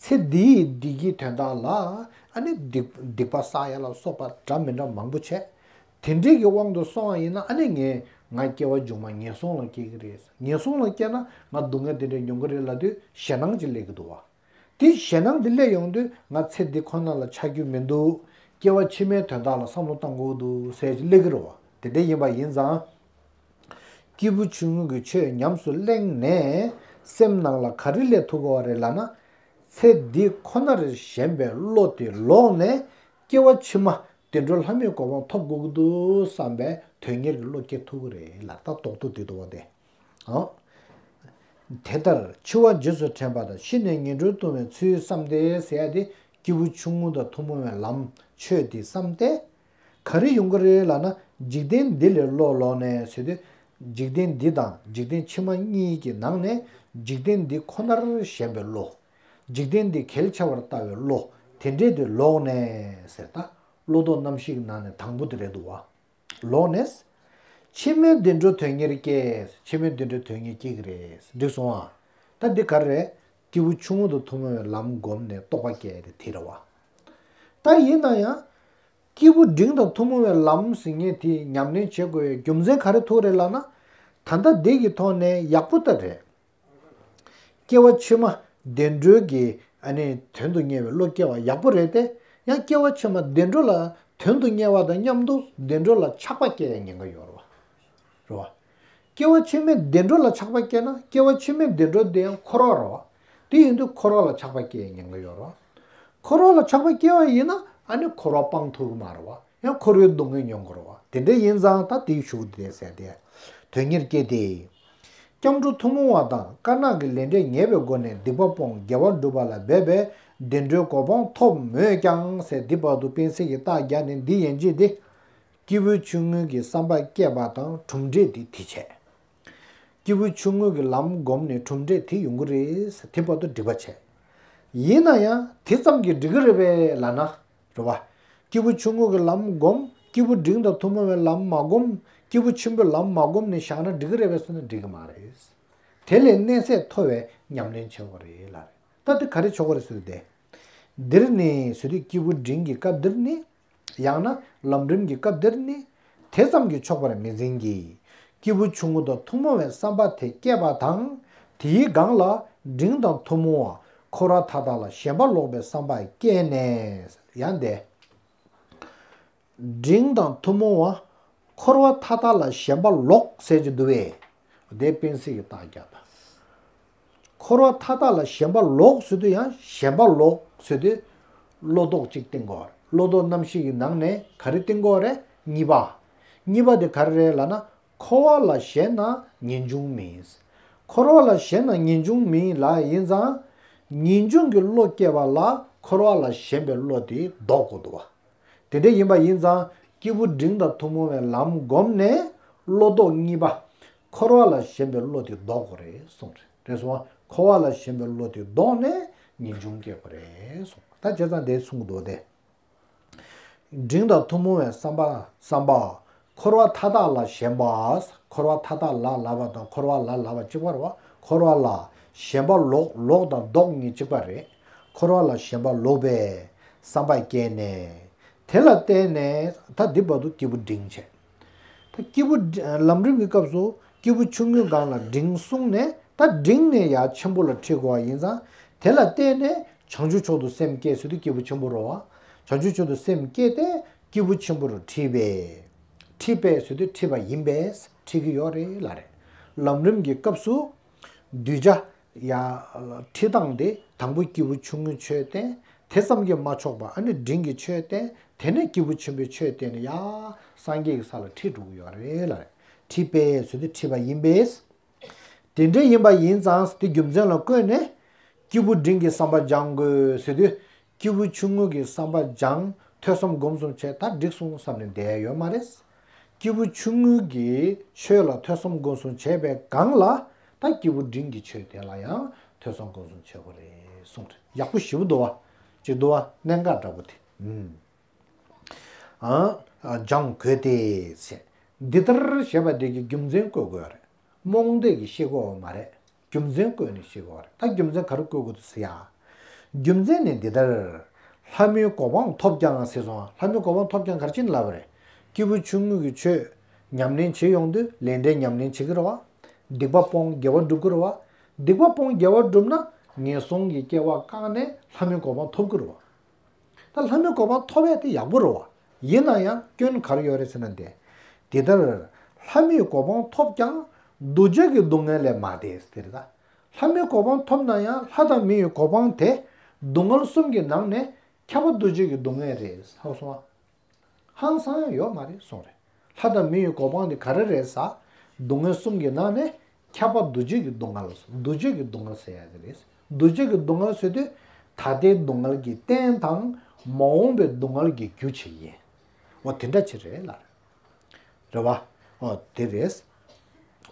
ཚེ་འདིའི་བདེ་སྐྱིད་དོན་དག་ལ་ཨ་ནི་སྡིག་སྡིག་པ་བསགས་ཡ་ལ་སོགས་པ་འདྲ་མི་འདྲ་མང་པོ་བྱས། དེ་འདྲའི་གི་དབང་དུ་སོང་བ་ཡིན་ན། ཨ་ནི་ངས་ང་སྐྱེ་བ་མཇུག་མ་ངན་སོང་ལ་སྐྱེ་གི་རེད། ངན་སོང་ལ་སྐྱེས་ན་ང་སྡུག་བསྔལ་དེ་འདྲ་མྱོང་གི་རེད་ལབ་དུས་ཞེད་སྣང་ཅིག་སླེབས་ཀྱི་འདུག་བ། དེ་ཞེད་སྣང་དེ་སླེབས་ཡོང་དུས། ང་ཚེ་འདི་ཁོ་ན་ལ་ཆགས་རྒྱུ་མི་འདུག་སྐྱེ་བ་ཕྱི་མའི་དོན་དག་ལ་བསམ་བློ་བཏང་དགོས་འདུག་ཟེར་ཅིག་སླེབས་ཀྱི་རེད་བ། དེ་འདྲ་ཡིན་པ་ཡིན་ཙང་། སྐྱེས་བུ་ཆུང་ངུ་གི་ཆོས་ཉམས་སུ་གླེང་ནས་སེམས་ནང་ལ་ག་རེ་སླེབས་ཐུབ་དགོས་པ་རེད་ལབ་ན། ཚེ་འདི་ཁོ་ནར་ཞེན་པའི་བློ་དེ་ལོག་ནས་སྐྱེ་བ་ཕྱི་མ་བདེ་འགྲོ་ལྷ་མིའི་གོ་འཕང་ཐོབ་དགོས་ཀྱི་འདུག་བསམ་པའི་དོན་གཉེར་གྱི་བློ་སྐྱེ་ཐུབ་ཀྱི་རེད་ལ། ད་རྡོག་རྡོག་དེ་འདུག་བ་དེ། ཨང་། དེ་ལྟར་འཆི་བ་རྗེས་སུ་དྲན་པ་དང་། ཤི་ནས་ངན་འགྲོར་ལྟུང་བའི་ཚུལ་བསམ་སྟེ་ཟེར་ཡ་དེ། སྐྱེས་བུ་ཆུང་ངུ་དང་ཐུན་མོང་བའི་ལམ་ཆོས་དེ་བསམ་སྟེ། ག་རེ་ཡོང་གི་རེད་ལབ་ན། འཇིག་རྟེན་འདི་ལས་བློ་ལོག་ནས་ཟེར་དུས། འཇིག་རྟེན་འདི་དང་འཇིག་རྟེན་ཕྱི་མ་གཉིས་ཀྱི་ནང་ནས་འཇིག་རྟེན་འདི་ཁོ་ནར་ཞེན་པའི་བློ། འཇིག་རྟེན་འདི་གལ་ཆེ་བར་ལྟ་བའི་བློ། དེ་འདྲས་དེ་ལོག་ནས་ཟེར། ད་བློ་ལྡོག་རྣམ་བཞིའི་ནང་ནས་དང་པོ་དེ་རེད་འདུག་བ། ལོག་ནས། ཕྱི་མའི་བདེ་འགྲོ་དོན་གཉེར་སྐྱེ། ཕྱི་མའི་བདེ་འགྲོ་དོན་གཉེར་སྐྱེ་གི་རེད། འགྲིག་སོང་ཨ། ད་འདི་ག་རེ་རེད། སྐྱེས་བུ་ཆུང་ངུ་དང་ཐུན་མོང་བའི་ལམ་བསྒོམས་ནས་རྟོགས་པ་སྐྱེ་དེ་དེ་རེད་བ། ད་ཡིན་ན་ཡང་། སྐྱེས་བུ་འབྲིང་དང་ཐུན་མོང་བའི་ལམ་ཟེར་མཁན་དེ་ཉམས་ལེན་བྱེད་དགོས་པའི་རྒྱུ་མཚན་ག་རེ་ཐུག་རེད་ལབ་ན། ད་ལྟ་འདི་གི་ཐོག་ནས་ཡག་པོ་ད་རེད། སྐྱེ་བ་ཕྱི་མ་བདེ་འགྲོའི་གི་ཨ་ནི་དོན་དུ་གཉེར་བའི་བློ་སྐྱེ་བ་ཡག་པོ་རེད་དེ། ཡང་སྐྱེ་བ་ཕྱི་མ་བདེ་འགྲོ་ལ་དོན་དུ་གཉེར་བ་དང་མཉམ་དུ་བདེ་འགྲོ་ལ་ཆགས་པ་སྐྱེ་ཡ་ཉེན་ཁ་ཡོད་རེད་བ། རེད་བ། སྐྱེ་བ་ཕྱི་མའི་བདེ་འགྲོ་ལ་ཆགས་པ་སྐྱེས་ན། སྐྱེ་བ་ཕྱི་མའི་བདེ་འགྲོ་དེ་ཡང་འཁོར་བ་རེད་བ། དེ་ཡིན་དུས་འཁོར་བ་ལ་ཆགས་པ་སྐྱེ་ཡ་ཉེན་ཁ་ཡོད་རེད་བ། འཁོར་བ་ལ་ཆགས་པ་སྐྱེ་བ་ཡིན་ན། ཨ་ནི་འཁོར་བ་སྤང་ཐུབ་ཀྱི་མ་རེད་བ། ཡང་འཁོར་བའི་སྡུག་བསྔལ་མྱོང་དགོས་རེད་བ། དེ་འདྲ་ཡིན་ཙང་ད་དེའི་ཤུགས་དེ་ཟེར་ཏེ། དོན་གཉེར་སྐྱེ་སྟེ། སྐྱབས་འགྲོ་ཐུན་མོང་བ་དང་དཀར་ནག་གི་ལས་འབྲས་ངེས་པའི་སྒོ་ནས་སྡིག་པ་སྤོང་དགེ་བ་སྒྲུབ་པ་ལ་འབད་པས་བདེ་འགྲོའི་གོ་འཕང་ཐོབ་མོད་ཀྱང་ཟེར། འདི་བར་དུ་སྤེན་སྲིད་ཀྱི་རྟགས་བརྒྱབ་ནས་འདི་ཡན་ཆད་དེ། སྐྱེས་བུ་ཆུང་ངུ་གི་བསམ་པ་སྐྱེས་པ་དང་གྲུབ་འབྲས་དེ་དེ་བྱས། སྐྱེས་བུ་ཆུང་ངུ་གི་ལམ་བསྒོམས་ནས་གྲུབ་འབྲས་དེ་ཡོང་གི་རེད་ཟེར། དེ་བར་དུ་འགྲིག་པ་བྱས། ཡིན་ན་ཡང་དེ་ཙམ་གྱིས་འགྲིག་གི་རེད་པས་ལབ་ན། རེད་བ། སྐྱེས་བུ་ཆུང་ངུ་གི་ལམ་བསྒོམ། སྐྱེས་བུ་འབྲིང་དང་ཐུན་མོང་བའི་ལམ་མ་བསྒོམ། སྐྱེས་བུ་ཆེན་པོའི་ལམ་མ་བསྒོམ་ནས་བཞག་ན་འགྲིག་གི་རེད་པས་ཟེར་ན་འགྲིག་གི་མ་རེད། དེ་ལས་གནས་ཚད་མཐོ་བའི་ཉམས་ལེན་བྱེད་དགོས་རེད་ལབ་རེད། ད་དེ་ག་རེ་ཆོག་གི་རེད་ཟེར་ཏེ། འདིར་ནི་ཟེར་དུས་སྐྱེས་བུ་འབྲིང་གི་སྐབས་འདིར་ནི། ཡང་ན་ལམ་རིམ་གྱི་སྐབས་འདིར་ནི། དེ་ཙམ་གྱིས་ཆོག་པར་མི་འཛིན་གྱི། སྐྱེས་བུ་ཆུང་ངུ་དང་ཐུན་མོང་བའི་བསམ་པ་དེ་སྐྱེས་པ་དང་། དེའི་སྒང་ལ་འབྲིང་དང་ཐུན་མོང་བ་འཁོར་བ་མཐའ་དག་ལ་ཞེན་པ་ལོག་པའི་བསམ་པ་སྐྱེས་ནས། ཡང་དེ། འབྲིང་དང་ཐུན་མོང་བ་འཁོར་བ་མཐའ་དག་ལ་ཞེན་པ་ལོག་ཟེར་གྱི་འདུག་བས། དེ་སྤེན་སྲིད་ཀྱི་རྟགས་བརྒྱབ་པ། འཁོར་བ་མཐའ་དག་ལ་ཞེན་པ་ལོག་ཟེར་དུས་ཡང་ཞེན་པ་ལོག་ཟེར་དུས་བློ་ལྡོག་ཅིག་བསྟན་དགོས་རེད། བློ་ལྡོག་རྣམ་བཞི་ཡི་ནང་ནས་ག་རེ་བསྟན་དགོས་རེད། གཉིས་པ། གཉིས་པ་དེ་ག་རེ་རེད་ལབ་ན། འཁོར་བ་ལ་ཞེན་ན་ངེས་འབྱུང་མིན། འཁོར་བ་ལ་ཞེན་ན་ངེས་འབྱུང་མིན་ལབ་ཡིན་ཙང་། ངེས་འབྱུང་གི་བློ་སྐྱེས་པ་ལ་འཁོར་བ་ལ་ཞེན་པའི་བློ་དེ་ལྡོག་དགོས་འདུག་བ། དེ་འདྲ་ཡིན་པ་ཡིན་ཙང་སྐྱེས་བུ་འབྲིང་དང་ཐུན་མོང་བའི་ལམ་བསྒོམས་ནས་བློ་ལྡོག་གཉིས་པ། འཁོར་བ་ལ་ཞེན་པའི་བློ་དེ་ལྡོག་དགོས་རེད་གསུངས་རེད། རེད་སོང་བ། འཁོར་བ་ལ་ཞེན་པའི་བློ་དེ་ལྡོག་ནས་ངེས་འབྱུང་སྐྱེ་དགོས་རེད་གསུངས། ད་བྱས་ཙང་དེ་གསུང་གི་འདུག་སྟེ། འབྲིང་དང་ཐུན་མོང་བའི་བསམ་པ་བསམ་པ། འཁོར་བ་མཐའ་དག་ལ་ཞེན་པ། འཁོར་བ་མཐའ་དག་ལ་ལབ་པ་དང་འཁོར་བ་ལ་ལབ་པ་གཅིག་པ་རེད་བ། འཁོར་བ་ལ་ཞེན་པ་ལོག་ལོག་དང་ལྡོག་གཉིས་གཅིག་པ་རེད། འཁོར་བ་ལ་ཞེན་པ་ལོག་པའི་བསམ་པ་སྐྱེས་ནས། དེ་ལ་བརྟེན་ནས་ད་འདི་བར་དུ་སྐྱེས་བུ་འབྲིང་བྱས། ད་སྐྱེས་བུ་འབྲི- ལམ་རིམ་གྱི་སྐབས་སུ་སྐྱེས་བུ་ཆུང་ངུའི་སྒང་ལ་འབྲིང་གསུངས་ནས། ད་འབྲིང་ནས་ཡར་ཆེན་པོ་ལ་ཁྲིད་དགོས་པ་ཡིན་ཙང་། དེ་ལ་བརྟེན་ནས་བྱང་ཆུབ་མཆོག་ཏུ་སེམས་བསྐྱེད་ཟེར་དུས་སྐྱེས་བུ་ཆེན་པོ་རེད་བ། བྱང་ཆུབ་མཆོག་ཏུ་སེམས་བསྐྱེད་དེ་སྐྱེས་བུ་ཆེན་པོ་རུ་ཁྲིད་པས། ཁྲིད་པས་ཟེར་དུས་ཁྲིད་པ་ཡིན་པས་ཁྲིད་ཀྱི་ཡོད་རེད་ལབ་རེད། ལམ་རིམ་གྱི་སྐབས་སུ་གདུལ་བྱ་ཡར་ཁྲིད་སྟངས་དེ་དང་པོ་སྐྱེས་བུ་ཆུང་ངུའི་ཆོས་བསྟན། དེ་ཙམ་གྱིས་མ་ཆོག་པ་ཨ་ནི་འབྲིང་གི་ཆོས་བསྟན། དེ་ནས་སྐྱེས་བུ་ཆེན་པོའི་ཆོས་བསྟན་ནས་ཡར་སངས་རྒྱས་ཀྱི་ས་ལ་ཁྲིད་འགྲོ་གི་ཡོད་རེད་ལབ་རེད། ཁྲིད་པས་ཟེར་དུས་ཁྲིད་པ་ཡིན་པས། དེ་འདྲ་ཡིན་པ་ཡིན་ཙང་དེ་རྒྱུ་མཚན་ལ་བཀོད་ནས་སྐྱེས་བུ་འབྲིང་གི་བསམ་པ་སྦྱང་དགོས་ཟེར་དུས། སྐྱེས་བུ་ཆུང་ངུ་གི་བསམ་པ་སྦྱང་། ཐོས་བསམ་སྒོམ་གསུམ་བྱས། ད་འགྲིག་སོང་བསམ་ནས་བསྡད་ཡ་ཡོད་མ་རེད། སྐྱེས་བུ་ཆུང་ངུ་གི་ཆོས་ལ་ཐོས་བསམ་སྒོམ་གསུམ་བྱས་པའི་སྒང་ལ། ད་སྐྱེས་བུ་འབྲིང་གི་ཆོས་དེ་ལ་ཡང་ཐོས་བསམ་སྒོམ་གསུམ་བྱེད་དགོས་རེད་གསུངས་རེད། ཡག་པོ་ཞེ་པོ་འདུག་བ། ཅིག་འདུག་བ། གནད་འགག་འདྲ་པོ་དེ། ཨང་། སྦྱང་དགོས་ཏེ་ཟེར། འདི་ལྟར་ཞེས་པ་དེ་གི་རྒྱུ་མཚན་བཀོད་དགོས་རེད། རྨོངས་དད་ཀྱིས་ཤེས་དགོས་པ་མ་རེད། རྒྱུ་མཚན་བཀོད་ནས་ཤེས་དགོས་རེད། ད་རྒྱུ་མཚན་ག་རེ་བཀོད་དགོས་འདུག་ཟེར་ཡ། རྒྱུ་མཚན་ནི་འདི་ལྟར། ལྷ་མིའི་གོ་འཕང་ཐོབ་ཀྱང་ཟེར་སོང་། ལྷ་མིའི་གོ་འཕང་ཐོབ་ཀྱང་ག་རེ་བྱས་ནས་ལབ་པ་རེད། སྐྱེས་བུ་ཆུང་ངུ་གི་ཆོས་ཉམས་ལེན་བྱེད་ཡོང་དུས་ལས་འབྲས་ཉམས་ལེན་བྱེད་ཀྱི་རེད་བ། སྡིག་པ་སྤོང་དགེ་བ་སྒྲུབ་ཀྱི་རེད་བ། སྡིག་པ་སྤོང་དགེ་བ་སྒྲུབ་ན་ངན་སོང་གི་སྐྱེ་བ་བཀག་ནས་ལྷ་མིའི་གོ་འཕང་ཐོབ་ཀྱི་རེད་བ། ད་ལྷ་མིའི་གོ་འཕང་ཐོབ་ཡས་དེ་ཡག་པོ་རེད་བ། ཡིན་ན་ཡང་སྐྱོན་ག་རེ་ཡོད་རེད་ཟེར་ན་དེ། དེ་ལྟར་ལྷ་མིའི་གོ་འཕང་ཐོབ་ཀྱང་། འདུ་བྱེད་ཀྱི་སྡུག་བསྔལ་ལས་མ་འདས་ཟེར་ད། ལྷ་མིའི་གོ་འཕང་ཐོབ་ན་ཡང་ལྷ་དང་མི་ཡི་གོ་འཕང་དེ། སྡུག་བསྔལ་གསུམ་གྱི་ནང་ནས་ཁྱབ་པ་འདུ་བྱེད་ཀྱི་སྡུག་བསྔལ་རེད་ཧ་གོ་སོང་ཨ། ཧང་སང་ཡང་ཡོད་མ་རེད་གསུངས་རེད། ལྷ་དང་མི་ཡི་གོ་འཕང་དེ་ག་རེ་རེད་ཟེར། སྡུག་བསྔལ་གསུམ་གྱི་ནང་ནས་ཁྱབ་པ་འདུ་བྱེད་ཀྱི་སྡུག་བསྔལ། འདུ་བྱེད་ཀྱི་སྡུག་བསྔལ་ཟེར་ཡ་དེ་རེད། འདུ་བྱེད་ཀྱི་སྡུག་བསྔལ་ཟེར་དུས་ད་ལྟའི་སྡུག་བསྔལ་གྱི་རྟེན་དང་མ་འོངས་པའི་སྡུག་བསྔལ་གྱི་རྒྱུ་བྱེད་ཡིན། འོ་དེ་འདྲ་ཅིག་རེད་ལ། རེད་བ། འོ་དེ་རེད།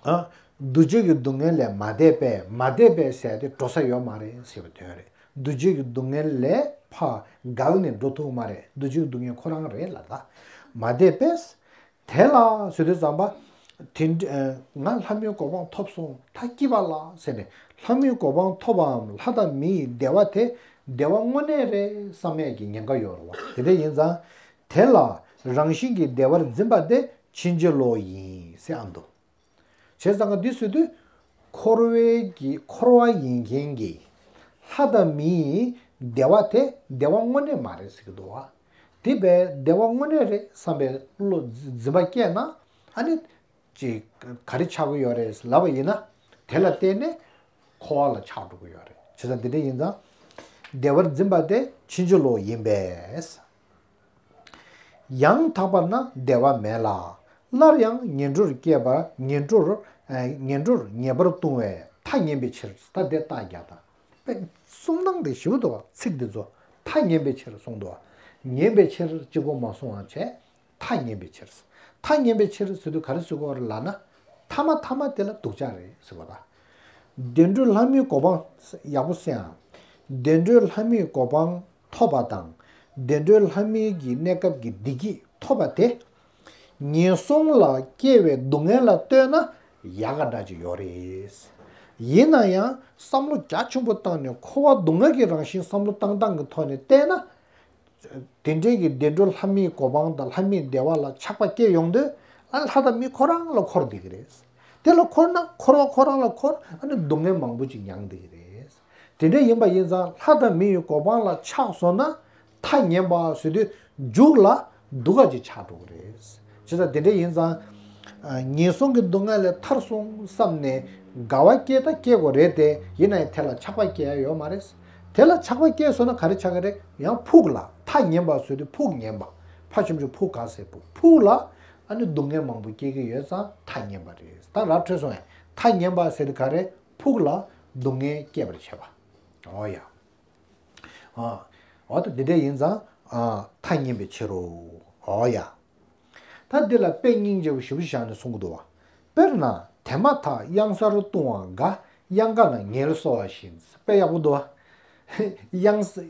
ཨ། འདུ་བྱེད་ཀྱི་སྡུག་བསྔལ་ལས་མ་འདས་པས། མ་འདས་པས་ཟེར་ཏེ་འགྲོ་ས་ཡོད་མ་རེད་ཟེར་བའི་དོན་རེད། འདུ་བྱེད་ཀྱི་སྡུག་བསྔལ་ལས་ཕར་བརྒལ་ནས་འགྲོ་ཐུབ་མ་རེད། འདུ་བྱེད་ཀྱི་སྡུག་བསྔལ་ཁོ་རང་རེད་ལ། ད་མ་འདས་པས། དེ་ལ་ཟེར་དུས་ཙམ་པ། དེ་འདྲ་ང་ལྷ་མིའི་གོ་འཕང་ཐོབ་སོང་ད་སྐྱིད་པ་ལ་ཟེར་ནས་ལྷ་མིའི་གོ་འཕང་ཐོབ་པའམ་ལྷ་དང་མི་ཡི་བདེ་བ་དེ་བདེ་བ་དངོས་གནས་རེད་བསམ་ཡས་ཀྱི་ཉེན་ཁ་ཡོད་རེད་བ། དེ་འདྲ་ཡིན་ཙང་། དེ་ལ་རང་བཞིན་གྱིས་བདེ་བར་འཛིན་པ་དེ་ཕྱིན་ཅི་ལོག་ཡིན་ཟེར་ཨ་འདུག་བྱས་ཙང་ཀ་འདི་ཟེར་དུས། འཁོར་བའི་གི་འཁོར་བ་ཡིན་མཁན་གྱི་ལྷ་དང་མིའི་བདེ་བ་དེ་བདེ་བ་དངོས་གནས་མ་རེད་ཟེར་གྱི་འདུག་བ། དེ་བས་བདེ་བ་དངོས་གནས་རེད་བསམ་པའི་བློ་འཛིན་པ་སྐྱེས་ན། ཨ་ནི་ཅིག་ག་རེ་ཆགས་ཀྱི་ཡོད་རེད་ལབ་པ་ཡིན་ན། དེ་ལ་བརྟེན་ནས་འཁོར་བ་ལ་ཆགས་འགྲོ་གི་ཡོད་རེད། བྱས་ཙང་འདི་འདྲ་ཡིན་ཙང་། བདེ་བར་འཛིན་པ་དེ་ཕྱིན་ཅི་ལོག་ཡིན་པས། ཡང་དག་པར་ན་བདེ་བ་མེད་ལ། སླར་ཡང་ངན་འགྲོར་སྐྱེས་པ་ངན་འགྲོར་ངན་འགྲོར་ངེས་པར་ལྟུང་བས་མཐའ་ཉན་པའི་ཕྱིར། ད་དེ་རྟགས་རྒྱག་དང་། དཔེ་གསུང་སྟངས་དེ་ཞིབ་འདུག་བ། ཚིག་འདི་ཚོ་མཐའ་ཉན་པའི་ཕྱིར་གསུངས་འདུག་བ། ཉན་པའི་ཕྱིར་གཅིག་པོ་མ་གསུངས་པ་བྱས། མཐའ་ཉན་པའི་ཕྱིར། མཐའ་ཉན་པའི་ཕྱིར་ཟེར་དུས་ག་རེ་ཟེར་དགོས་རེད་ལབ་ན། མཐའ་མ་མཐའ་མ་དེ་ལ་སྡུག་ཅག་རེད་ཟེར་བ་དང་། བདེ་འགྲོའི་ལྷ་མིའི་གོ་འཕང་ཡག་པོ་གསན་ཨ། བདེ་འགྲོའི་ལྷ་མིའི་གོ་འཕང་ཐོབ་པ་དང་། བདེ་འགྲོའི་ལྷ་མིའི་གི་གནས་སྐབས་ཀྱི་བདེ་སྐྱིད་ཐོབ་པ་དེ། ངན་སོང་ལ་སྐྱེ་བའི་སྡུག་བསྔལ་ལ་ལྟོས་ན་ཡག་ག་འདྲ་ཅིག་ཡོད་རེད། ཡིན་ན་ཡང་བསམ་བློ་རྒྱ་ཆེན་པོ་བཏང་ནས་འཁོར་བ་སྡུག་བསྔལ་གྱི་རང་བཞིན་བསམ་བློ་བཏང་སྟངས་ཀྱི་ཐོག་ནས་བལྟས་ན། དེ་འདྲའི་གི་བདེ་འགྲོ་ལྷ་མིའི་གོ་འཕང་དང་ལྷ་མིའི་བདེ་བ་ལ་ཆགས་པ་སྐྱེ་ཡོང་དུས། ཨ་ལྷ་དང་མི་ཁོ་རང་ལ་འཁོར་བསྡད་ཀྱི་རེད། དེ་ལ་འཁོར་ན་འཁོར་བ་ཁོ་རང་ལ་འཁོར། ཨ་ནི་སྡུག་བསྔལ་མང་པོ་ཅིག་མྱངས་བསྡད་ཀྱི་རེད། དེ་འདྲ་ཡིན་པ་ཡིན་ཙང་ལྷ་དང་མི་ཡི་གོ་འཕང་ལ་ཆགས་སོང་ན། མཐའ་ཉན་པ་ཟེར་དུས་མཇུག་ལ་སྡུག་ག་ཅིག་ཆགས་འགྲོ་གི་རེད། བྱས་ཙང་དེ་འདྲ་ཡིན་ཙང་། ཨ། ངན་སོང་གི་སྡུག་བསྔལ་ལས་ཐར་སོང་བསམ་ནས་དགའ་བ་སྐྱེ་ད་སྐྱེ་དགོས་རེད་དེ། ཡིན་ན་ཡང་དེ་ལ་ཆགས་པ་སྐྱེ་ཡ་ཡོད་མ་རེད། དེ་ལ་ཆགས་པ་སྐྱེས་སོང་ན་ག་རེ་ཆགས་ཀྱི་རེད། ཡང་ཕུགས་ལ་མཐའ་ཉན་པ་ཟེར་དུས་ཕུགས་ཉན་པ། ཕ་ཆུང་ཆུང་ཕུགས་ག་ཟེར་ཕུགས། ཕུགས་ལ་ཨ་ནི་སྡུག་བསྔལ་མང་པོ་སྐྱེ་གི་ཡོད་ཙང་མཐའ་ཉན་པ་རེད། ད་ར་འཕྲོད་སོང་ཡ། མཐའ་ཉན་པ་ཟེར་དུས་ག་རེ། ཕུགས་ལ་སྡུག་བསྔལ་སྐྱེད་པར་བྱེད་པ། འོ་ཡ། ཨ། འོ་ད་འདི་འདྲ་ཡིན་ཙང་། ཨ། མཐའ་ཉན་པའི་ཕྱིར་རོ། འོ་ཡ། ད་འདི་ལ་དཔེ་སྙིང་རྗེ་པོ་ཞེ་པོ་བཞག་ནས་གསུང་གི་འདུག་བ། དཔེར་ན་དེ་མ་ཐག་གཡང་སར་ལྟུང་བ་དགའ། གཡང་ཁ་ན་ངལ་གསོ་བ་བཞིན། དཔེ་ཡག་པོ་འདུག་བ། གཡང་ས།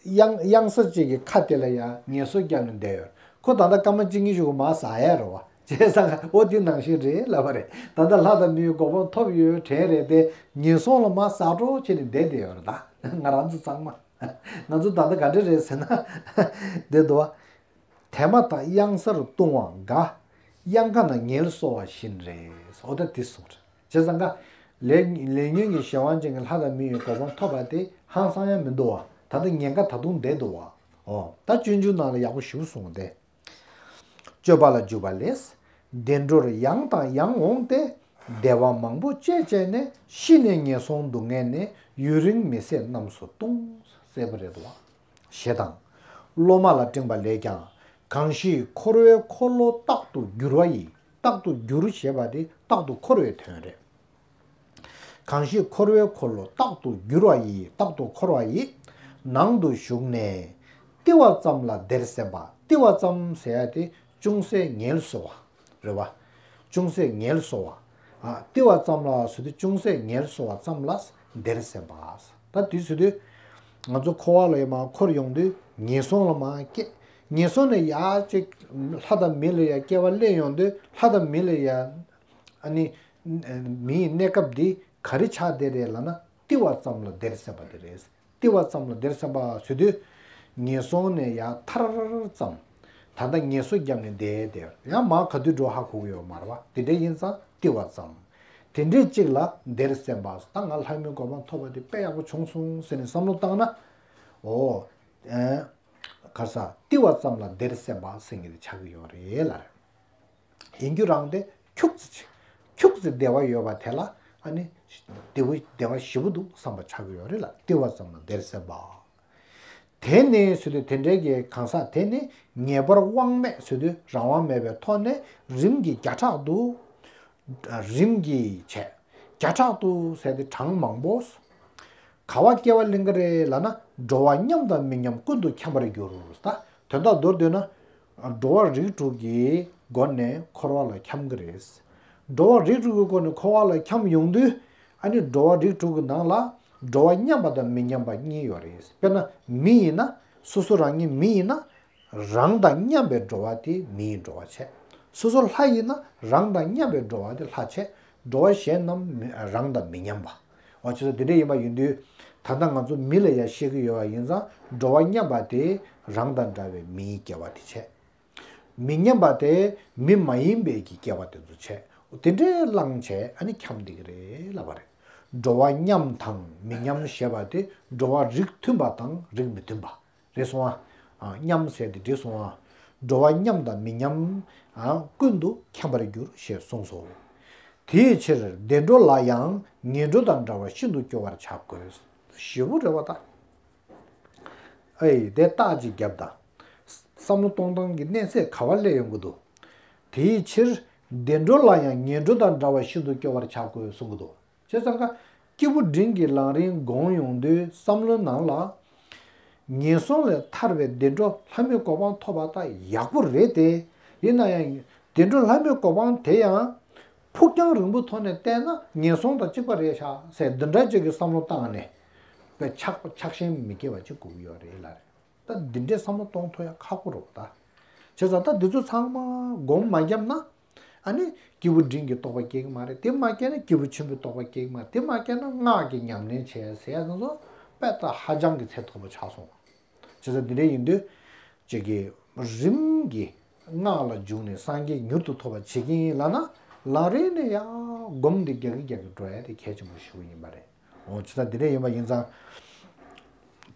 གཡང་གཡང་ས་གཅིག་གི་ཁ་དེ་ལ་ཡང་ངལ་གསོ་བརྒྱབ་ནས་བསྡད་ཡོད། ཁོ་ད་ལྟ་སྐར་མ་གཅིག་གཉིས་ཤིག་གོ་མ་ཟ་ཡ་རེད་བ། བྱས་ཙང་ཨོ་དེ་ནང་བཞིན་རེད་ལབ་པ་རེད། ད་ལྟ་ལྷ་དང་མིའི་གོ་འཕང་ཐོབ་ཡོད་དྲན་རེད་དེ། ངན་སོང་ལ་མར་ཟག་འགྲོ་བྱས་ནས་བསྡད་བསྡད་ཡོད་རེད་ད། ང་རང་ཚོ་ཚང་མ། ང་ཚོ་ད་ལྟ་ག་འདྲ་རེད་ཟེར་ན། བསྡད་འདུག་བ། དེ་མ་ཐག་གཡང་སར་ལྟུང་བ་དགའ། གཡང་ཁ་ན་ངལ་གསོ་བ་བཞིན་རེད། ཨོ་ད་དེ་གསུངས་རེད། བྱས་ཙང་ཀ། ལས་ལས་ཉོན་གྱི་གཞན་དབང་ཅན་གྱི་ལྷ་དང་མི་ཡི་གོ་འཕང་ཐོབ་པ་དེ་ཧང་སང་ཡང་མི་འདུག་བ། ད་ལྟ་ཉེན་ཁ་ད་དུང་བསྡད་འདུག་བ། ཨོ་ད་སྤྱོད་འཇུག་ནང་ལ་ཡག་པོ་ཞིག་གསུངས་ཏེ། སྤྱོད་པ་ལ་འཇུག་པ་ལས། བདེ་འགྲོར་ཡང་དང་ཡང་འོངས་ཏེ། བདེ་བ་མང་པོ་སྤྱད་བྱས་ནས། ཤི་ནས་ངན་སོང་སྡུག་བསྔལ་ནི། ཡུན་རིང་མི་བཟད་རྣམས་སུ་ལྟུང་། གསལ་པོ་རེད་དོ། ཞེས་དང་། སློབ་མ་ལ་སྤྲིངས་པ་ལས་ཀྱང་། གང་ཞིག་འཁོར་བའི་འཁོར་ལོ་རྟག་ཏུ་བསྒྱུར་བ་ཡི། རྟག་ཏུ་བསྒྱུར་ཞེས་པ་དེ་རྟག་ཏུ་འཁོར་བའི་དོན་རེད། གང་ཞིག་འཁོར་བའི་འཁོར་ལོ་རྟག་ཏུ་བསྒྱུར་བ་ཡི། རྟག་ཏུ་འཁོར་བ་ཡི། ནང་དུ་ཞུགས་ནས། བརྟི་བ་ཙམ་ལ་བདེར་སེམས་པ། བརྟི་བ་ཙམ་ཟེར་ཡ་དེ་ཅུང་ཟད་ངལ་གསོ་བ་རེད་བ། ཅུང་ཟད་ངལ་གསོ་བ། ཨ། བརྟི་བ་ཙམ་ལ་ཟེར་དུས་ཅུང་ཟད་ངལ་གསོ་བ་ཙམ་ལ་བདེར་སེམས་པ། ད་དེ་ཟེར་དུས། ང་ཚོ་འཁོར་བ་ལ་ཡ་མར་འཁོར་ཡོང་དུས་ངན་སོང་ལ་མར་སྐྱེ། ངན་སོང་ནས་ཡར་ཅིག་ལྷ་དང་མི་ལ་ཡ་སྐྱེ་བ་ལེན་ཡོང་དུས་ལྷ་དང་མི་ལ་ཡ། ཨ་ནི། མིའི་གནས་སྐབས་འདི་ག་རེ་ཆགས་བསྡད་རེད་ལབ་ན། བརྟི་བ་ཙམ་ལ་བདེར་སེམས་པ་དེ་རེད། བརྟི་བ་ཙམ་ལ་བདེར་སེམས་པ་ཟེར་དུས། ངན་སོང་ནས་ཡར་ཐར་ཙམ། ད་ལྟ་ངལ་གསོ་བརྒྱབ་ནས་བསྡད་དེ་ཡང་མར་ག་དུས་འགྲོ་ཧ་གོ་གི་ཡོད་མ་རེད་བ། དེ་འདྲ་ཡིན་ཙང་བརྟི་བ་ཙམ། དེ་འདྲའི་གཅིག་ལ་བདེར་སེམས་པ། ད་ང་ལྷ་མིའི་གོ་འཕང་ཐོབ་པ་དེ་དཔེ་ཡག་པོ་བྱུང་སོང་ཟེར་ནས་བསམ་བློ་བཏང་ན། འོ། ཨེ། ག་ས། བརྟི་བ་ཙམ་ལ་བདེར་སེམས་པ་ཟེར་མཁན་དེ་ཆགས་ཀྱི་ཡོད་རེད་ལ། ཡིན་རྒྱུ་རང་དེ་ཁྱུག་ཙི་ཆེ། ཁྱུག་ཙི་བདེ་བ་ཡོད་པ་དེ་ལ་ཨ་ནི། བདེ་བོ་བདེ་བ་ཞེ་པོ་འདུག་བསམ་པ་ཆགས་ཀྱི་ཡོད་རེད་ལ། བརྟི་བ་ཙམ་ལ་བདེར་སེམས་པ། དེ་ནི་ཟེར་དུས་དེ་འདྲའི་གི་གང་ཟག་དེ་ནི་ངེས་པར་དབང་མེད་ཟེར་དུས་རང་དབང་མེད་པའི་ཐོག་ནས་རིམ་གྱིས་བརྒྱ་ཕྲག་ཏུ། རིམ་གྱིས་བྱས། བརྒྱ་ཕྲག་ཏུ་ཟེར་ཏེ་གྲངས་མང་པོ། ག་བ་སྐྱེ་བ་ལེན་གྱི་རེད་ལབ་ན། འགྲོ་བ་མཉམ་དང་མི་མཉམ་ཀུན་ཏུ་འཁྱམས་པར་འགྱུར། ད་དོན་དག་མདོར་བསྡུས་ན། འགྲོ་བ་རིགས་དྲུག་གི་སྒོ་ནས་འཁོར་བ་ལ་འཁྱམས་ཀྱི་རེད། འགྲོ་བ་རིགས་དྲུག་གི་སྒོ་ནས་འཁོར་བ་ལ་འཁྱམས་ཡོང་དུས། ཨ་ནི་འགྲོ་བ་རིགས་དྲུག་གི་ནང་ལ་འགྲོ་བ་མཉམ་པ་དང་མི་མཉམ་པ་གཉིས་ཡོད་རེད། དཔེར་ན་མི་ཡིན་ན་སོ་སོ་རང་ཉིད་མི་ཡིན་ན། རང་དང་མཉམ་པའི་འགྲོ་བ་དེ་མིའི་འགྲོ་བ་བྱས། སོ་སོ་ལྷ་ཡིན་ན་རང་དང་མཉམ་པའི་འགྲོ་བ་དེ་ལྷ་བྱས། འགྲོ་བ་གཞན་རྣམས་མི་རང་དང་མི་མཉམ་པ། འོ་བྱས་ཙང་དེ་འདྲ་ཡིན་པ་ཡིན་དུས། ད་ལྟ་ང་ཚོ་མི་ལ་ཡ་བཤད་ཀྱི་ཡོད་པ་ཡིན་ཙང་འགྲོ་བ་མཉམ་པ་དེ་རང་དང་འདྲ་བའི་མིའི་སྐྱེ་བ་དེ་བྱས། མི་མཉམ་པ་དེ་མི་མ་ཡིན་པའི་གི་སྐྱེ་བ་དེ་ཚོ་བྱས། དེ་འདྲའི་བླངས་བྱས་ཨ་ནི་འཁྱམས་བསྡད་ཀྱི་རེད་ལབ་པ་རེད། འགྲོ་བ་མཉམ་དང་མི་མཉམ་ཞེས་པ་དེ་འགྲོ་བ་རིགས་མཐུན་པ་དང་རིགས་མི་མཐུན་པ། རེད་སོང་ཨ། ཨ། མཉམ་ཟེར་དེ་འགྲིག་སོང་ཨ། འགྲོ་བ་མཉམ་དང་མི་མཉམ། ཨ། ཀུན་ཏུ་འཁྱམས་པར་འགྱུར་ཞེས་གསུངས་སོ། དེའི་ཕྱིར་བདེ་འགྲོ་ལ་ཡང་ངན་འགྲོ་དང་འདྲ་བར་ཤིན་ཏུ་སྐྱོ་བར་བྱ་དགོས། ཞེ་པོ་རེད་བ་ད། ཨེ་དེ་རྟགས་ཅིག་བརྒྱབ་དང་། བསམ་བློ་གཏོང་སྟངས་ཀྱི་གནས་ཚད་ག་བ་སླེབས་ཡོང་གི་འདུག་དེའི་ཕྱིར་བདེ་འགྲོ་ལ་ཡང་ངན་འགྲོ་དང་འདྲ་བ་ཤིན་ཏུ་སྐྱོ་བར་བྱ་དགོས་གསུང་གི་འདུག་བྱས་ཙང་ཀ་སྐྱེས་བུ་འབྲིང་གིས་ལམ་རིམ་སྒོམ་ཡོང་དུས་བསམ་བློའི་ནང་ལ། ངན་སོང་ལས་ཐར་བའི་བདེ་འགྲོ་ལྷ་མིའི་གོ་འཕང་ཐོབ་པ་དག་ཡག་པོ་རེད་དེ། ཡིན་ན་ཡང་བདེ་འགྲོ་ལྷ་མིའི་གོ་འཕང་དེ་ཡང་ཕུགས་རྒྱང་རིང་པོའི་ཐོག་ནས་བལྟས་ན་ངན་སོང་དང་གཅིག་པ་རེད་ཤག་ཟེར་འདི་འདྲ་ཅིག་གི་བསམ་བློ་བཏང་ནས་པའི་ཆགས་པ་ཆགས་ཞེན་མི་སྐྱེ་བ་ཅིག་དགོས་ཀྱི་ཡོད་རེད་ལ་རེད། ད་འདི་འདྲའི་བསམ་བློ་གཏོང་ཐུབ་ཡ་ཁག་པོ་རེད་པ་ད། བྱས་ཙང་ད་འདི་ཚོ་ཚང་མ་སྒོམ་མ་བརྒྱབ་ན། ཨ་ནི་སྐྱེས་བུ་འབྲིང་གི་རྟོགས་པ་སྐྱེ་གི་མ་རེད། དེ་མ་སྐྱེས་ན་སྐྱེས་བུ་ཆེན་པོའི་རྟོགས་པ་སྐྱེ་གི་མ་རེད། དེ་མ་སྐྱེས་ན་སྔགས་ཀྱི་ཉམས་ལེན་བྱས་ཟེར་ཡ་དེ་ཚོ་དཔེ་ད་ཧ་ཅང་གི་ཚད་མཐོ་པོ་ཆགས་སོང་བ། བྱས་ཙང་འདི་འདྲ་ཡིན་དུས་ཅིག་གི་རིམ་གྱིས་སྔགས་ལ་འཇུག་ནས་སངས་རྒྱས་མྱུར་དུ་ཐོབ་པ་བྱེད་ཀྱི་ཡིན་ལབ་ན་ལམ་རིམ་ནས་ཡང་སྒོམ་འདི་རྒྱག་གི་རྒྱག་གི་འགྲོ་ཡ་དེ་གལ་ཆེན་པོ་ཞེ་པོ་ཡིན་པ་རེད། འོ་བྱས་ཙང་འདི་འདྲ་ཡིན་པ་ཡིན་ཙང་།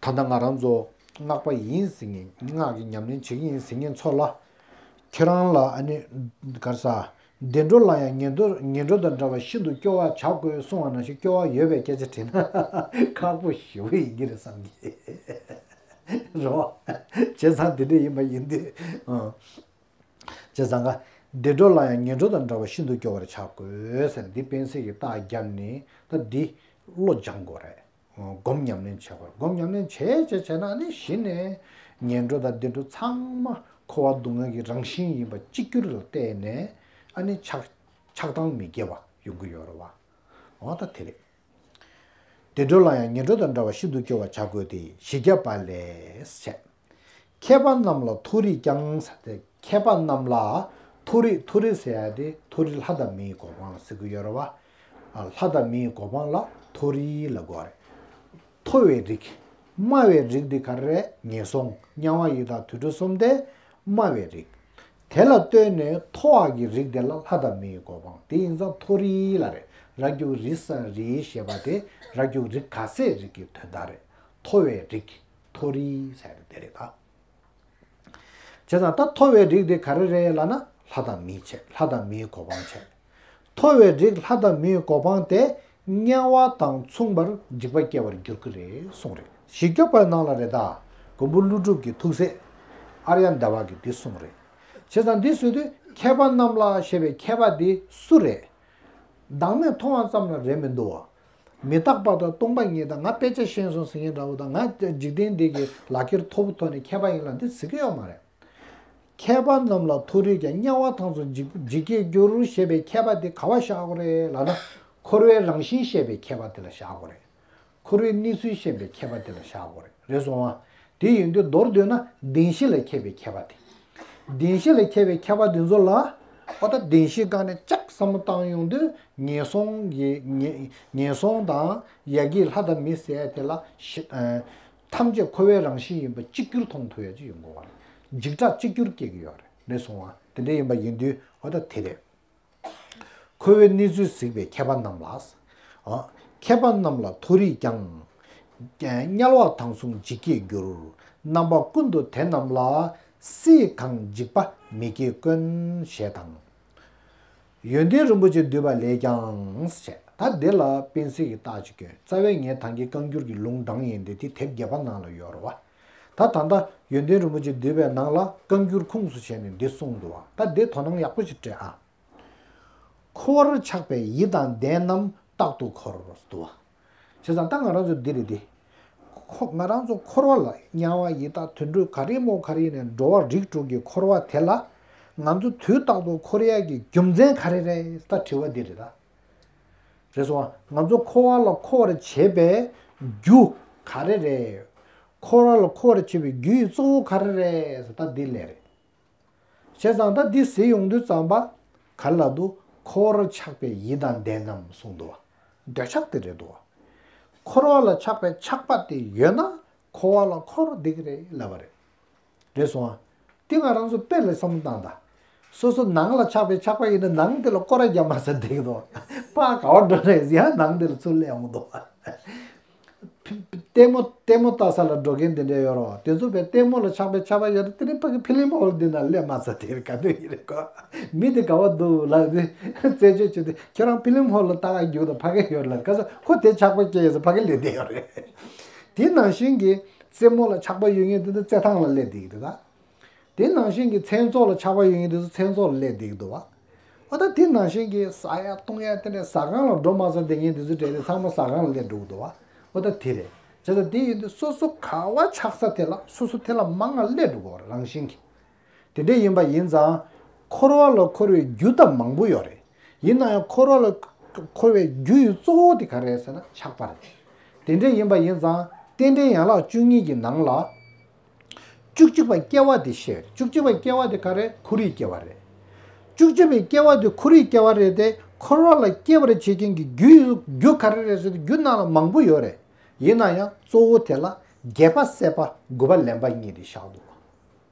ད་ལྟ་ང་རང་ཚོ་སྔགས་པ་ཡིན་ཟེར་མཁན་སྔགས་ཀྱི་ཉམས་ལེན་བྱེད་ཀྱི་ཡིན་ཟེར་མཁན་ཚོ་ལ། ཁྱེད་རང་ལ་ཨ་ནི་ག་རེ་ཟ། བདེ་འགྲོ་ལ་ཡང་ངན་འགྲོ་ངན་འགྲོ་དང་འདྲ་བ་ཤིན་ཏུ་སྐྱོ་བར་བྱ་དགོས་གསུང་བ་ནང་བཞིན་སྐྱོ་བ་ཡོད་པའི་སྐད་ཆ་དྲིས་ན་ཁག་པོ་ཞེ་པོ་ཡིན་གྱི་རེད་བསམ་གྱི་རེད་བ། བྱས་ཙང་དེ་འདྲ་ཡིན་པ་ཡིན་དུས། བྱས་ཙང་ཀ་བདེ་འགྲོ་ལ་ཡང་ངན་འགྲོ་དང་འདྲ་བ་ཤིན་ཏུ་སྐྱོ་བར་བྱ་དགོས་ཟེར་འདི་པཎ་ཟེར་གྱི་རྟགས་བརྒྱབ་ནས་ད་འདི་བློ་སྦྱང་དགོས་རེད། སྒོམ་ཉམས་ལེན་བྱེད་དགོས་རེད། སྒོམ་ཉམས་ལེན་བྱས་བྱས་བྱས་ན་ནི་གཞི་ནས་ངན་འགྲོ་དང་བདེ་འགྲོ་ཚང་མ་འཁོར་བ་སྡུག་བསྔལ་གྱི་རང་བཞིན་ཡིན་པ་གཅིག་གྱུར་ལ་བལྟས་ནས་ཨ་ནི་ཆགས་ཆགས་སྡང་མི་སྐྱེ་བ་ཡོང་གི་ཡོད་རེད་བ། འོ་ད་དེ་རེད། བདེ་འགྲོ་ལ་ཡང་ངན་འགྲོ་དང་འདྲ་བ་ཤིན་ཏུ་སྐྱོ་བར་བྱ་དགོས་ཏེ་བཞི་བརྒྱ་པ་ལས་བྱས། མཁས་པ་རྣམས་ལ་མཐོ་རིས་ཀྱང་ཟེར་ཏེ་མཁས་པ་རྣམས་ལ་མཐོ་རིས་མཐོ་རིས་ཟེར་ཡ་དེ་མཐོ་རིས་ལྷ་དང་མིའི་གོ་འཕང་ལ་ཟེར་གི་ཡོད་རེད་བ། ལྷ་དང་མིའི་གོ་འཕང་ལ་མཐོ་རིས་ལབ་དགོས་རེད། མཐོ་བའི་རིགས། དམའ་བའི་རིགས་འདི་ག་རེ་རེད། ངན་སོང་དམྱལ་བ་ཡི་དྭགས་དུད་འགྲོ་གསུམ་སྟེ་དམའ་བའི་རིགས། དེ་ལ་ལྟོས་ནས་མཐོ་བ་གི་རིགས་དེ་ལ་ལྷ་དང་མིའི་གོ་འཕང་དེ་ཡིན་ཙང་མཐོ་རིས་ལ་རེད། ར་རྒྱུག་རི་ས་རི་ཞེས་པ་དེ་ར་རྒྱུག་རི་ག་སའི་རིགས་ཀྱི་དོན་དག་རེད། མཐོ་བའི་རིགས། མཐོ་རིས་ཟེར་དེ་རེད་ད། བྱས་ཙང་ད་མཐོ་བའི་རིགས་དེ་ག་རེ་རེད་ལབ་ན་ལྷ་དང་མི་བྱས། ལྷ་དང་མིའི་གོ་འཕང་བྱས། མཐོ་བའི་རིགས་ལྷ་དང་མིའི་གོ་འཕང་དེ་དམྱལ་བ་དང་མཚུངས་པར་འཇིགས་པ་སྐྱེ་བར་འགྱུར་གྱི་རེད་གསུངས་རེད། བཞི་བརྒྱ་པའི་ནང་ལ་རེད་ད། མགོན་པོ་ཀླུ་སྒྲུབ་ཀྱི་ཐུགས་སྲས་ཨཱརྱ་དྷ་ར་བ་གིས་འདི་གསུངས་རེད། བྱས་ཙང་འདི་ཟེར་དུས་མཁས་པ་རྣམས་ལ་ཞེས་པའི་མཁས་པ་འདི་སུ་རེད། བདག་མེད་མཐོང་བ་ཙམ་ལ་རེད་མི་འདུག་བ། མི་རྟག་པ་དང་སྟོང་པ་ཉིད་དང་ང་དཔེ་ཆ་ཤེས་སོང་ཟེར་མཁན་འདྲ་བོ་དང་ང་འཇིག་རྟེན་འདི་གི་ལག་ཁྱེར་མཐོ་པོ་ཐོག་ནས་མཁས་པ་ཡིན་ལ་འདི་ཟེར་གི་ཡོད་མ་རེད། མཁས་པ་རྣམས་ལ་མཐོ་རིས་ཀྱང་དམྱལ་བ་དང་མཚུངས་འཇིགས་འཇིགས་སྐྱེ་འགྱུར་ཞེས་པའི་མཁས་པ་འདི་ག་བ་བཞག་དགོས་རེད་ལབ་ན་འཁོར་བའི་རང་བཞིན་ཤེས་པའི་མཁས་པ་དེ་ལ་བཞག་དགོས་རེད། འཁོར་བའི་གནས་ཚུལ་ཤེས་པའི་མཁས་པ་དེ་ལ་བཞག་དགོས་རེད། རེད་སོང་ང་། དེ་ཡིན་དུས་མདོར་བསྡུས་ན་བདེན་བཞི་ལ་མཁས་པའི་མཁས་པ་དེ། བདེན་བཞི་ལ་མཁས་པའི་མཁས་པ་དེ་ཚོ་ལ་ཨོ་ད་བདེན་བཞི་སྒང་ནས་ལྕགས་བསམ་བློ་བཏང་ཡོང་དུས་ངན་སོང་གི་ངན་ངན་སོང་དང་ཡ་གི་ལྷ་དང་མི་ཟེར་ཡ་དེ་ལ་ཤི་ཨ་ཐམས་ཅད་འཁོར་བའི་རང་བཞིན་ཡིན་པ་གཅིག་གྱུར་མཐོང་ཐུབ་ཡ་ཅིག་ཡོང་དགོས་པ་རེད། འཇིགས་སྐྲག་གཅིག་གྱུར་སྐྱེ་གི་ཡོད་རེད། རེད་སོང་ང་། དེ་འདྲ་ཡིན་པ་ཡིན་དུས་ཨོ་ད་དེ་རེད། འཁོར་བའི་གནས་ཚུལ་གཟིགས་པའི་མཁས་པ་རྣམས་ལ། ཨ། མཁས་པ་རྣམས་ལ་མཐོ་རིས་ཀྱང་། དམྱལ་བ་དང་མཚུངས་འཇིགས་སྐྱེ་འགྱུར། རྣམ་པ་ཀུན་ཏུ་དེ་རྣམས་ལ། སྲིད་གང་འཇིགས་པ་མི་སྐྱེ་དཀོན། ཞེས་དང་། ཡོན་ཏན་རིན་པོ་ཆེ་བསྡུས་པ་ལས་ཀྱང་ཞེས། ད་འདི་ལ་པཎ་ཟེར་གྱི་རྟགས་ཅིག་སྐྱོན། རྩ་བའི་ངས་ད་གིན་བཀའ་འགྱུར་གྱི་ལུང་དྲངས་ཡིན་ཏེ་དེ་དེབ་བརྒྱད་པ་ནང་ལ་ཡོད་རེད་བ། ད་ད་ལྟ་ཡོན་ཏན་རིན་པོ་ཆེ་བསྡུས་པའི་ནང་ལ་བཀའ་འགྱུར་ཁུངས་སུ་བྱས་ནས་འདི་གསུངས་འདུག་བ། ད་འདི་དོ་སྣང་ཡག་པོ་ཞིག་སྤྲད་ཨ། འཁོར་བར་ཆགས་པའི་ཡིད་དང་ལྡན་རྣམས་རྟག་ཏུ་འཁོར་རོ་འདུག་བ། བྱས་ཙང་ད་ང་རང་ཚོ་འདི་རེད་དེ། ཁོ་ང་རང་ཚོ་འཁོར་བ་ལ་དམྱལ་བ་ཡི་དྭགས་དུད་འགྲོ་ག་རེ་མོ་ག་རེ་ཡིན་ནའི་འགྲོ་བ་རིགས་དྲུག་གི་འཁོར་བ་དེ་ལ་ང་ཚོ་དུས་རྟག་ཏུ་འཁོར་ཡག་གི་རྒྱུ་མཚན་ག་རེ་རེད་ད་དྲི་བ་འདི་རེད་ད། རེད་སོང་ང་། ང་ཚོ་འཁོར་བ་ལ་འཁོར་བར་བྱེད་པའི་རྒྱུ་ག་རེ་རེད། འཁོར་བ་ལ་འཁོར་བར་བྱེད་པའི་རྒྱུ་ཡི་གཙོ་བོ་ག་རེ་རེད་ཟེར་ད་འདི་ལས་རེད། བྱས་ཙང་ད་འདི་ཟེར་ཡོང་དུས་ཙམ་པ། ག་ལ་འདུག་འཁོར་བར་ཆགས་པའི་ཡིད་དང་ལྡན་རྣམས་གསུངས་འདུག་བ། འདོད་ཆགས་དེ་རེད་འདུག་བ། འཁོར་བ་ལ་ཆགས་པའི་ཆགས་པ་དེ་ཡོད་ན་འཁོར་བ་ལ་འཁོར་བསྡད་ཀྱི་རེད་ལབ་པ་རེད། རེད་སོང་ཨ། དེ་ང་རང་ཚོ་དཔེ་ལ་བསམ་བློ་བཏང་དང་། སོ་སོ་ནང་ལ་ཆགས་པའི་ཆགས་པ་ཡིན་ན་ནང་དེ་ལ་སྐོར་ར་རྒྱབ་མ་ཟེར་བསྡད་ཀྱི་འདུག་བ། པ་ག་བ་འགྲོ་ནས་ཡང་ནང་དེ་ལ་ཚུར་སླེབས་ཡོང་གི་འདུག་བ། ལྟད་མོ་ལྟད་མོ་ལྟ་ས་ལ་འགྲོ་མཁན་དེ་འདྲ་ཡོད་རོ། དེ་ཚོ་བས་ལྟད་མོ་ལ་ཆགས་པའི་ཆགས་པ་ཡོད་ན་དེ་རིང་ཕ་གི་ཕི་ལིམ་ཧོལ་འདི་ན་སླེབས་མ་ཚར་དེ་ག་དུས་ཡིན་རེད་གོ། མི་དེ་ག་བ་འདུག་ལབ་དེ་རྩད་གཅོད་བྱེད་དུས་ཁྱོད་རང་ཕི་ལིམ་ཧོལ་ལ་ལྟ་ག་རྒྱུགས་དང་ཕ་གི་ཡོད་ལ་ག་ས་ཁོ་དེ་ཆགས་པ་སྐྱེས་ཡོད་ས་ཕ་གི་ལས་དེ་ཡོད་རེད། དེ་ནང་བཞིན་གྱི་རྩེད་མོ་ལ་ཆགས་པ་ཡོད་མཁན་དེ་ཚོ་རྩེད་ཐང་ལ་སླེབས་བསྡད་ཀྱི་འདུག་ད། དེ་ནང་བཞིན་གྱི་མཚན་ཚོགས་ལ་ཆགས་པ་ཡོད་མཁན་དེ་ཚོ་མཚན་ཚོགས་ལ་སླེབས་བསྡད་ཀྱི་འདུག་བ། འོ་ད་དེ་ནང་བཞིན་གྱི་ཟ་ཡ་བཏུང་ཡ་དེ་འདྲ་ཟ་ཁང་ལ་འགྲོ་མ་ཚར་བསྡད་མཁན་དེ་ཚོ་གྲས་དེ་ཚང་མ་ཟ་ཁང་ལ་སླེབས་འགྲོ་གི་འདུག་བ། འོ་ད་དེ་རེད། བྱས་ཙང་དེ་ཡིན་དུས་སོ་སོ་ག་བ་ཆགས་ས་དེ་ལ་སོ་སོ་དེ་ལ་མར་མར་སླེབས་འགྲོ་གི་རེད་རང་བཞིན་གྱིས། དེ་འདྲ་ཡིན་པ་ཡིན་ཙང་། འཁོར་བ་ལ་འཁོར་བའི་རྒྱུ་དང་མང་པོ་ཡོད་རེད། ཡིན་ན་ཡང་འཁོར་བ་ལ་འཁོར་བའི་རྒྱུ་ཡི་གཙོ་བོ་དེ་ག་རེ་རེད་ཟེར་ན་ཆགས་པ་རེད། དེ་འདྲ་ཡིན་པ་ཡིན་ཙང་རྟེན་འབྲེལ་ཡན་ལག་བཅུ་གཉིས་ཀྱི་ནང་ལ། བཅུ་གཅིག་པ་སྐྱེ་བ་དེ་བཤད་རེད། བཅུ་གཅིག་པ་སྐྱེ་བ་དེ་ག་རེ་འཁོར་བའི་སྐྱེ་བ་རེད། བཅུ་གཅིག་པའི་སྐྱེ་བ་དེ་འཁོར་བའི་སྐྱེ་བ་རེད་དེ་འཁོར་བ་ལ་སྐྱེ་བར་བྱེད་མཁན་གྱི་རྒྱུ་ཡི་རྒྱུ་ག་རེ་རེད་ཟེར་དུས་རྒྱུ་ནང་ལ་མང་པོ་ཡོད་རེད། ཡིན་ན་ཡང་གཙོ་བོ་དེ་ལ་རྒྱས་པ་སྲེད་པ་དགུ་པ་ལེན་པ་གཉིས་དེ་བཞག་འདུག་བ།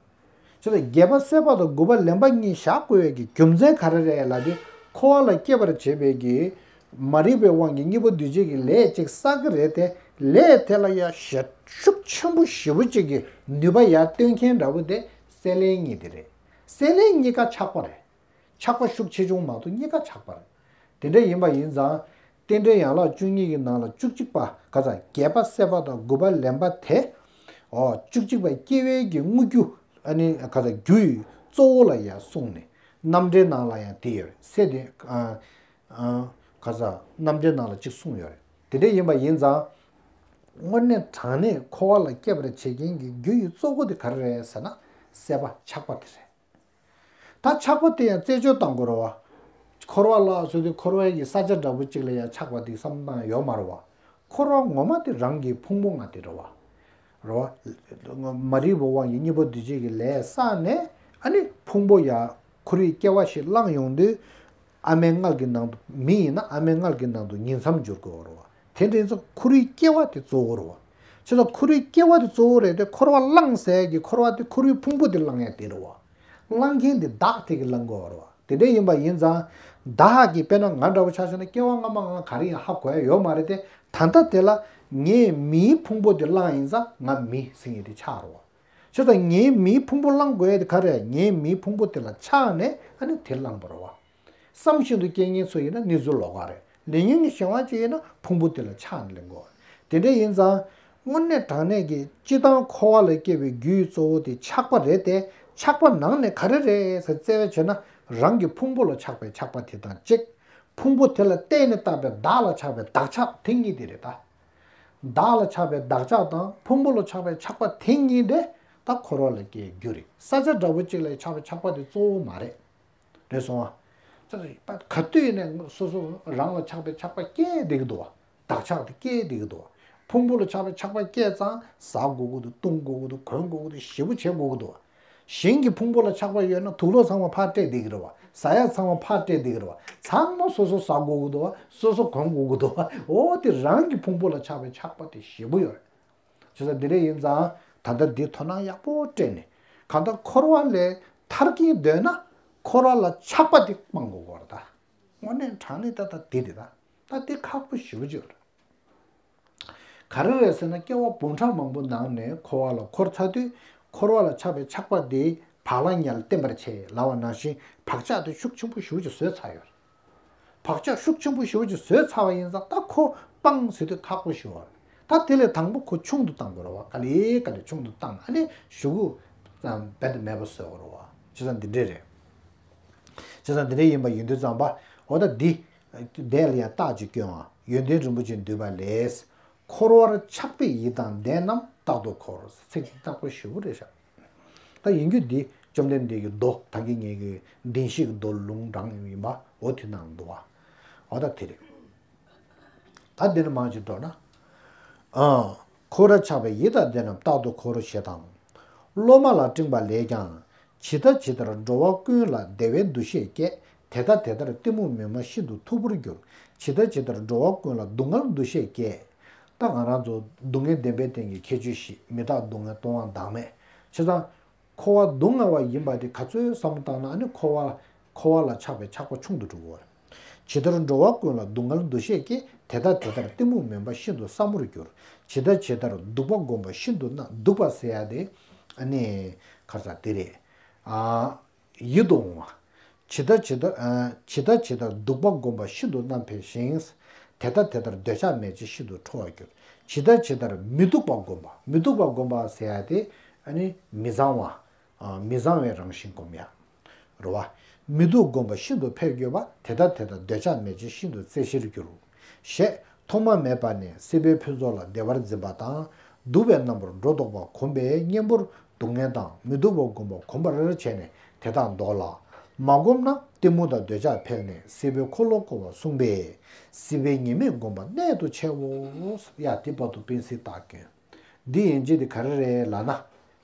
ཅེས་རྒྱས་པ་སྲེད་པ་དང་དགུ་པ་ལེན་པ་གཉིས་བཞག་དགོས་པའི་གི་རྒྱུ་མཚན་ག་རེ་རེད་ལབ་དུས། འཁོར་བ་ལ་སྐྱེ་བར་བྱེད་པའི་གི་མ་རིག་པའི་དབང་གིས་གཉེན་པོ་འདུས་བྱས་ཀྱི་ལས་ཅིག་བསགས་ཀྱི་རེད་དེ། ལས་དེ་ལ་ཡང་ཞེ་ཤུགས་ཆེན་པོ་ཞེ་པོ་ཅིག་གི་ནུས་པ་ཡར་བཏོན་མཁན་འདྲ་པོ་དེ་སྲེད་ལེན་གཉིས་དེ་རེད། སྲེད་ལེན་གཉིས་ཀ་ཆགས་པ་རེད། ཆགས་པ་ཤུགས་ཆེ་ཆུང་མ་གཏོགས་གཉིས་ཀ་ཆགས་པ་རེད། དེ་འདྲ་ཡིན་པ་ཡིན་ཙང་། རྟེན་འབྲེལ་ཡན་ལག་བཅུ་གཉིས་ཀྱི་ནང་ལ་བཅུ་གཅིག་པ་ག་ཚ་རྒྱས་པ་སྲེད་པ་དང་དགུ་པ་ལེན་པ་དེ། འོ་བཅུ་གཅིག་པ་སྐྱེ་བའི་གི་དངོས་རྒྱུ། ཨ་ནི་ག་ཚ་རྒྱུ་ཡི་གཙོ་བོ་ལ་ཡང་གསུངས་ནས། རྣམ་འགྲེལ་ནང་ལ་ཡང་དེ་ཡོད་རེད་སྲེད་དེ། ཨ་ཨ་ག་ཚ་རྣམ་འགྲེལ་ནང་ལ་གཅིག་གསུངས་ཡོད་རེད། དེ་འདྲ་ཡིན་པ་ཡིན་ཙང་། དངོས་གནས་དྲང་གནས་འཁོར་བ་ལ་སྐྱེ་བར་བྱེད་མཁན་གྱི་རྒྱུ་ཡི་གཙོ་བོ་དེ་ག་རེ་རེད་ཟེར་ན། སྲེད་པ་ཆགས་པ་དེ་རེད། ད་ཆགས་པ་དེ་ཡང་རྩད་གཅོད་གཏང་དགོས་རེད་བ། འཁོར་བ་ལ་སོགས་ཏེ་འཁོར་བའི་གི་ས་ཆ་འདྲ་པོ་གཅིག་ལ་ཡང་ཆགས་པ་དེ་བསམ་སྟངས་ཡོད་མ་རེད་བ། འཁོར་བ་ངོ་མ་དེ་རང་གི་ཕུང་པོ་ལྔ་དེ་རེད་བ། རེད་བ། མ་རིག་པའི་དབང་གིས་གཉེན་པོ་འདུས་བྱས་ཀྱི་ལས་བསགས་ནས་ཨ་ནི་ཕུང་པོ་ཡ་འཁོར་བའི་སྐྱེ་བ་ཞིག་བླངས་ཡོང་དུས། ཨ་མའི་མངལ་གྱི་ནང་དུ་མི་ཡིན་ན་ཨ་མའི་མངལ་གྱི་ནང་དུ་ཉིང་མཚམས་སྦྱོར་དགོས་རེད་བ། དེ་འདྲ་ཡིན་ཙང་འཁོར་བའི་སྐྱེ་བ་དེ་གཙོ་བོ་རེད་བ། བྱས་ཙང་འཁོར་བའི་སྐྱེ་བ་དེ་གཙོ་བོ་རེད་དེ་འཁོར་བ་བླངས་ཟེར་གྱི་འཁོར་བ་དེ་འཁོར་བའི་ཕུང་པོ་དེ་བླང་ཡ་དེ་རེད་བ། བླང་མཁན་དེ་བདག་དེ་གིས་བླང་དགོས་རེད་བ། དེ་འདྲ་ཡིན་པ་ཡིན་ཙང་། བདག་གིས་དཔེར་ན་ང་འདྲ་བོ་ཆ་བཞག་ན་སྐྱེ་བ་སྔ་མ་ང་ག་རེ་ཡང་ཧ་གོ་ཡ་ཡོད་མ་རེད་དེ། ད་ལྟ་དེ་ལ་ངས་མིའི་ཕུང་པོ་དེ་བླངས་ཡིན་ཙང་ང་མི་ཟེར་མཁན་དེ་ཆགས་རེད་བ། བྱས་ཙང་ངའི་མིའི་ཕུང་པོ་བླང་དགོས་ཡ་དེ་ག་རེ། ངའི་མིའི་ཕུང་པོ་དེ་ལ་ཆགས་ནས་ཨ་ནི་དེ་བླངས་པ་རེད་བ། བསམ་བཞིན་དུ་སྐྱེ་མཁན་ཚོ་ཡིན་ན་གནས་ཚུལ་ལོགས་ཀ་རེད། ལས་ཉོན་གྱི་གཞན་དབང་ཅིག་ཡིན་ན་ཕུང་པོ་དེ་ལ་ཆགས་ནས་ལེན་དགོས། དེ་འདྲ་ཡིན་ཙང་། དངོས་གནས་དྲང་གནས་ཀྱི་སྤྱི་བཏང་འཁོར་བ་ལ་སྐྱེ་བའི་རྒྱུའི་གཙོ་བོ་དེ་ཆགས་པ་རེད་དེ། ཆགས་པ་ནང་ནས་ག་རེ་རེད་ཟེར་བཙལ་བ་བྱས་ན། རང་གི་ཕུང་པོ་ལ་ཆགས་པའི་ཆགས་པ་དེ་དང་གཅིག་ཕུང་པོ་དེ་ལ་བརྟེན་ནས་བཏགས་པའི་བདག་ལ་ཆགས་པའི་བདག་ཆགས་དེ་གཉིས་དེ་རེད་ད། བདག་ལ་ཆགས་པའི་བདག་ཆགས་དང་ཕུང་པོ་ལ་ཆགས་པའི་ཆགས་པ་དེ་གཉིས་དེ་ད་འཁོར་བ་ལ་སྐྱེ་རྒྱུ་རེད། ས་ཆ་འདྲ་པོ་གཅིག་ལ་ཆགས་པའི་ཆགས་པ་དེ་གཙོ་བོ་མ་རེད། རེད་སོང་ཨ། ད་ག་དུས་ནས་སོ་སོ་རང་ལ་ཆགས་པའི་ཆགས་པ་སྐྱེས་བསྡད་ཀྱི་འདུག་བ། བདག་ཆགས་དེ་སྐྱེས་བསྡད་ཀྱི་འདུག་བ། ཕུང་པོ་ལ་ཆགས་པའི་ཆགས་པ་སྐྱེས་ཙང་ཟ་དགོས་ཀྱི་འདུག་བཏུང་དགོས་ཀྱི་འདུག་གོན་དགོས་ཀྱི་འདུག་ཞེ་པོ་བྱེད་དགོས་ཀྱི་འདུག་བ། གཞན་གྱི་ཕུང་པོ་ལ་ཆགས་པ་ཡོད་ན་དུག་ལོག་ཚང་མ་ཕར་སྤྲད་བསྡད་ཀྱི་རེད་བ། ཟ་ཡ་ཚང་མ་ཕར་སྤྲད་བསྡད་ཀྱི་རེད་བ། ཚང་མ་སོ་སོ་ཟ་དགོས་ཀྱི་འདུག་བ། སོ་སོ་གོན་དགོས་ཀྱི་འདུག་བ། འོ་དེ་རང་གི་ཕུང་པོ་ལ་ཆགས་པའི་ཆགས་པ་དེ་ཞེ་པོ་ཡོད་རེད། བྱས་ཙང་འདི་འདྲ་ཡིན་ཙང་ད་ལྟ་འདི་དོ་སྣང་ཡག་པོ་སྤྲད་ནས་གང་ལྟར་འཁོར་བ་ལས་ཐར་གྱིན་འདོད་ན་འཁོར་བ་ལ་ཆགས་པ་དེ་སྤང་དགོས་ཀྱི་རེད་ད། དངོས་གནས་དྲང་གནས་ད་ལྟ་འདི་རེད་ད། ད་འདི་ཁག་པོ་ཞེ་པོ་ཅིག་རེད། ག་རེ་རེད་ཟེར་ན་སྐྱེ་བ་འབུམ་ཕྲག་མང་པོ་ནང་ནས་འཁོར་བ་ལ་འཁོར་ཚར་དུས་འཁོར་བ་ལ་ཆགས་པའི་ཆགས་པ་དེ་བག་ལ་ཉལ་བརྟན་པར་བྱེད་ལབ་པ་ནང་བཞིན་བག་ཆགས་དེ་ཤུགས་ཆེན་པོ་ཞེ་པོ་ཅིག་བཟོས་ཚར་ཡོད་རེད། བག་ཆགས་ཤུགས་ཆེན་པོ་ཞེ་པོ་ཅིག་བཟོས་ཚར་བ་ཡིན་ཙང་ད་ཁོ་སྤང་ཟེར་དུས་ཁག་པོ་ཞེ་པོ་རེད། ད་དེ་ལས་དང་པོ་ཁོ་ཆུང་དུ་བཏང་དགོས་རེད་བ། ག་ལེ་ག་ལེ་ཆུང་དུ་བཏང་ཨ་ནི་གཞུག་གུ་ཙམ་རྦད་དེ་མེད་པ་བཟོ་དགོས་རེད་བ། བྱས་ཙང་འདི་འདྲས་རེད། བྱས་ཙང་འདི་འདྲས་ཡིན་པ་ཡིན་དུས་ཙམ་པ་འོ་ད་འདི། དེ་ལ་ཡང་རྟགས་ཅིག་སྐྱོན་ཨ། ཡོན་ཏན་རིན་པོ་ཆེས་འདུས་པ་ལས། འཁོར་བར་ཆགས་པའི་ཡིད་དང་ལྡན་རྣམས་རྟག་ཏུ་འཁོར། ཚིག་འདི་རྟག་པར་ཞེ་པོ་རེད་ཤག་ད་ཡིན་རྒྱུ་འདི་བཅོམ་ལྡན་འདས་ཀྱི་མདོ་ད་གིན་ངས་ཀྱི་བདེན་བཞིའི་མདོ་ལུང་དྲངས་ཡིན་པ་འོ་དེ་ནང་འདུག་བ། འོ་ད་དེ་རེད། ད་འདི་ནས་མར་ཅིག་འགྲོ་ན། ཨ། འཁོར་བར་ཆགས་པའི་ཡིད་དང་ལྡན་རྣམས་རྟག་ཏུ་འཁོར་ཞེས་དང་། སློབ་མ་ལ་སྤྲིངས་པ་ལས་ཀྱང་། ཇི་ལྟ་ཇི་ལྟར་འགྲོ་བ་ཀུན་ལ་བདེ་བའི་འདུ་ཤེས་སྐྱེ། དེ་ལྟ་དེ་ལྟར་གཏི་མུག་མི་སྨྲ་ཤིན་ཏུ་མཐུག་པོར་འགྱུར། ཇི་ལྟ་ཇི་ལྟར་འགྲོ་བ་ཀུན་ལ་སྡུག་བསྔལ་འདུ་ཤེས་སྐྱེ། ད་ང་རང་ཚོ་སྡུག་བསྔལ་བདེན་པའི་སྟེང་གི་ཁྱད་ཆོས་བཞི། མི་རྟག་སྡུག་བསྔལ་སྟོང་པ་བདག་མེད། བྱས་ཙང་། འཁོར་བ་སྡུག་བསྔལ་བ་ཡིན་པ་དེ་ག་ཚོད་བསམ་བློ་བཏང་ན་ཨ་ནི་འཁོར་བ། འཁོར་བ་ལ་ཆགས་པའི་ཆགས་པ་ཆུང་དུ་འགྲོ་གི་ཡོད་རེད། ཇི་ལྟར་འགྲོ་བ་ཀུན་ལ་སྡུག་བསྔལ་འདུ་ཤེས་སྐྱེ། དེ་ལྟ་དེ་ལྟར་གཏི་མུག་མུན་པ་ཤིན་ཏུ་སྲབ་མོར་འགྱུར། ཇི་ལྟ་ཇི་ལྟར་སྡུག་པ་བསྒོམ་པ་ཤིན་ཏུ་ན། སྡུག་པ་ཟེར་ཡ་དེ་ཨ་ནི་ག་རེ་ཟེར་དེ་རེད། ཨ། ཡིད་དུ་འོང་བ། ཇི་ལྟ་ཇི་ལྟར་ཨ། ཇི་ལྟ་ཇི་ལྟར་སྡུག་པ་བསྒོམ་པ་ཤིན་ཏུ་རྣམ་འཕེལ་ཞིང་། དེ་ལྟ་དེ་ལྟར་འདོད་ཆགས་མེད་ཅིང་ཤིན་ཏུ་ཁྲོ་བར་འགྱུར། ཇི་ལྟ་ཇི་ལྟར་མི་སྡུག་པ་བསྒོམ་པ། མི་སྡུག་པ་བསྒོམ་པ་ཟེར་ཡ་དེ་ཨ་ནི་མི་གཙང་བ། མི་བཟང་བའི་རང་བཞིན་སྒོམ་ཡ། རེད་བ། མི་སྡུག་སྒོམ་པ་ཤིན་ཏུ་ཕེབས་འགྱུར་བ། དེ་ལྟ་དེ་ལྟར་འདོད་ཆགས་མེད་ཅིང་ཤིན་ཏུ་རྩེ་ཤེར་འགྱུར། ཞེས་ཐོག་མ་མེད་པ་ནས་སྲིད་པའི་ཕུན་ཚོགས་ལ་བདེ་བར་འཛིན་པ་དང་། སྡུག་པའི་རྣམ་པར་སྒྲོ་འདོགས་པ་གོམས་པས་གཉེན་པོར་སྡུག་བསྔལ་དང་མི་སྡུག་པ་སྒོམ་པ་གོམས་པར་བྱས་ནས་དེ་དག་ལྡོག་ལ། མ་བསྒོམས་ན་གཏི་མུག་དང་འདོད་ཆགས་འཕེལ་ནས་སྲིད་པའི་འཁོར་ལོ་བསྐོར་བར་གསུངས་པས། སྲིད་པའི་ཉེས་དམིགས་བསྒོམ་པ་གནད་དུ་ཆེའོ། ཡ་དེ་བར་དུ་དཔེ་གཟིགས་བལྟ་དགོས། འདི་ཡན་ཆད་དེ་ག་རེ་རེད་ལབ་ན།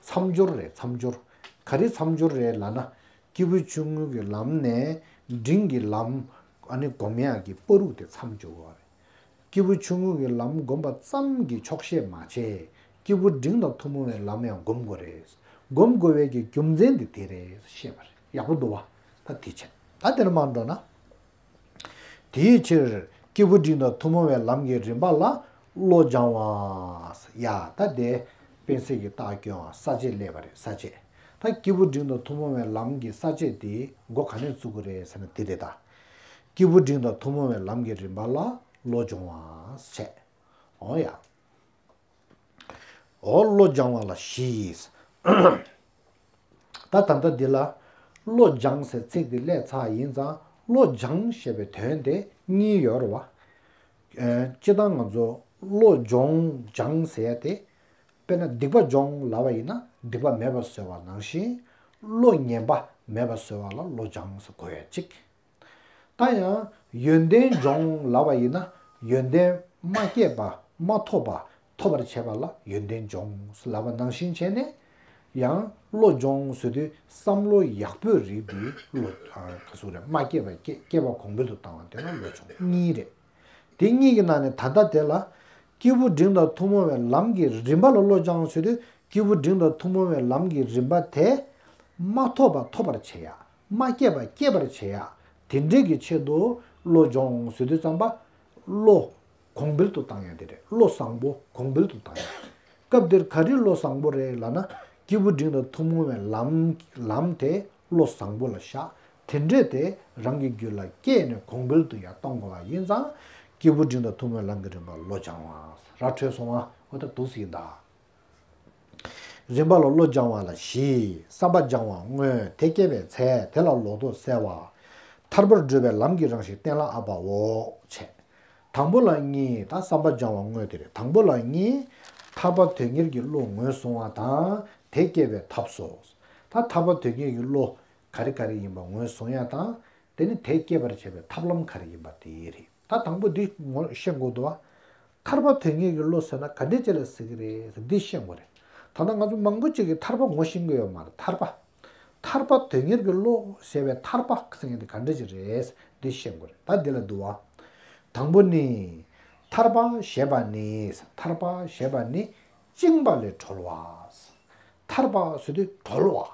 མཚམས་སྦྱོར་རེད། མཚམས་སྦྱོར། ག་རེ་མཚམས་སྦྱོར་རེད་ལབ་ན། སྐྱེས་བུ་ཆུང་ངུ་གི་ལམ་ནས་འབྲིང་གི་ལམ། ཨ་ནི་སྒོམ་ཡག་གི་བར་དུ་དེ་མཚམས་སྦྱོར་བ་རེད། སྐྱེས་བུ་ཆུང་ངུ་གི་ལམ་སྒོམ་པ་ཙམ་གྱིས་ཆོག་ཤེས་མ་བྱས། སྐྱེས་བུ་འབྲིང་དང་ཐུན་མོང་བའི་ལམ་ཡང་སྒོམ་དགོས་རེད། སྒོམ་དགོས་པའི་གི་རྒྱུ་མཚན་དེ་དེ་རེད་ཤེས་པ་རེད། ཡག་པོ་འདུག་བ། ད་དེ་བྱས། ད་དེར་མ་འགྲོ་ན། དེའི་ཕྱིར་སྐྱེས་བུ་འབྲིང་དང་ཐུན་མོང་བའི་ལམ་གྱི་རིམ་པ་ལ་བློ་སྦྱང་བ། ཡ་ད་དེ་དཔེ་གཟིགས་ཀྱི་རྟགས་སྐྱོན་ས་བཅད་སླེབས་པ་རེད། ས་བཅད། ད་སྐྱེས་བུ་འབྲིང་དང་ཐུན་མོང་བའི་ལམ་གྱི་ས་བཅད་དེ་མགོ་ག་ནས་བཙུགས་ཀྱི་རེད་ཟེར་ན་དེ་རེད་ད། སྐྱེས་བུ་འབྲིང་དང་ཐུན་མོང་བའི་ལམ་གྱི་རིམ་པ་ལ་བློ་སྦྱོང་བ་བྱས། འོ་ཡ། འོ་བློ་སྦྱང་བ་ལ་བཞི། ད་ད་ལྟ་འདི་ལ་བློ་སྦྱང་ཟེར་ཚིག་འདི་སླེབས་ཚར་ཡིན་ཙང་བློ་སྦྱང་ཞེས་པའི་དོན་དེ་གཉིས་ཡོད་རེད་བ། ཨེ། སྤྱིར་བཏང་ང་ཚོ་བློ་སྦྱོང་སྦྱང་ཟེར་ཡ་དེ། དཔེར་ན་སྡིག་པ་སྦྱོང་ལབ་པ་ཡིན་ན་སྡིག་པ་མེད་པར་བཟོ་བ་ནང་བཞིན། བློ་ངན་པ་མེད་པར་བཟོ་བ་ལ་བློ་སྦྱང་ཟེར་གོ་ཡ་གཅིག་ད་ཡང་ཡོན་ཏན་སྦྱོང་ལབ་པ་ཡིན་ན་ཡོན་ཏན་མ་སྐྱེས་པ་མ་ཐོབ་པ་ཐོབ་པར་བྱེད་པ་ལ་ཡོན་ཏན་སྦྱོང་ལབ་པ་ནང་བཞིན་བྱས་ནས། ཡང་བློ་སྦྱོང་ཟེར་དུས་བསམ་བློ་ཡག་པོའི་རིགས་དེ་བློ་ག་ཟེར་རེད། མ་སྐྱེས་པ་སྐྱེ་སྐྱེས་པ་གོང་འཕེལ་དུ་བཏང་བ་དེ་ལ་བློ་སྦྱོང་གཉིས་རེད། དེ་གཉིས་ཀྱི་ནང་ནས་ད་ལྟ་དེ་ལ་སྐྱེས་བུ་འབྲིང་དང་ཐུན་མོང་བའི་ལམ་གྱི་རིམ་པ་ལ་བློ་སྦྱང་ཟེར་དུས་སྐྱེས་བུ་འབྲིང་དང་ཐུན་མོང་བའི་ལམ་གྱི་རིམ་པ་དེ་མ་ཐོབ་པ་ཐོབ་པར་བྱེད་ཡ། མ་སྐྱེས་པ་སྐྱེས་པར་བྱེད་ཡ། དེ་འདྲའི་གི་ཆེད་དུ་བློ་སྦྱོང་ཟེར་དུས་ཙམ་པ། བློ་གོང་འཕེལ་དུ་བཏང་ཡ་དེ་རེད། བློ་བཟང་པོ་གོང་འཕེལ་དུ་བཏང་ཡ། སྐབས་འདིར་ག་རེ་བློ་བཟང་པོ་རེད་ལབ་ན། སྐྱེས་བུ་འབྲིང་དང་ཐུན་མོང་བའི་ལམ་ལམ་དེ་བློ་བཟང་པོ་ལ་བཞག་དེ་འདྲས་དེ་རང་གི་རྒྱུད་ལ་སྐྱེས་ནས་གོང་འཕེལ་དུ་ཡང་གཏོང་དགོས་པ་ཡིན་ཙང་། སྐྱེས་བུ་འབྲིང་དང་ཐུན་མོང་ལམ་གྱི་རིམ་པ་བློ་སྦྱང་བ། ར་འཕྲོད་སོང་བ། འོ་ད་འདུག་སེ་ཡིན་ད། རིམ་པ་ལ་བློ་སྦྱང་བ་ལ་བཞི། བསམ་པ་སྦྱང་བ་དངོས། དེ་སྐྱེས་པའི་ཚེ་དེ་ལ་ལོག་རྟོག་སེལ་བ། ཐར་པར་བགྲོད་པའི་ལམ་གྱི་རང་བཞིན་གཏན་ལ་དབབ་པའོ། བྱས། དང་པོ་ལ་གཉིས། ད་བསམ་པ་སྦྱང་བ་དངོས་དེ་རེད། དང་པོ་ལ་གཉིས། ཐར་པ་དོན་གཉེར་གྱི་བློ་ངོས་བཟུང་བ་དང་། དེ་སྐྱེ་བའི་ཐབས་སོ། ད་ཐར་པ་དོན་གཉེར་གྱི་བློ་ག་རེ་ག་རེ་ཡིན་པ་ངོས་བཟུང་ཡ་དང་། དེ་ནི་དེ་སྐྱེ་བར་བྱེད་པའི་ཐབས་ལམ་ག་རེ་ཡིན་པ་དེ་རེད། ད་དང་པོ་འདི་ངོ་ཤེས་དགོས་འདུག་བ། ཐར་པ་དོན་གཉེར་གྱི་བློ་ཟེར་ན་ག་འདྲས་ཅིག་ལ་ཟེར་གྱི་རེད་ཟེར་འདི་ཤེས་དགོས་རེད། ད་ལྟ་ང་ཚོ་མང་པོ་ཅིག་གིས་ཐར་པ་ངོ་ཤེས་ཀྱི་ཡོད་མ་རེད། ཐར་པ། ཐར་པ་དོན་གཉེར་གྱི་བློ་ཟེར་བའི་ཐར་པ་ཟེར་མཁན་དེ་ག་འདྲ་ཅིག་རེད་འདི་ཤེས་དགོས་རེད། ད་འདི་ལ་འདུག་བ། དང་པོ་ནི། ཐར་པ་ཞེས་པ་ནི། ཐར་པ་ཞེས་པ་ནི་བཅིངས་པ་ལས་གྲོལ་བ། ཐར་པ་ཟེར་དུས་གྲོལ་བ།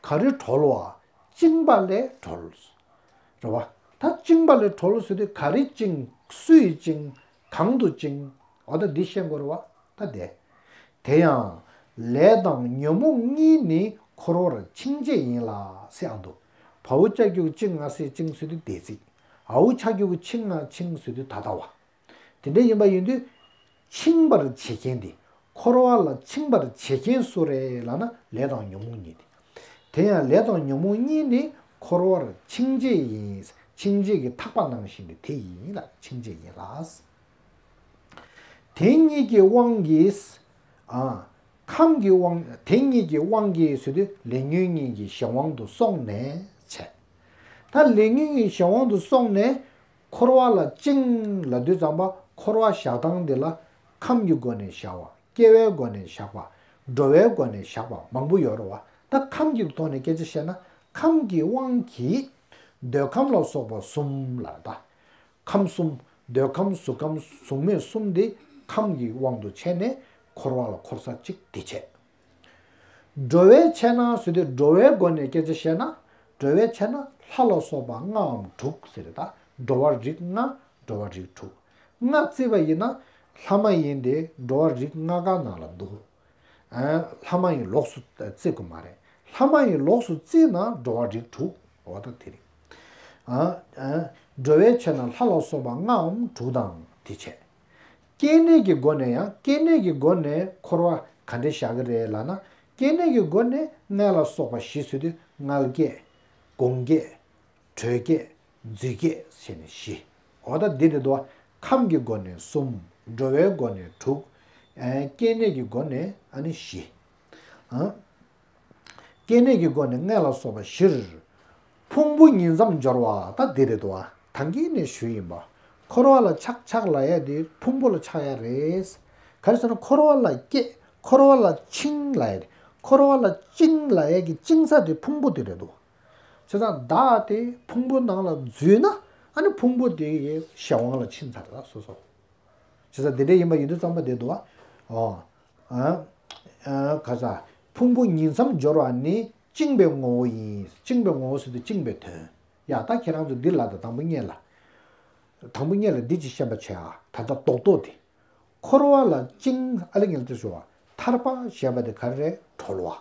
ག་རེ་གྲོལ་བ། བཅིངས་པ་ལས་གྲོལ། རེད་བ། ད་བཅིངས་པ་ལས་གྲོལ་ཟེར་དུས་ག་རེ་བཅིངས། སུ་ཡིས་བཅིངས། གང་དུ་བཅིངས། འོ་ད་འདི་ཤེས་དགོས་རེད་བ། ད་དེ། དེ་ཡང་། ལས་དང་ཉོན་མོངས་གཉིས་ནི་འཁོར་བར་འཆིང་བྱེད་ཡིན་ལ་ཟེར་ཨ་འདུག་བ། འུ་ཅག་གི་བཅིངས་ང་སེ་བཅིངས་ཟེར་དུས་དེ་ཚིག་འ་འུ་ཅག་གི་འཆིང་ང་འཆིང་ཟེར་དུས་ད་ལྟ་བ། དེ་འདྲ་ཡིན་པ་ཡིན་དུས། འཆིང་བར་བྱེད་མཁན་དེ། འཁོར་བ་ལ་འཆིང་བར་བྱེད་མཁན་སུ་རེད་ལབ་ན་ལས་དང་ཉོན་མོངས་གཉིས་ཏེ། དེ་ཡང་ལས་དང་ཉོན་མོངས་གཉིས་ནི་འཁོར་བར་འཆིང་བྱེད་ཡིན། འཆིང་བྱེད་ཀྱི་ཐག་པ་ནང་བཞིན་དེ་དེ་ཡིན་ལ་འཆིང་བྱེད་ཡིན་ལ། དེ་གཉིས་ཀྱི་དབང་གིས། ཨ། ཁམས་ཀྱི་དབང་དེ་གཉིས་ཀྱི་དབང་གིས་ཟེར་དུས་ལས་ཉོན་གཉིས་ཀྱི་གཞན་དབང་དུ་སོང་ནས་བྱས། ད་ལས་ཉོན་གཉིས་གཞན་དབང་དུ་སོང་ནས། འཁོར་བ་ལ་བཅིངས་ལབ་དུས་ཙམ་པ་འཁོར་བ་བཞག་སྟངས་འདི་ལ་ཁམས་ཀྱི་སྒོ་ནས་བཞག་པ། སྐྱེ་བའི་སྒོ་ནས་བཞག་པ། འགྲོ་བའི་སྒོ་ནས་བཞག་པ་མང་པོ་ཡོད་རེད་བ། ད་ཁམས་ཀྱི་ཐོག་ནས་སྐད་ཆ་བཤད་ན་ཁམས་ཀྱི་དབང་གིས་འདོད་ཁམས་ལ་སོགས་པ་གསུམ་ལ། ད་ཁམས་གསུམ། འདོད་ཁམས་གཟུགས་ཁམས་གཟུགས་མེད་གསུམ་དེ་ཁམས་ཀྱི་དབང་དུ་བྱས་ནས་འཁོར་བ་ལ་འཁོར་ས་གཅིག་དེ་བྱས། འགྲོ་བའི་ཆ་ན་ཟེར་དུས་འགྲོ་བའི་སྒོ་ནས་སྐད་ཆ་བཤད་ན། འགྲོ་བའི་ཆ་ན་ལྷ་ལ་སོགས་པ་ལྔའམ་དྲུག་ཟེར། ད་འགྲོ་བ་རིགས་ལྔ། འགྲོ་བ་རིགས་དྲུག་ལྔ་བརྩིས་པ་ཡིན་ན་ལྷ་མ་ཡིན་ཏེ་འགྲོ་བ་རིགས་ལྔ་ཀ་ནང་ལ་འདུ། ཨ། ལྷ་མ་ཡིན་ལོགས་སུ་བརྩི་དགོས་མ་རེད། ལྷ་མ་ཡིན་ལོགས་སུ་བརྩིས་ན་འགྲོ་བ་རིགས་དྲུག་འོ་ད་དེ་རེད། ཨ། ཨ། འགྲོ་བའི་ཆ་ན་ལྷ་ལ་སོགས་པ་ལྔའམ་དྲུག་དང་དེ་བྱས། སྐྱེ་གནས་ཀྱི་སྒོ་ནས་ཡང་སྐྱེ་གནས་ཀྱི་སྒོ་ནས་འཁོར་བ་ག་འདྲས་བཞག་གི་རེད་ལབ་ན། སྐྱེ་གནས་ཀྱི་སྒོ་ནས་མངལ་ལ་སོགས་པ་བཞི་ཟེར་དུས་མངལ་སྐྱེས། སྒོང་སྐྱེས། དྲོད་སྐྱེས། རྫུས་སྐྱེས་ཟེར་ནས་བཞི། འོ་ད་འདི་རེད་དོ། ཁམས་ཀྱི་སྒོ་ནས་གསུམ། འགྲོ་བའི་སྒོ་ནས་དྲུག། ཨ། སྐྱེ་གནས་ཀྱི་སྒོ་ནས་ཨ་ནི་བཞི། ཨ། སྐྱེ་གནས་ཀྱི་སྒོ་ནས་མངལ་ལ་སོགས་པ་བཞིར། ཕུང་པོ་ཉིང་མཚམས་སྦྱོར་བ་ད་འདི་རེད་དོ། ད་གིན་ནས་ཞུས་ཡིན་པ། འཁོར་བ་ལ་ཆགས་ཆགས་ལབ་ཡ་དེ་ཕུང་པོ་ལ་ཆགས་ཡ་རེད། ག་རེ་ཟེར་ན་འཁོར་བ་ལ་སྐྱེ། འཁོར་བ་ལ་འཆིང་ལབ་ཡ་དེ། འཁོར་བ་ལ་བཅིངས་ལབ་ཡ་གི་བཅིངས་ས་དེ་ཕུང་པོ་དེ་རེད་དོ། བྱས་ཙང་བདག་དེ་ཕུང་པོ་ནང་ལ་འཛུལ་ན་ཨ་ནི་ཕུང་པོ་དེ་གི་གཞན་དབང་ལ་ཕྱིན་ཚར་ད་སོ་སོ། བྱས་ཙང་དེ་འདྲ་ཡིན་པ་ཡིན་དུས་ཙམ་པ་དེ་འདུག་བ། ཨོ། ཨ། ཨ། ག་ས། ཕུང་པོ་ཉིང་མཚམས་སྦྱོར་བ་ནི་བཅིངས་པའི་ངོ་བོ་ཡིན། བཅིངས་པའི་ངོ་བོ་ཟེར་དུས་བཅིངས་པའི་དོན། ཡ་ད་ཁྱེད་རང་ཚོ་འདི་ལ་ད་དང་པོ་ཉིད་ལ། དང་པོ་ཉིད་ལ་འདི་ཅིག་ཤེས་པ་བྱས་ཨ། ད་ལྟ་རྡོག་རྡོག་དེ། འཁོར་བ་ལ་བཅིངས་ཨ་ལེ་ངེས་ལ་ཞུ་བ། ཐར་པ་ཞེས་པ་དེ་ག་རེ་རེད། གྲོལ་བ།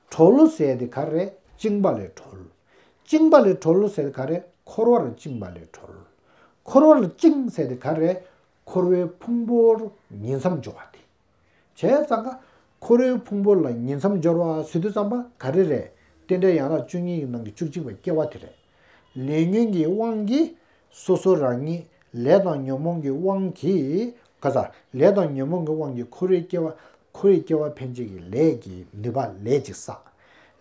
གྲོལ་ཟེར་དེ་ག་རེ་རེད། བཅིངས་པ་ལས་གྲོལ། བཅིངས་པ་ལས་གྲོལ་ཟེར་དེ་ག་རེ་རེད། འཁོར་བར་བཅིངས་པ་ལས་གྲོལ། འཁོར་བར་བཅིངས་ཟེར་དེ་ག་རེ་རེད། འཁོར་བའི་ཕུང་པོར་ཉིང་མཚམས་སྦྱོར་བ་དེ། བྱས་ཙང་ཀ། འཁོར་བའི་ཕུང་པོ་ལ་ཉིང་མཚམས་སྦྱོར་བ་ཟེར་དུས་ཙམ་པ་ག་རེ་རེད། རྟེན་འབྲེལ་ཡན་ལག་བཅུ་གཉིས་ཀྱི་ནང་གི་བཅུ་གཅིག་པ་སྐྱེ་བ་དེ་རེད། ལས་ཉོན་གྱི་དབང་གིས་སོ་སོ་རང་ཉིད། ལས་དང་ཉོན་མོངས་ཀྱི་དབང་གིས། ག་ས། ལས་དང་ཉོན་མོངས་ཀྱི་དབང་གིས་འཁོར་བའི་སྐྱེ་བ། འཁོར་བའི་སྐྱེ་བ་འཕེན་བྱེད་ཀྱི་ལས་ཀྱི་ནུས་པ་ལས་ཅིག་བསགས།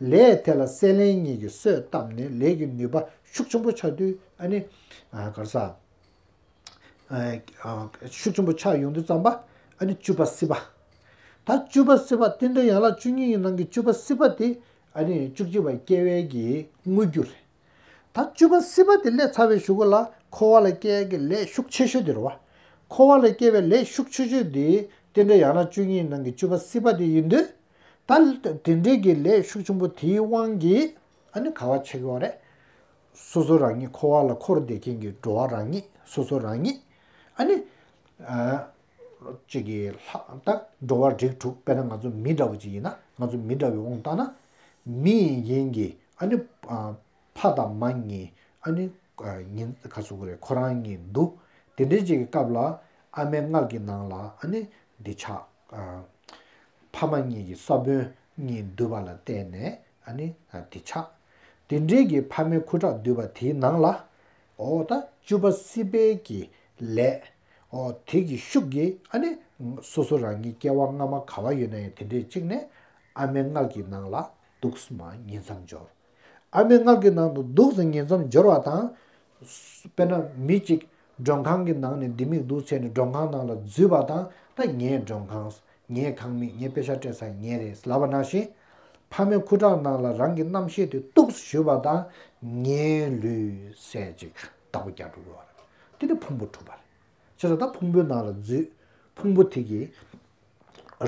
ལས་དེ་ལ་སྲེད་ལེན་གཉིས་ཀྱིས་གསོས་བཏབ་ནས་ལས་ཀྱི་ནུས་པ་ཤུགས་ཆེན་པོ་ཆགས་དུས་ཨ་ནི། ཨ། ག་རེ་ཟ། ཨ། ཨ། ཤུགས་ཆེན་པོ་ཆགས་ཡོང་དུས་ཙམ་པ་ཨ་ནི་བཅུ་པ་སྲིད་པ། ད་བཅུ་པ་སྲིད་པ་རྟེན་འབྲེལ་ཡན་ལག་བཅུ་གཉིས་ཀྱི་ནང་གི་བཅུ་པ་སྲིད་པ་དེ་ཨ་ནི་བཅུ་གཅིག་པ་སྐྱེ་བའི་གི་དངོས་རྒྱུ་རེད། ད་བཅུ་པ་སྲིད་པ་དེ་སླེབས་ཚར་བའི་གཞུག་གུ་ལ་འཁོར་བ་ལ་སྐྱེ་ཡ་གི་ལས་ཤུགས་ཆེ་ཤོས་དེ་རེད་བ། འཁོར་བ་ལ་སྐྱེ་བའི་ལས་ཤུགས་ཆེ་ཤོས་དེ་རྟེན་འབྲེལ་ཡན་ལག་བཅུ་གཉིས་ནང་གི་བཅུ་པ་སྲིད་པ་དེ་ཡིན་དུས། ད་དེ་འདྲའི་གི་ལས་ཤུགས་ཆེན་པོ་དེའི་དབང་གིས་ཨ་ནི་ག་བ་ཆགས་ཀྱི་ཡོད་རེད། སོ་སོ་རང་ཉིད་འཁོར་བ་ལ་འཁོར་བསྡད་མཁན་གྱི་འགྲོ་བ་རང་ཉིད། སོ་སོ་རང་ཉིད། ཨ་ནི། ཨ། གཅིག་གི་ལྷ་ད་འགྲོ་བ་རིགས་དྲུག་དཔེར་ན་ང་ཚོ་མི་འདྲ་བོ་ཅིག་ཡིན་ན་ང་ཚོ་མི་འདྲ་བའི་དབང་བཏང་ན། མི་ཡིན་མཁན་གྱི་ཨ་ནི། ཨ། ཕ་དང་མ་གཉིས་ཨ་ནི། ཨ། ཉིན་ག་ཟེར་དགོས་རེད། ཁོ་རང་གཉིས་འདུག་དེ་འདྲའི་ཅིག་གི་སྐབས་ལ་ཨ་མའི་མངལ་གྱི་ནང་ལ་ཨ་ནི་འདི་ཆགས། ཨ། ཕ་མ་གཉིས་ཀྱི་ས་བོན་གཉིས་འདུས་པ་ལ་བརྟེན་ནས་ཨ་ནི་འདི་ཆགས། དེ་འདྲའི་གི་ཕ་མའི་ཁུ་ཁྲག་འདུས་པ་དེའི་ནང་ལ། འོ་ད་བཅུ་པ་སྲིད་པའི་གི་ལས། འོ་དེ་གི་ཤུགས་ཀྱིས་ཨ་ནི་སོ་སོ་རང་ཉིད་སྐྱེ་བ་སྔ་མ་ག་བ་ཡོད་ན་ཡང་དེ་འདྲའི་གཅིག་ནས་ཨ་མའི་མངལ་གྱི་ནང་ལ་འདུག་སེ་མར་ཉིང་མཚམས་སྦྱོར། ཨ་མའི་མངལ་གྱི་ནང་དུ་འདུག་སེ་ཉིང་མཚམས་སྦྱོར་བ་དང་། དཔེར་ན་མི་གཅིག་མགྲོན་ཁང་གི་ནང་ནས་ལྡེ་མིག་འདུག་བྱས་ནས་མགྲོན་ཁང་ནང་ལ་འཛུལ་བ་དང་། ད་ངའི་མགྲོན་ཁང་། ངའི་ཁང་མིག་ངའི་པེ་ཤག་སྤྲད་ས་ངའི་རེད་ལབ་པ་ནང་བཞིན། ཕ་མའི་ཁུ་ཁྲག་ནང་ལ་རང་གི་རྣམ་ཤེས་དེ་གཏུགས་སུ་གཞུག་པ་དང་ངའི་ལུས་ཟེར་ཅིག་བདག་པོ་རྒྱག་འགྲོ་གི་ཡོད་རེད། དེ་ནི་ཕུང་པོ་འཁྲུགས་པ་རེད། བྱས་ཙང་ད་ཕུང་པོའི་ནང་ལ་འཛུལ། ཕུང་པོ་དེ་གིས་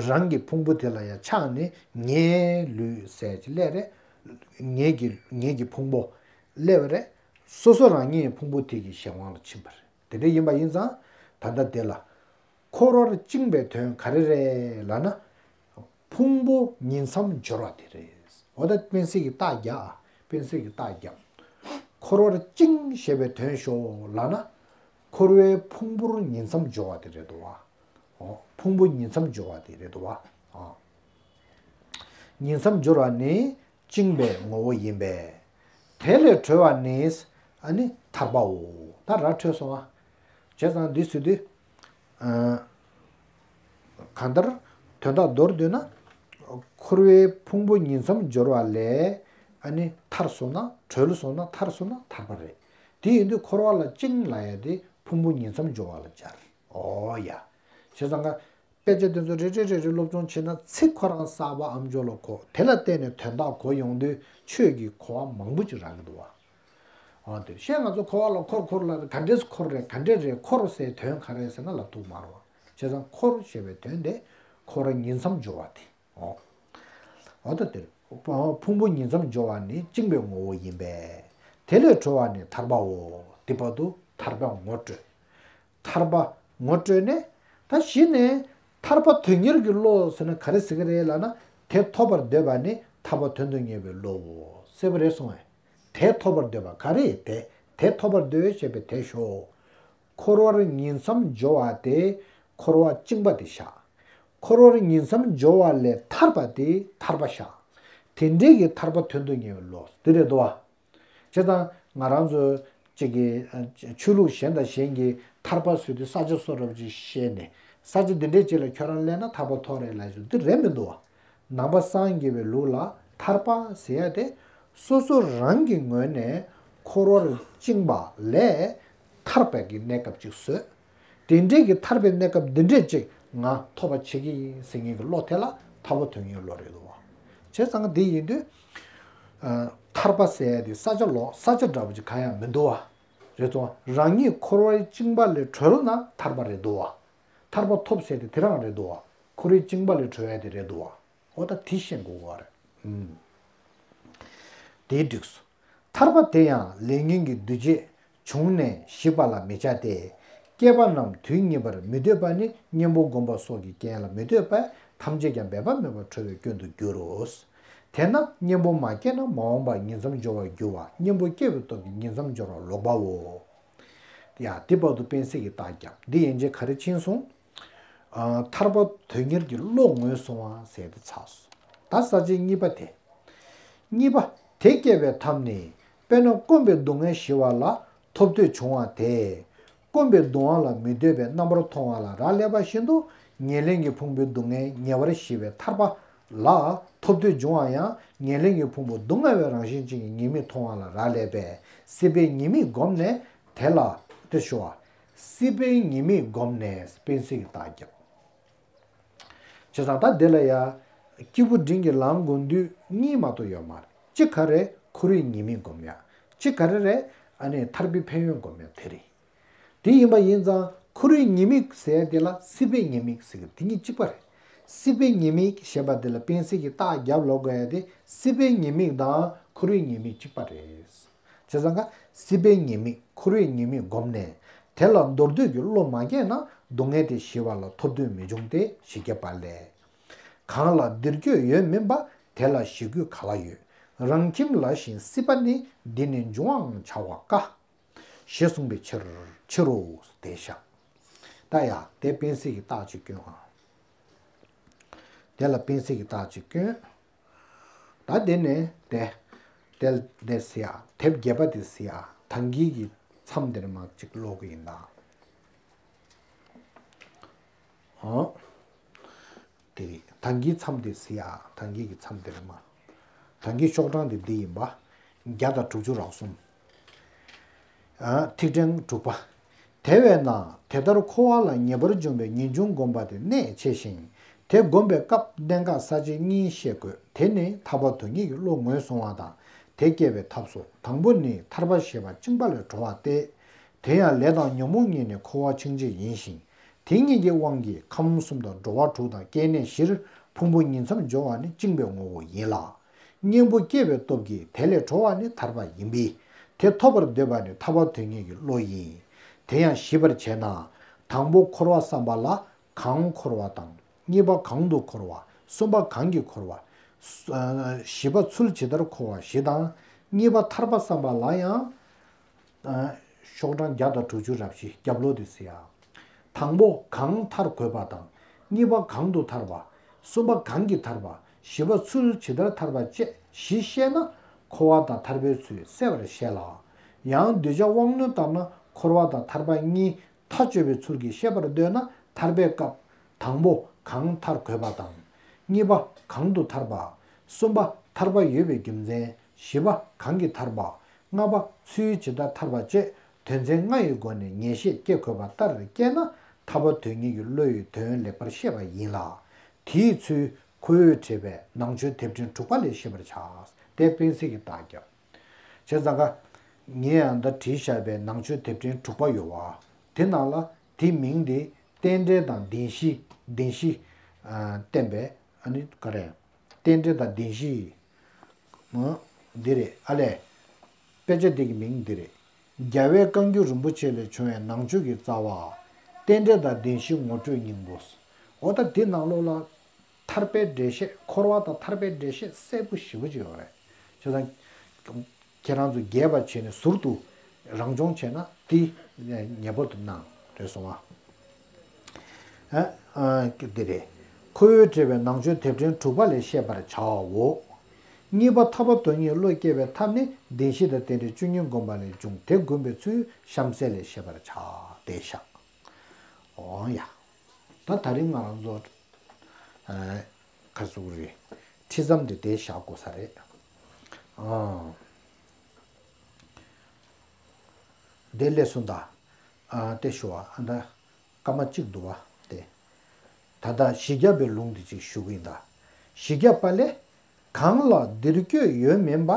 རང་གི་ཕུང་པོ་དེ་ལ་ཡང་ཆགས་ནས་ངའི་ལུས་ཟེར་ཅིག་སླེབས་རེད། ངེད་ཀྱི་ངེད་ཀྱི་ཕུང་པོ་སླེབས་པ་རེད། སོ་སོ་རང་ཉིད་ཕུང་པོ་དེ་གི་གཞན་དབང་ལ་ཕྱིན་པ་རེད། དེ་འདྲ་ཡིན་པ་ཡིན་ཙང་ད་ལྟ་དེ་ལ། འཁོར་བར་བཅིངས་པའི་དོན་ག་རེ་རེད་ལབ་ན། ཕུང་པོ་ཉིང་མཚམས་སྦྱོར་བ་དེ་རེད། འོ་ད་སྤེན་སྲིད་ཀྱི་རྟགས་རྒྱག་ཨ། སྤེན་སྲིད་ཀྱི་རྟགས་རྒྱག་འཁོར་བར་བཅིངས་ཞེས་པའི་དོན་ཤོག་ལབ་ན། འཁོར་བའི་ཕུང་པོར་ཉིང་མཚམས་སྦྱོར་བ་དེ་རེད་དོ་བ། འོ། ཕུང་པོ་ཉིང་མཚམས་སྦྱོར་བ་དེ་རེད་དོ་བ། འོ། ཉིང་མཚམས་སྦྱོར་བ་ནི་བཅིངས་པའི་ངོ་བོ་ཡིན་པས། དེ་ལས་གྲོལ་བ་ནི་ཨ་ནི་ཐར་པའོ། ད་ར་འཕྲོད་སོང་ཨ། བྱས་ཙང་འདི་ཟེར་དུས། ཨ། གང་ལྟར་དོན་དག་མདོར་བསྡུས་ན། འཁོར་བའི་ཕུང་པོ་ཉིང་མཚམས་སྦྱོར་བ་ལས་ཨ་ནི་ཐར་སོང་ན་གྲོལ་སོང་ན་ཐར་སོང་ན་ཐར་པ་རེད། དེ་ཡིན་དུས་འཁོར་བ་ལ་བཅིངས་ལབ་ཡ་དེ་ཕུང་པོ་ཉིང་མཚམས་སྦྱོར་བ་ལ་སྦྱར། འོ་ཡ། བྱས་ཙང་ཀ། དཔེ་ཆ་དེ་ཚོ་རེ་རེ་རེ་རེ་སློབ་སྦྱོང་བྱས་ན་ཚིག་ཁོ་རང་གསར་པ་ཨམ་ཅོག་ལ་གོ། དེ་ལ་བརྟེན་ནས་དོན་དག་གོ་ཡོང་དུས་ཆོས་ཀྱི་གོ་བ་མང་པོ་ཅིག་རག་གི་འདུག་བ། འོ་དེ་བཤད་ང་ཚོ་འཁོར་བ་ལ་འཁོར་འཁོར་ལ་ག་འདྲས་འཁོར་རེད་ག་འདྲས་རེད། འཁོར་ཟེར་དོན་ག་རེ་ཟེར་ན་ལབ་ཐུབ་མ་རེད་བ། བྱས་ཙང་འཁོར་ཞེས་པའི་དོན་དེ་འཁོར་བ་ཉིང་མཚམས་སྦྱོར་བ་དེ། འོ། འོ་ད་དེར། ཕུང་པོ་ཉིང་མཚམས་སྦྱོར་བ་ནི་བཅིངས་པའི་ངོ་བོ་ཡིན་པས། དེ་ལས་གྲོལ་བ་ནི་ཐར་པའོ། དེ་བར་དུ་ཐར་པ་ངོ་སྤྲོད། ཐར་པ་ངོ་སྤྲོད་ནས། ད་གཞི་ནས་ཐར་པ་དོན་གཉེར་གྱི་བློ་ཟེར་ན་ག་རེ་ཟེར་གི་རེད་ལབ་ན། དེ་ཐོབ་པར་འདོད་པ་ནི་ཐར་པ་དོན་དུ་གཉེར་བའི་བློའོ་ཟེར་བ་རེད་གསུངས་པས། དེ་ཐོབ་པར་འདོད་པ་ག་རེ་དེ། དེ་ཐོབ་པར་འདོད་ཅེས་པའི་དེ་ཤོག་འཁོར་བར་ཉིང་མཚམས་སྦྱོར་བ་དེ་འཁོར་བ་བཅིངས་པ་དེ་བཞག་འཁོར་བར་ཉིང་མཚམས་སྦྱོར་བ་ལས་ཐར་པ་དེ་ཐར་པ་བཞག་དེ་འདྲའི་གི་ཐར་པ་དོན་དུ་གཉེར་བའི་བློ་དེ་རེད་དོ། བྱས་ཙང་ང་རང་ཚོ་གཅིག་གི་ཆོས་ལུགས་གཞན་དང་གཞན་གྱིས་ཐར་པ་ཟེར་དུས་ས་ཆ་སོ་རབ་ཅིག་བཤད་ནས་ས་ཆ་འདི་འདྲའི་ཅིག་ལ་ཁྱོད་རང་སླེབས་ན་ཐར་པ་ཐོབ་རེད་ལབ་ཞུ་འདི་རེད་མི་འདུག་བ། ནང་པ་སངས་རྒྱས་པའི་ལུགས་ལ་ཐར་པ་ཟེར་ཡ་དེ་སོ་སོ་རང་གི་ངོས་ནས་འཁོར་བར་བཅིངས་པ་ལས་ཐར་པའི་གི་གནས་སྐབས་ཅིག་བཟོས། དེ་འདྲའི་གི་ཐར་པའི་གནས་སྐབས་འདི་འདྲས་ཅིག་ང་ཐོབ་པ་བྱེད་ཀྱི་ཡིན་ཟེར་མཁན་གྱི་བློ་དེ་ལ་ཐར་པ་དོན་གཉེར་བློ་རེད་འདུག་བ། བྱས་ཙང་འདི་ཡིན་དུས། ཨ། ཐར་པ་ཟེར་ཡ་དེ་ས་ཆ་ལོག་ས་ཆ་འདྲ་བོ་ཅིག་གང་ཡང་མི་འདུག་བ། རེད་སོང་རང་ཉིད་འཁོར་བའི་བཅིངས་པ་ལས་གྲོལ་ན་ཐར་པ་རེད་འདུག་བ། ཐར་པ་ཐོབ་ཟེར་དེ་དེ་རང་རེད་འདུག་བ། འཁོར་བའི་བཅིངས་པ་ལས་གྲོལ་ཡ་དེ་རེད་འདུག་བ། འོ་ད་དེ་ཤེས་དགོས་བ་རེད། ཨུམ། དེའི་འགྲིགས་སོ། ཐར་པ་དེ་ཡང་ལས་ཉོན་གྱི་འདུ་བྱེད་བྱུང་ནས་ཞིག་པ་ལ་མི་བྱ་སྟེ། སྐྱེས་པ་རྣམས་དུས་གཉིས་པར་མི་སྡོད་པ་ནི་གཉེན་པོ་བསྒོམ་པ་སོགས་ཀྱི་རྐྱེན་ལ་མི་ལྟོས་པས་ཐམས་ཅད་ཀྱང་འབད་པ་མེད་པར་གྲོལ་བའི་སྐྱོན་དུ་འགྱུར་རོ། དེས་ན་གཉེན་པོ་མ་སྐྱེས་ན་མ་འོངས་པར་ཉིང་མཚམས་སྦྱོར་བར་འགྱུར་བ་གཉེན་པོ་སྐྱེ་བའི་སྟོབས་ཀྱིས་ཉིང་མཚམས་སྦྱོར་བ་ལོག་པའོ། ཡ་དེ་བར་དུ་སྤེན་སྲིད་ཀྱིས་རྟགས་བརྒྱབ་འདི་ཡན་ཆད་ག་རེ་ཕྱིན་སོང་། ཨ། ཐར་པ་དོན་གཉེར་གྱི་བློ་ངོས་བཟུང་བ་ཟེར་དེ་ཚར་སོང་། ད་ས་བཅད་གཉིས་པ་དེ། གཉིས་པ། དེ་སྐྱེ་བའི་ཐབས་ནི། དཔེར་ན་སྐོམ་པའི་སྡུག་བསྔལ་ཞི་བ་ལ་ཐོབ་འདོད་བྱུང་བ་དེ། སྐོམ་པའི་སྡུག་བསྔལ་ལ་མི་ལྟོས་པའི་རྣམ་པར་མཐོང་བ་ལ་རག་ལས་པ་བཞིན་དུ་ཉེར་ལེན་གྱི་ཕུང་པོའི་སྡུག་བསྔལ་ཉེ་བར་ཞི་བའི་ཐར་པ་ལ་ཐོབ་འདོད་བྱུང་བ་ཡང་ཉེར་ལེན་གྱི་ཕུང་པོ་སྡུག་བསྔལ་བའི་རང་བཞིན་ཅན་གྱི་ཉེས་དམིགས་མཐོང་བ་ལ་རག་ལས་པས་སྲིད་པའི་ཉེས་དམིགས་བསྒོམས་ནས་དེ་ལ་དེ་ཞུ་བ། སྲིད་པའི་ཉེས་དམིགས་བསྒོམས་ནས་སྤེན་སྲིད་ཀྱིས་རྟགས་བརྒྱབ། བྱས་ཙང་ད་དེ་ལ་ཡ། སྐྱེས་བུ་འབྲིང་གི་ལམ་སྒོམ་དུས་གཉིས་མ་གཏོགས་ཡོད་མ་རེད། གཅིག་ག་རེ་འཁོར་བའི་ཉེས་དམིགས་སྒོམ་ཡ། གཅིག་ག་རེ་རེད། ཨ་ནི་ཐར་པའི་ཕན་ཡོན་སྒོམ་ཡ་དེ་རེད། དེ་ཡིན་པ་ཡིན་ཙང་འཁོར་བའི་ཉེས་དམིགས་ཟེར་ཡ་དེ་ལ་སྲིད་པའི་ཉེས་དམིགས་ཟེར་གི་དེ་གཉིས་གཅིག་པ་རེད། སྲིད་པའི་ཉེས་དམིགས་ཞེས་པ་དེ་ལ་སྤེན་སྲིད་ཀྱིས་རྟགས་བརྒྱབ་ལབ་དགོས་ཡ་དེ་སྲིད་པའི་ཉེས་དམིགས་དང་འཁོར་བའི་ཉེས་དམིགས་གཅིག་པ་རེད། བྱས་ཙང་ཀ་སྲིད་པའི་ཉེས་དམིགས་འཁོར་བའི་ཉེས་དམིགས་བསྒོམས་ནས་དེ་ལ་འདོར་འདོད་ཀྱི་བློ་མ་སྐྱེས་ན་སྡུག་བསྔལ་དེ་ཞི་བ་ལ་ཐོབ་འདོད་མི་འབྱུང་སྟེ་ཞེས་བརྒྱབ་པ་ལས། གང་ལ་འདིར་འགྱོད་ཡོད་མིན་པ་དེ་ལ་ཞི་རྒོལ་ག་ལ་ཡོད། རང་ཁྱིམ་ལ་བཞིན་སྲིད་པ་ནི། འདི་ནི་འབྱུང་བའང་བྱ་བ་དཀའ། ཞེས་གསུངས་པའི་ཕྱིར་ཕྱིར་རོ། དེ་བཞག་ད་ཡ་དེ་སྤེན་སྲིད་ཀྱིས་རྟགས་ཅིག་བསྐྱོན་ཨང་། དེ་ལ་སྤེན་སྲིད་ཀྱིས་རྟགས་ཅིག་བསྐྱོན། ད་དེ་ནས་དེ། དེ་དེ་ཟེར་ཡ། དེབ་བརྒྱད་པ་དེ་ཟེར་ཡ། ད་གིན་གྱི་མཚམས་དེར་མ་གཅིག་ཀློག་གི་ཡིན་ད། ཨོ། དེ་རེད། ད་གིན་མཚམས་དེ་ཟེར་ཡ། ད་གིན་གྱི་མཚམས་དེར་མ། ད་གིན་ཤོག་གྲངས་དེ་འདི་ཡིན་པ། བརྒྱ་དང་དྲུག་ཅུ་རེ་གསུམ། ཨ། ཐིག་ཕྲེང་དྲུག་པ། དེ་བས་ན་དེ་ལྟར་འཁོར་བ་ལ་ངེས་པར་འབྱུང་བའི་ངེས་འབྱུང་སྒོམ་པ་དེ་གནད་ཆེ་ཞིང་། དེ་སྒོམ་པའི་སྐབས་གནད་འགག་ས་བཅད་གཉིས་ཤེས་དགོས། དེ་ནི་ཐར་པ་དོན་གཉེར་གྱི་བློ་ངོས་བཟུང་བ་དང་དེ་སྐྱེ་བའི་ཐབས་སོ། དང་པོ་ནི་ཐར་པ་ཞེས་པ་བཅིངས་པ་ལས་གྲོལ་བ་སྟེ། དེ་ཡང་ལས་དང་ཉོན་མོངས་གཉིས་ནི་འཁོར་བ་འཆིང་བྱེད་ཡིན་ཞིང་། དེ་གཉིས་ཀྱི་དབང་གིས་ཁམས་གསུམ་དང་འགྲོ་བ་དྲུག་དང་སྐྱེ་གནས་བཞིར་ཕུང་པོ་ཉིང་མཚམས་སྦྱོར་བ་ནི་བཅིངས་པའི་ངོ་བོ་ཡིན་ལ། གཉེན་པོ་སྐྱེ་བའི་སྟོབས་ཀྱིས་དེ་ལས་གྲོལ་བ་ནི་ཐར་པ་ཡིན་པས། དེ་ཐོབ་པར་འདོད་པ་ནི་ཐར་པ་དོན་གཉེར་གྱི་བློ་ཡིན། དེ་ཡང་ཞིབ་པར་བྱས་ན། དང་པོ་འཁོར་བ་བསམ་པ་ལ་གང་འཁོར་བ་དང་། གཉིས་པ་གང་དུ་འཁོར་བ། གསུམ་པ་གང་གིས་འཁོར་བ། བཞི་པ་ཚུལ་ཇི་ལྟར་འཁོར་བ་བཞི་དང་། གཉིས་པ་ཐར་པ་བསམ་པ་ལ་ཡང་། ཤོག་གྲངས་བརྒྱ་དང་དྲུག་ཅུ་རེ་བཞི་རྒྱབ་ལོགས་དེ་ཟེར་ཡ། དང་པོ་གང་ཐར་དགོས་པ་དང་། གཉིས་པ་གང་དུ་ཐར་བ། གསུམ་པ་གང་གིས་ཐར་བ། བཞི་པ་ཚུལ་ཇི་ལྟར་ཐར་བ་བཅས་བཞི་ཤེས་ན་འཁོར་བ་དང་ཐར་པའི་ཚུལ་གསལ་བར་ཤེས་ལ། ཡང་གདུལ་བྱ་དབང་རྣོན་ལྟར་ན་འཁོར་བ་དང་ཐར་པ་གཉིས་མཐའ་གཅོད་པའི་ཚུལ་གྱིས་ཤེས་པར་འདོད་ན་ཐར་པའི་སྐབས་དང་པོ་གང་ཐར་དགོས་པ་དང་། གཉིས་པ་གང་དུ་ཐར་བ། གསུམ་པ་ཐར་པ་ཡོད་པའི་རྒྱུ་མཚན། བཞི་པ་གང་གིས་ཐར་པ། ལྔ་པ་ཚུལ་ཇི་ལྟར་ཐར་པ་བཅས་དོན་ཚན་ལྔ་ཡི་སྒོ་ནས་ངེས་ཤེས་སྐྱེ་དགོས་པ་ལྟར་སྐྱེས་ན་ཐར་པ་དོན་གཉེར་གྱི་བློ་ཡི་དོན་ལེགས་པར་ཤེས་པ་ཡིན་ལ། དེའི་ཚུལ་ཁོ་བོས་བྲིས་པའི་ནང་ཆོས་དེབ་ཕྲེང་དྲུག་པ་ལས་ཤེས་པར་བྱ། དེ་སྤེན་སྲིད་ཀྱིས་རྟགས་བརྒྱབ། བྱས་ཙང་ཀ། ངས་ཡང་ད་བྲིས་བཞག་པའི་ནང་ཆོས་དེབ་ཕྲེང་དྲུག་པ་ཡོད་བ། དེ་ནང་ལ་དེའི་མིང་དེ་རྟེན་འབྲེལ་དང་བདེན་བཞི། བདེན་བཞི། ཨ། བསྟན་པའི་ཨ་ནི་ག་རེ། རྟེན་འབྲེལ་དང་བདེན་བཞི། འོ། འདི་རེད་ཨ་ལས། དཔེ་ཆ་འདི་གི་མིང་འདི་རེད། རྒྱལ་བའི་བཀའ་འགྱུར་རིན་པོ་ཆེ་ལས་བྱུང་བའི་ནང་ཆོས་ཀྱི་རྩ་བ། རྟེན་འབྲེལ་དང་བདེན་བཞི་ངོ་སྤྲོད་སྙིང་པོ། འོ་ད་འདི་ནང་ལོགས་ལ། ཐར་པའི་འགྲེལ་བཤད་འཁོར་བ་དང་ཐར་པའི་འགྲེལ་བཤད་གསལ་པོ་ཞེ་པོ་ཅིག་ཡོད་རེད། བྱས་ཙང་། ཁྱེད་རང་ཚོ་རྒྱས་པ་བྱས་ནས་ཟུར་དུ་རང་སྦྱོང་བྱས་ན་དེ་ངེས་པར་དུ་གནང་རེད་སོང་ཨ། ཨ། ཨ། འདི་རེད། ཁོ་བོས་བྲིས་པའི་ནང་ཆོས་དེབ་ཕྲེང་དྲུག་པ་ལས་ཤེས་པར་བྱའོ། གཉིས་པ་ཐར་པ་དོན་གཉེར་བློ་སྐྱེ་བའི་ཐབས་ནི་བདེན་བཞི་དང་རྟེན་འབྲེལ་བཅུ་གཉིས་བསྒོམ་པ་ལས་འབྱུང་། དེ་བསྒོམ་པའི་ཚུལ་གཤམ་གསལ་ལས་ཤེས་པར་བྱ། དེ་བཞག་འོང་ཡ། ད་ད་རིང་ང་རང་ཚོ་ཨ་ཁ་ཟུག་རེད། ཁྲིད་མཚམས་དེ་དེ་བཞག་དགོས་ས་རེད། ཨ་དེ་ལས་སུ་ད་ཨ་དེ་ཞུ་བ་ཨ་ད་སྐར་མ་གཅིག་འདུག་བ་དེ། ད་ལྟ་བཞི་བརྒྱ་པའི་ལུང་དེ་ཅིག་ཞུ་གི་ཡིན་ད། བཞི་བརྒྱ་པ་ལས། གང་ལ་འདིར་སྐྱོད་ཡོད་མིན་པ།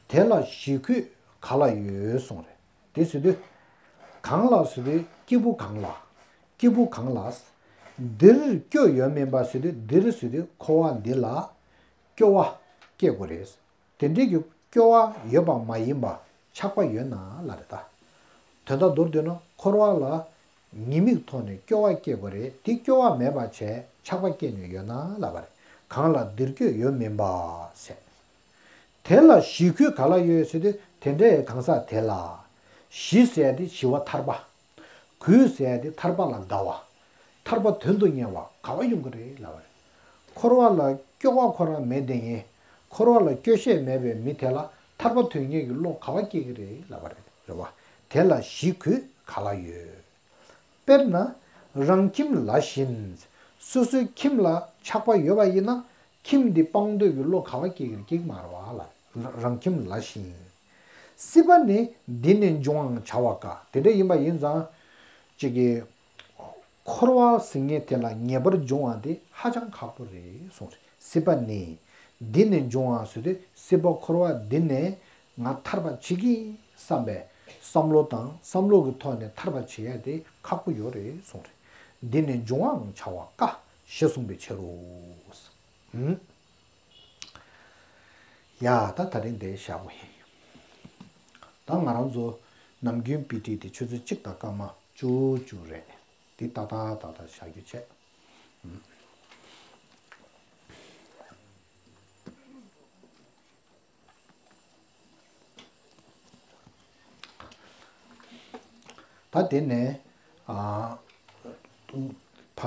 དེ་ལ་གཞི་ཁྱོད་ག་ལ་ཡོད་གསུངས་རེད། དེ་ཟེར་དུས། གང་ལ་ཟེར་དུས་སྐྱེས་བུ་གང་ལ། སྐྱེས་བུ་གང་ལ། འདིར་སྐྱོད་ཡོད་མིན་པ་ཟེར་དུས་འདིར་ཟེར་དུས་འཁོར་བ་འདི་ལ་སྐྱོ་བ་སྐྱེ་དགོས་རེད། དེ་འདྲའི་གི་སྐྱོ་བ་ཡོད་པ་མ་ཡིན་པ་ཆགས་པ་ཡོད་ན་ལབ་རེད་ད། དོན་དག་མདོར་བསྡུས་ན་འཁོར་བ་ལ་ཉེས་དམིགས་ཐོག་ནས་སྐྱོ་བ་སྐྱེ་དགོས་རེད། དེ་སྐྱོ་བ་མེད་པ་བྱས་ཆགས་པ་སྐྱེས་ནས་ཡོད་ན་ལབ་པ་རེད། གང་ལ་འདིར་སྐྱོད་ཡོད་མིན་པ་ཟེར། དེ་ལ་གཞི་ཁྱོད་ག་ལ་ཡོད་ཟེར་དུས་དེ་འདྲའི་གང་ཟག་དེ་ལ། གཞི་ཟེར་ཡ་དེ་ཞི་བ་ཐར་པ། ཁྱོད་ཟེར་ཡ་དེ་ཐར་པ་ལ་དགའ་བ། ཐར་པ་དོན་དུ་གཉེར་བ་ག་བ་ཡོང་གི་རེད་ལབ་པ་རེད། འཁོར་བ་ལ་སྐྱོ་བ་ཁོ་རང་མེད་བསྡད་མཁན། འཁོར་བ་ལ་སྐྱོ་ཤས་མེད་པའི་མི་དེ་ལ་ཐར་པ་དོན་གཉེར་གྱི་བློ་ག་བ་སྐྱེ་གི་རེད་ལབ་པ་རེད། རེད་བ། དེ་ལ་གཞི་ཁྱོད་ག་ལ་ཡོད། དཔེར་ན། རང་ཁྱིམ་ལ་བཞིན། སོ་སོའི་ཁྱིམ་ལ་ཆགས་པ་ཡོད་པ་ཡིན་ན། ཁྱིམ་འདི་སྤང་འདོད་ཀྱི་བློ་ག་བ་སྐྱེ་གི་རེད། སྐྱེ་གི་མ་རེད་བ་ལ། རང་ཁྱིམ་ལ་བཞིན། སྲིད་པ་ནི་འདི་ནས་འབྱུང་བའང་བྱ་བ་དཀའ། དེ་འདྲ་ཡིན་པ་ཡིན་ཙང་། ཅིག་གི་འཁོར་བ་ཟེར་མཁན་དེ་ལ་ངེས་པར་འབྱུང་བ་དེ་ཧ་ཅང་ཁག་པོ་རེད་གསུངས་རེད། སྲིད་པ་ནི་འདི་ནས་འབྱུང་བ་ཟེར་དུས་སྲིད་པ་འཁོར་བ་འདི་ནས་ང་ཐར་པ་བྱེད་ཀྱི་བསམ་པའི་བསམ་བློ་དང་བསམ་བློ་གི་ཐོག་ནས་ཐར་པ་བྱེད་ཡ་དེ་ཁག་པོ་ཡོད་རེད་གསུངས་རེད། འདི་ནས་འབྱུང་བའང་བྱ་བ་དཀའ་ཞེས་གསུངས་པའི་ཕྱིར་རོ། ཡ་ད་ད་རིང་འདིར་བཞག་གི་ཡིན། ད་ང་རང་ཚོ་ནམ་རྒྱུན་དཔེ་ཁྲིད་དེ་ཆུ་ཚོད་གཅིག་དང་སྐར་མ་བཅུ་བཅུ་རེད། འདི་ཏག་ཏག་ཏག་ཏག་བཞག་རྒྱུ་བྱས། ད་དེ་ནས་ཨ་ད་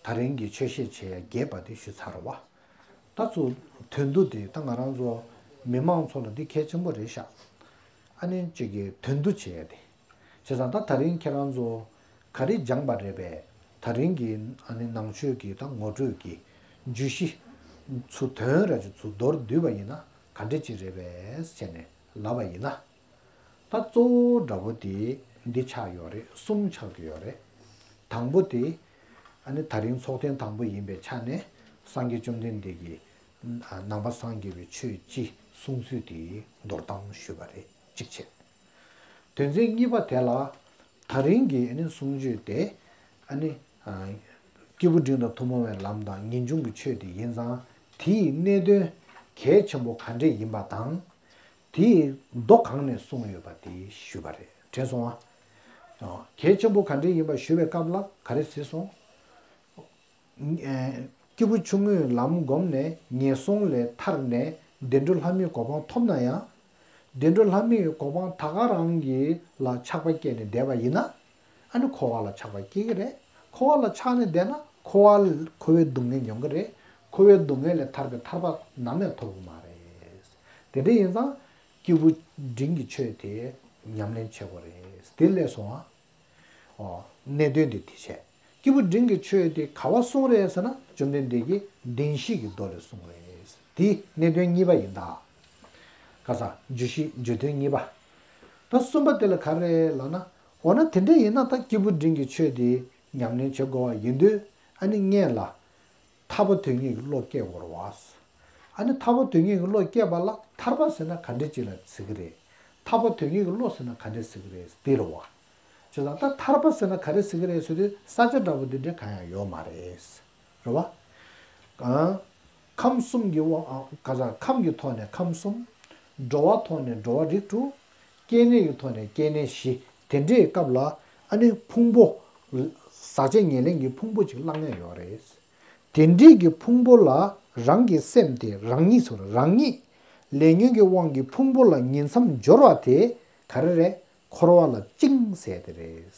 ད་རིང་གི་ཆོས་བཤད་བྱེད་ཡ་བརྒྱད་པ་དེ་ཞུས་ཚར་བ། ད་ཚུར་དོན་བསྡུ་དེ་ད་ང་རང་ཚོ་མི་མང་ཚོ་ལ་འདི་གལ་ཆེན་པོ་རེད་ཤག་ཨ་ནི་གཅིག་གི་དོན་བསྡུ་བྱེད་ཡ་དེ། བྱས་ཙང་ད་ད་རིང་ཁྱེད་རང་ཚོ་ག་རེ་སྦྱངས་པ་རེད་པས། ད་རིང་གི་ཨ་ནི་ནང་ཆོས་ཀྱི་ད་ངོ་སྤྲོད་ཀྱི་བརྗོད་གཞི་ཚུར་དོན་ར་ཅིག་ཚུར་མདོར་བསྡུས་པ་ཡིན་ན་ག་འདྲ་ཅིག་རེད་པས་བྱས་ནས་ལབ་པ་ཡིན་ན། ད་གཙོ་བོ་འདྲ་པོ་དེ་འདི་ཆགས་ཡོད་རེད། གསུམ་ཆགས་ཀྱི་ཡོད་རེད། དང་པོ་དེ་ཨ་ནི་ད་རིང་ཚོགས་ཐེངས་དང་པོ་ཡིན་པའི་ཆ་ནས་སངས་རྒྱས་བཅོམ་ལྡན་འདས་ཀྱིས་ནང་པ་སངས་རྒྱས་པའི་ཆོས་སྤྱི་གསུང་ཚུལ་དེ་མདོར་བསྡུས་ཞུས་པ་རེད། གཅིག་བྱས། དོན་ཚན་གཉིས་པ་དེ་ལ་ད་རིང་གི་ཨ་ནི་གསུང་ཆོས་དེ་ཨ་ནི་སྐྱེས་བུ་འབྲིང་དང་ཐུན་མོང་བའི་ལམ་དང་ངེས་འབྱུང་གི་ཆོས་དེ་ཡིན་ཙང་དེའི་གནད་དོན་གལ་ཆེན་པོ་ག་འདྲས་ཡིན་པ་དང་། དེའི་མདོ་གང་ནས་གསུངས་ཡོད་པ་དེ་ཞུས་པ་རེད། དྲན་སོང་ཨ། གལ་ཆེན་པོ་ག་འདྲས་ཡིན་པ་ཞུས་པའི་སྐབས་ལ་ག་རེ་ཟེར་སོང་། སྐྱེས་བུ་ཆུང་ངུས་ལམ་བསྒོམས་ནས་ངན་སོང་ལས་ཐར་ནས་བདེ་འགྲོ་ལྷ་མིའི་གོ་འཕང་ཐོབ་ན་ཡང་། བདེ་འགྲོ་ལྷ་མིའི་གོ་འཕང་ད་ག་རང་གི་ལ་ཆགས་པ་སྐྱེས་ནས་བསྡད་པ་ཡིན་ན། ཨ་ནི་འཁོར་བ་ལ་ཆགས་པ་སྐྱེ་གི་རེད། འཁོར་བ་ལ་ཆགས་ནས་བསྡད་ན་འཁོར་བ་འཁོར་བའི་སྡུག་བསྔལ་མྱོང་གི་རེད། འཁོར་བའི་སྡུག་བསྔལ་ལས་ཐར་པའི་ཐར་པ་ནམ་ཡང་ཐོབ་གི་མ་རེད། དེ་འདྲ་ཡིན་ཙང་སྐྱེས་བུ་འབྲིང་གི་ཆོས་དེ་ཉམས་ལེན་བྱེད་དགོས་རེད། དེ་ལས་སོང་ཨ། ཨོ། གནད་དོན་དེ་དེ་བྱས། སྐྱེས་བུ་འབྲིང་གི་ཆོས་དེ་ག་བ་གསུངས་རེད་ཟེར་ན་བཅོམ་ལྡན་འདས་ཀྱིས་བདེན་བཞི་གི་མདོ་ལས་གསུངས་རེད། དེ་གནད་དོན་གཉིས་པ་ཡིན་ད། ག་ས་བརྗོད་གཞི་བརྗོད་དོན་གཉིས་པ། ད་གསུམ་པ་དེ་ལ་ག་རེ་ལབ་ན། འོ་ན་དེ་འདྲ་ཡིན་ན་ད་སྐྱེས་བུ་འབྲིང་གི་ཆོས་དེ་ཉམས་ལེན་བྱེད་དགོས་པ་ཡིན་དུས་ཨ་ནི་སྔོན་ལ། ཐར་པ་དོན་གཉེར་གྱི་བློ་སྐྱེ་དགོས་རེད་བ། ཨ་ནི་ཐར་པ་དོན་གཉེར་གྱི་བློ་སྐྱེས་པ་ལ་ཐར་པ་ཟེར་ན་ག་འདྲ་ཅིག་ལ་ཟེར་གི་རེད། ཐར་པ་དོན་གཉེར་གྱི་བློ་ཟེར་ན་ག་འདྲ་ཟེར་གི་རེད་དེ་རེད་བ། བྱས་ཙང་ད་ཐར་པ་ཟེར་ན་ག་རེ་ཟེར་གི་རེད་ཟེར་དུས་ས་ཆ་འདྲ་པོ་འདི་འདྲ་གང་ཡང་ཡོད་མ་རེད། རེད་བ། ཨ། ཁམས་གསུམ་གྱི་དབང་ཨ་ག་ས་ཁམས་ཀྱི་ཐོག་ནས་ཁམས་གསུམ། འགྲོ་བ་ཐོག་ནས་འགྲོ་བ་རིགས་དྲུག་སྐྱེ་གནས་ཀྱི་ཐོག་ནས་སྐྱེ་གནས་བཞི། དེ་འདྲའི་སྐབས་ལ་ཨ་ནི་ཕུང་པོ། ཟག་བཅས་ཉེར་ལེན་གྱི་ཕུང་པོ་ཅིག་བླང་ཡ་ཡོད་རེད། དེ་འདྲའི་གི་ཕུང་པོ་ལ་རང་གི་སེམས་དེ་རང་ཉིད་ཟེར་རང་ཉིད་ལས་ཉོན་གྱི་དབང་གིས་ཕུང་པོ་ལ་ཉིང་མཚམས་སྦྱོར་བ་དེ་ག་རེ་རེད། འཁོར་བ་ལ་བཅིངས་ཟེར་དེ་རེད།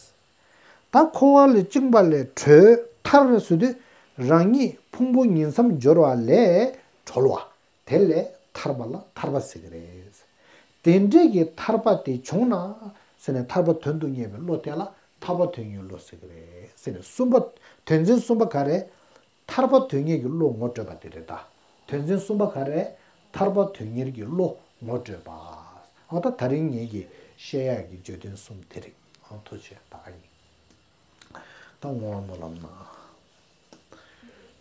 ད་འཁོར་བ་ལ་བཅིངས་པ་ལས་གྲོལ་ཐར་ཟེར་དུས་ རང་ཉིད་ཕུང་པོ་ཉིང་མཚམས་སྦྱོར་བ་ལས་གྲོལ་བ། དེ་ལས་ཐར་པ་ལ་ཐར་པ་ཟེར་གི་རེད། དེ་འདྲས་ཀྱི་ཐར་པ་དེ་བྱུང་ན་ཟེར་ནས་ཐར་པ་དོན་དུ་གཉེར་བའི་བློ་དེ་ལ་ཐར་པ་དོན་གཉེར་བློ་ཟེར་གི་རེད་ཟེར་ནས་གསུམ་པ། དོན་ཚན་གསུམ་པ་ག་རེ། ཐར་པ་དོན་གཉེར་གྱི་བློ་ངོ་སྤྲོད་པ་དེ་རེད་ད། དོན་ཚན་གསུམ་པ་ག་རེ། ཐར་པ་དོན་གཉེར་གྱི་བློ་ངོ་སྤྲོད་པ། འོ་ད་ད་རིང་ངེད་ཀྱིས་བཤད་ཡག་གི་བརྗོད་དོན་གསུམ་དེ་རེད། ཨང་ཐུགས་རྗེ་ཆེ་ད་ག་ཡིན། ད་བསྔོ་བ་སྨོན་ལམ་ན།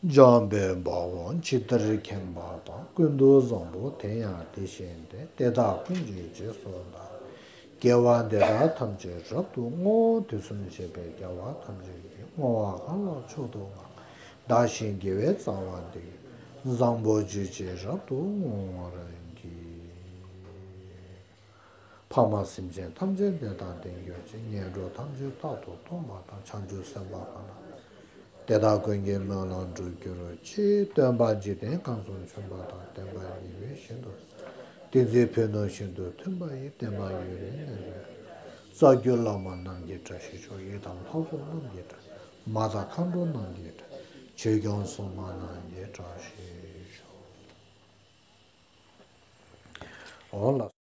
འཇམ་དཔལ་དཔའ་བོས་ཇི་ལྟར་མཁྱེན་པ་དང་། ཀུན་ཏུ་བཟང་པོ་དེ་ཡང་དེ་བཞིན་ཏེ། དེ་དག་ཀུན་གྱི་རྗེས་སུ་བདག་དགེ་བ་འདི་དག་ཐམས་ཅད་རབ་ཏུ་བསྔོ། དུས་གསུམ་གཤེགས་པའི་རྒྱལ་བ་ཐམས་ཅད་ཀྱིས། བསྔོ་བ་གང་ལ་མཆོག་ཏུ་བསྔགས། བདག་གཞན་དགེ་བའི་རྩ་བ་འདི། བཟང་པོ་རྒྱུད་ཀྱི་རབ་ཏུ་བསྔོ་བར་བགྱི། ཕ་མ་སེམས་ཅན་ཐམས་ཅད་བདེ་དང་ལྡན་གྱུར་ཅིག། ངན་འགྲོ་ཐམས་ཅད་རྟག་ཏུ་སྟོངས་པ་དང་། བྱང་ཆུབ་སེམས་དཔའ་གང་ལ། དེ་དག་ཀུན་གྱི་སྨོན་ལམ་འགྲུབ་གྱུར་ཅིག། སྟོན་པ་འཇིག་རྟེན་གང་བྱོན་པ་དང་། བསྟན་པ་ཉི་འོད་བཞིན་དུ། བསྟན་འཛིན་ཕན་ནུས་བཞིན་དུ་མཐུན་པ་ཡི། བསྟན་པ་ཡུན་རིང་གནས་པའི། རྩ་བརྒྱུད་བླ་མ་རྣམས་ཀྱི་བཀྲ་ཤིས་ཤོག། ཡི་དམ་ལྷ་ཚོགས་རྣམས་ཀྱི་བཀྲ། མ་དང་མཁའ་འགྲོ་རྣམས་ཀྱི་བཀྲ། ཆོས་སྐྱོང་སྲུང་མ་རྣམས་ཀྱི་བཀྲ་ཤིས་ཤོག། འོ་ལགས།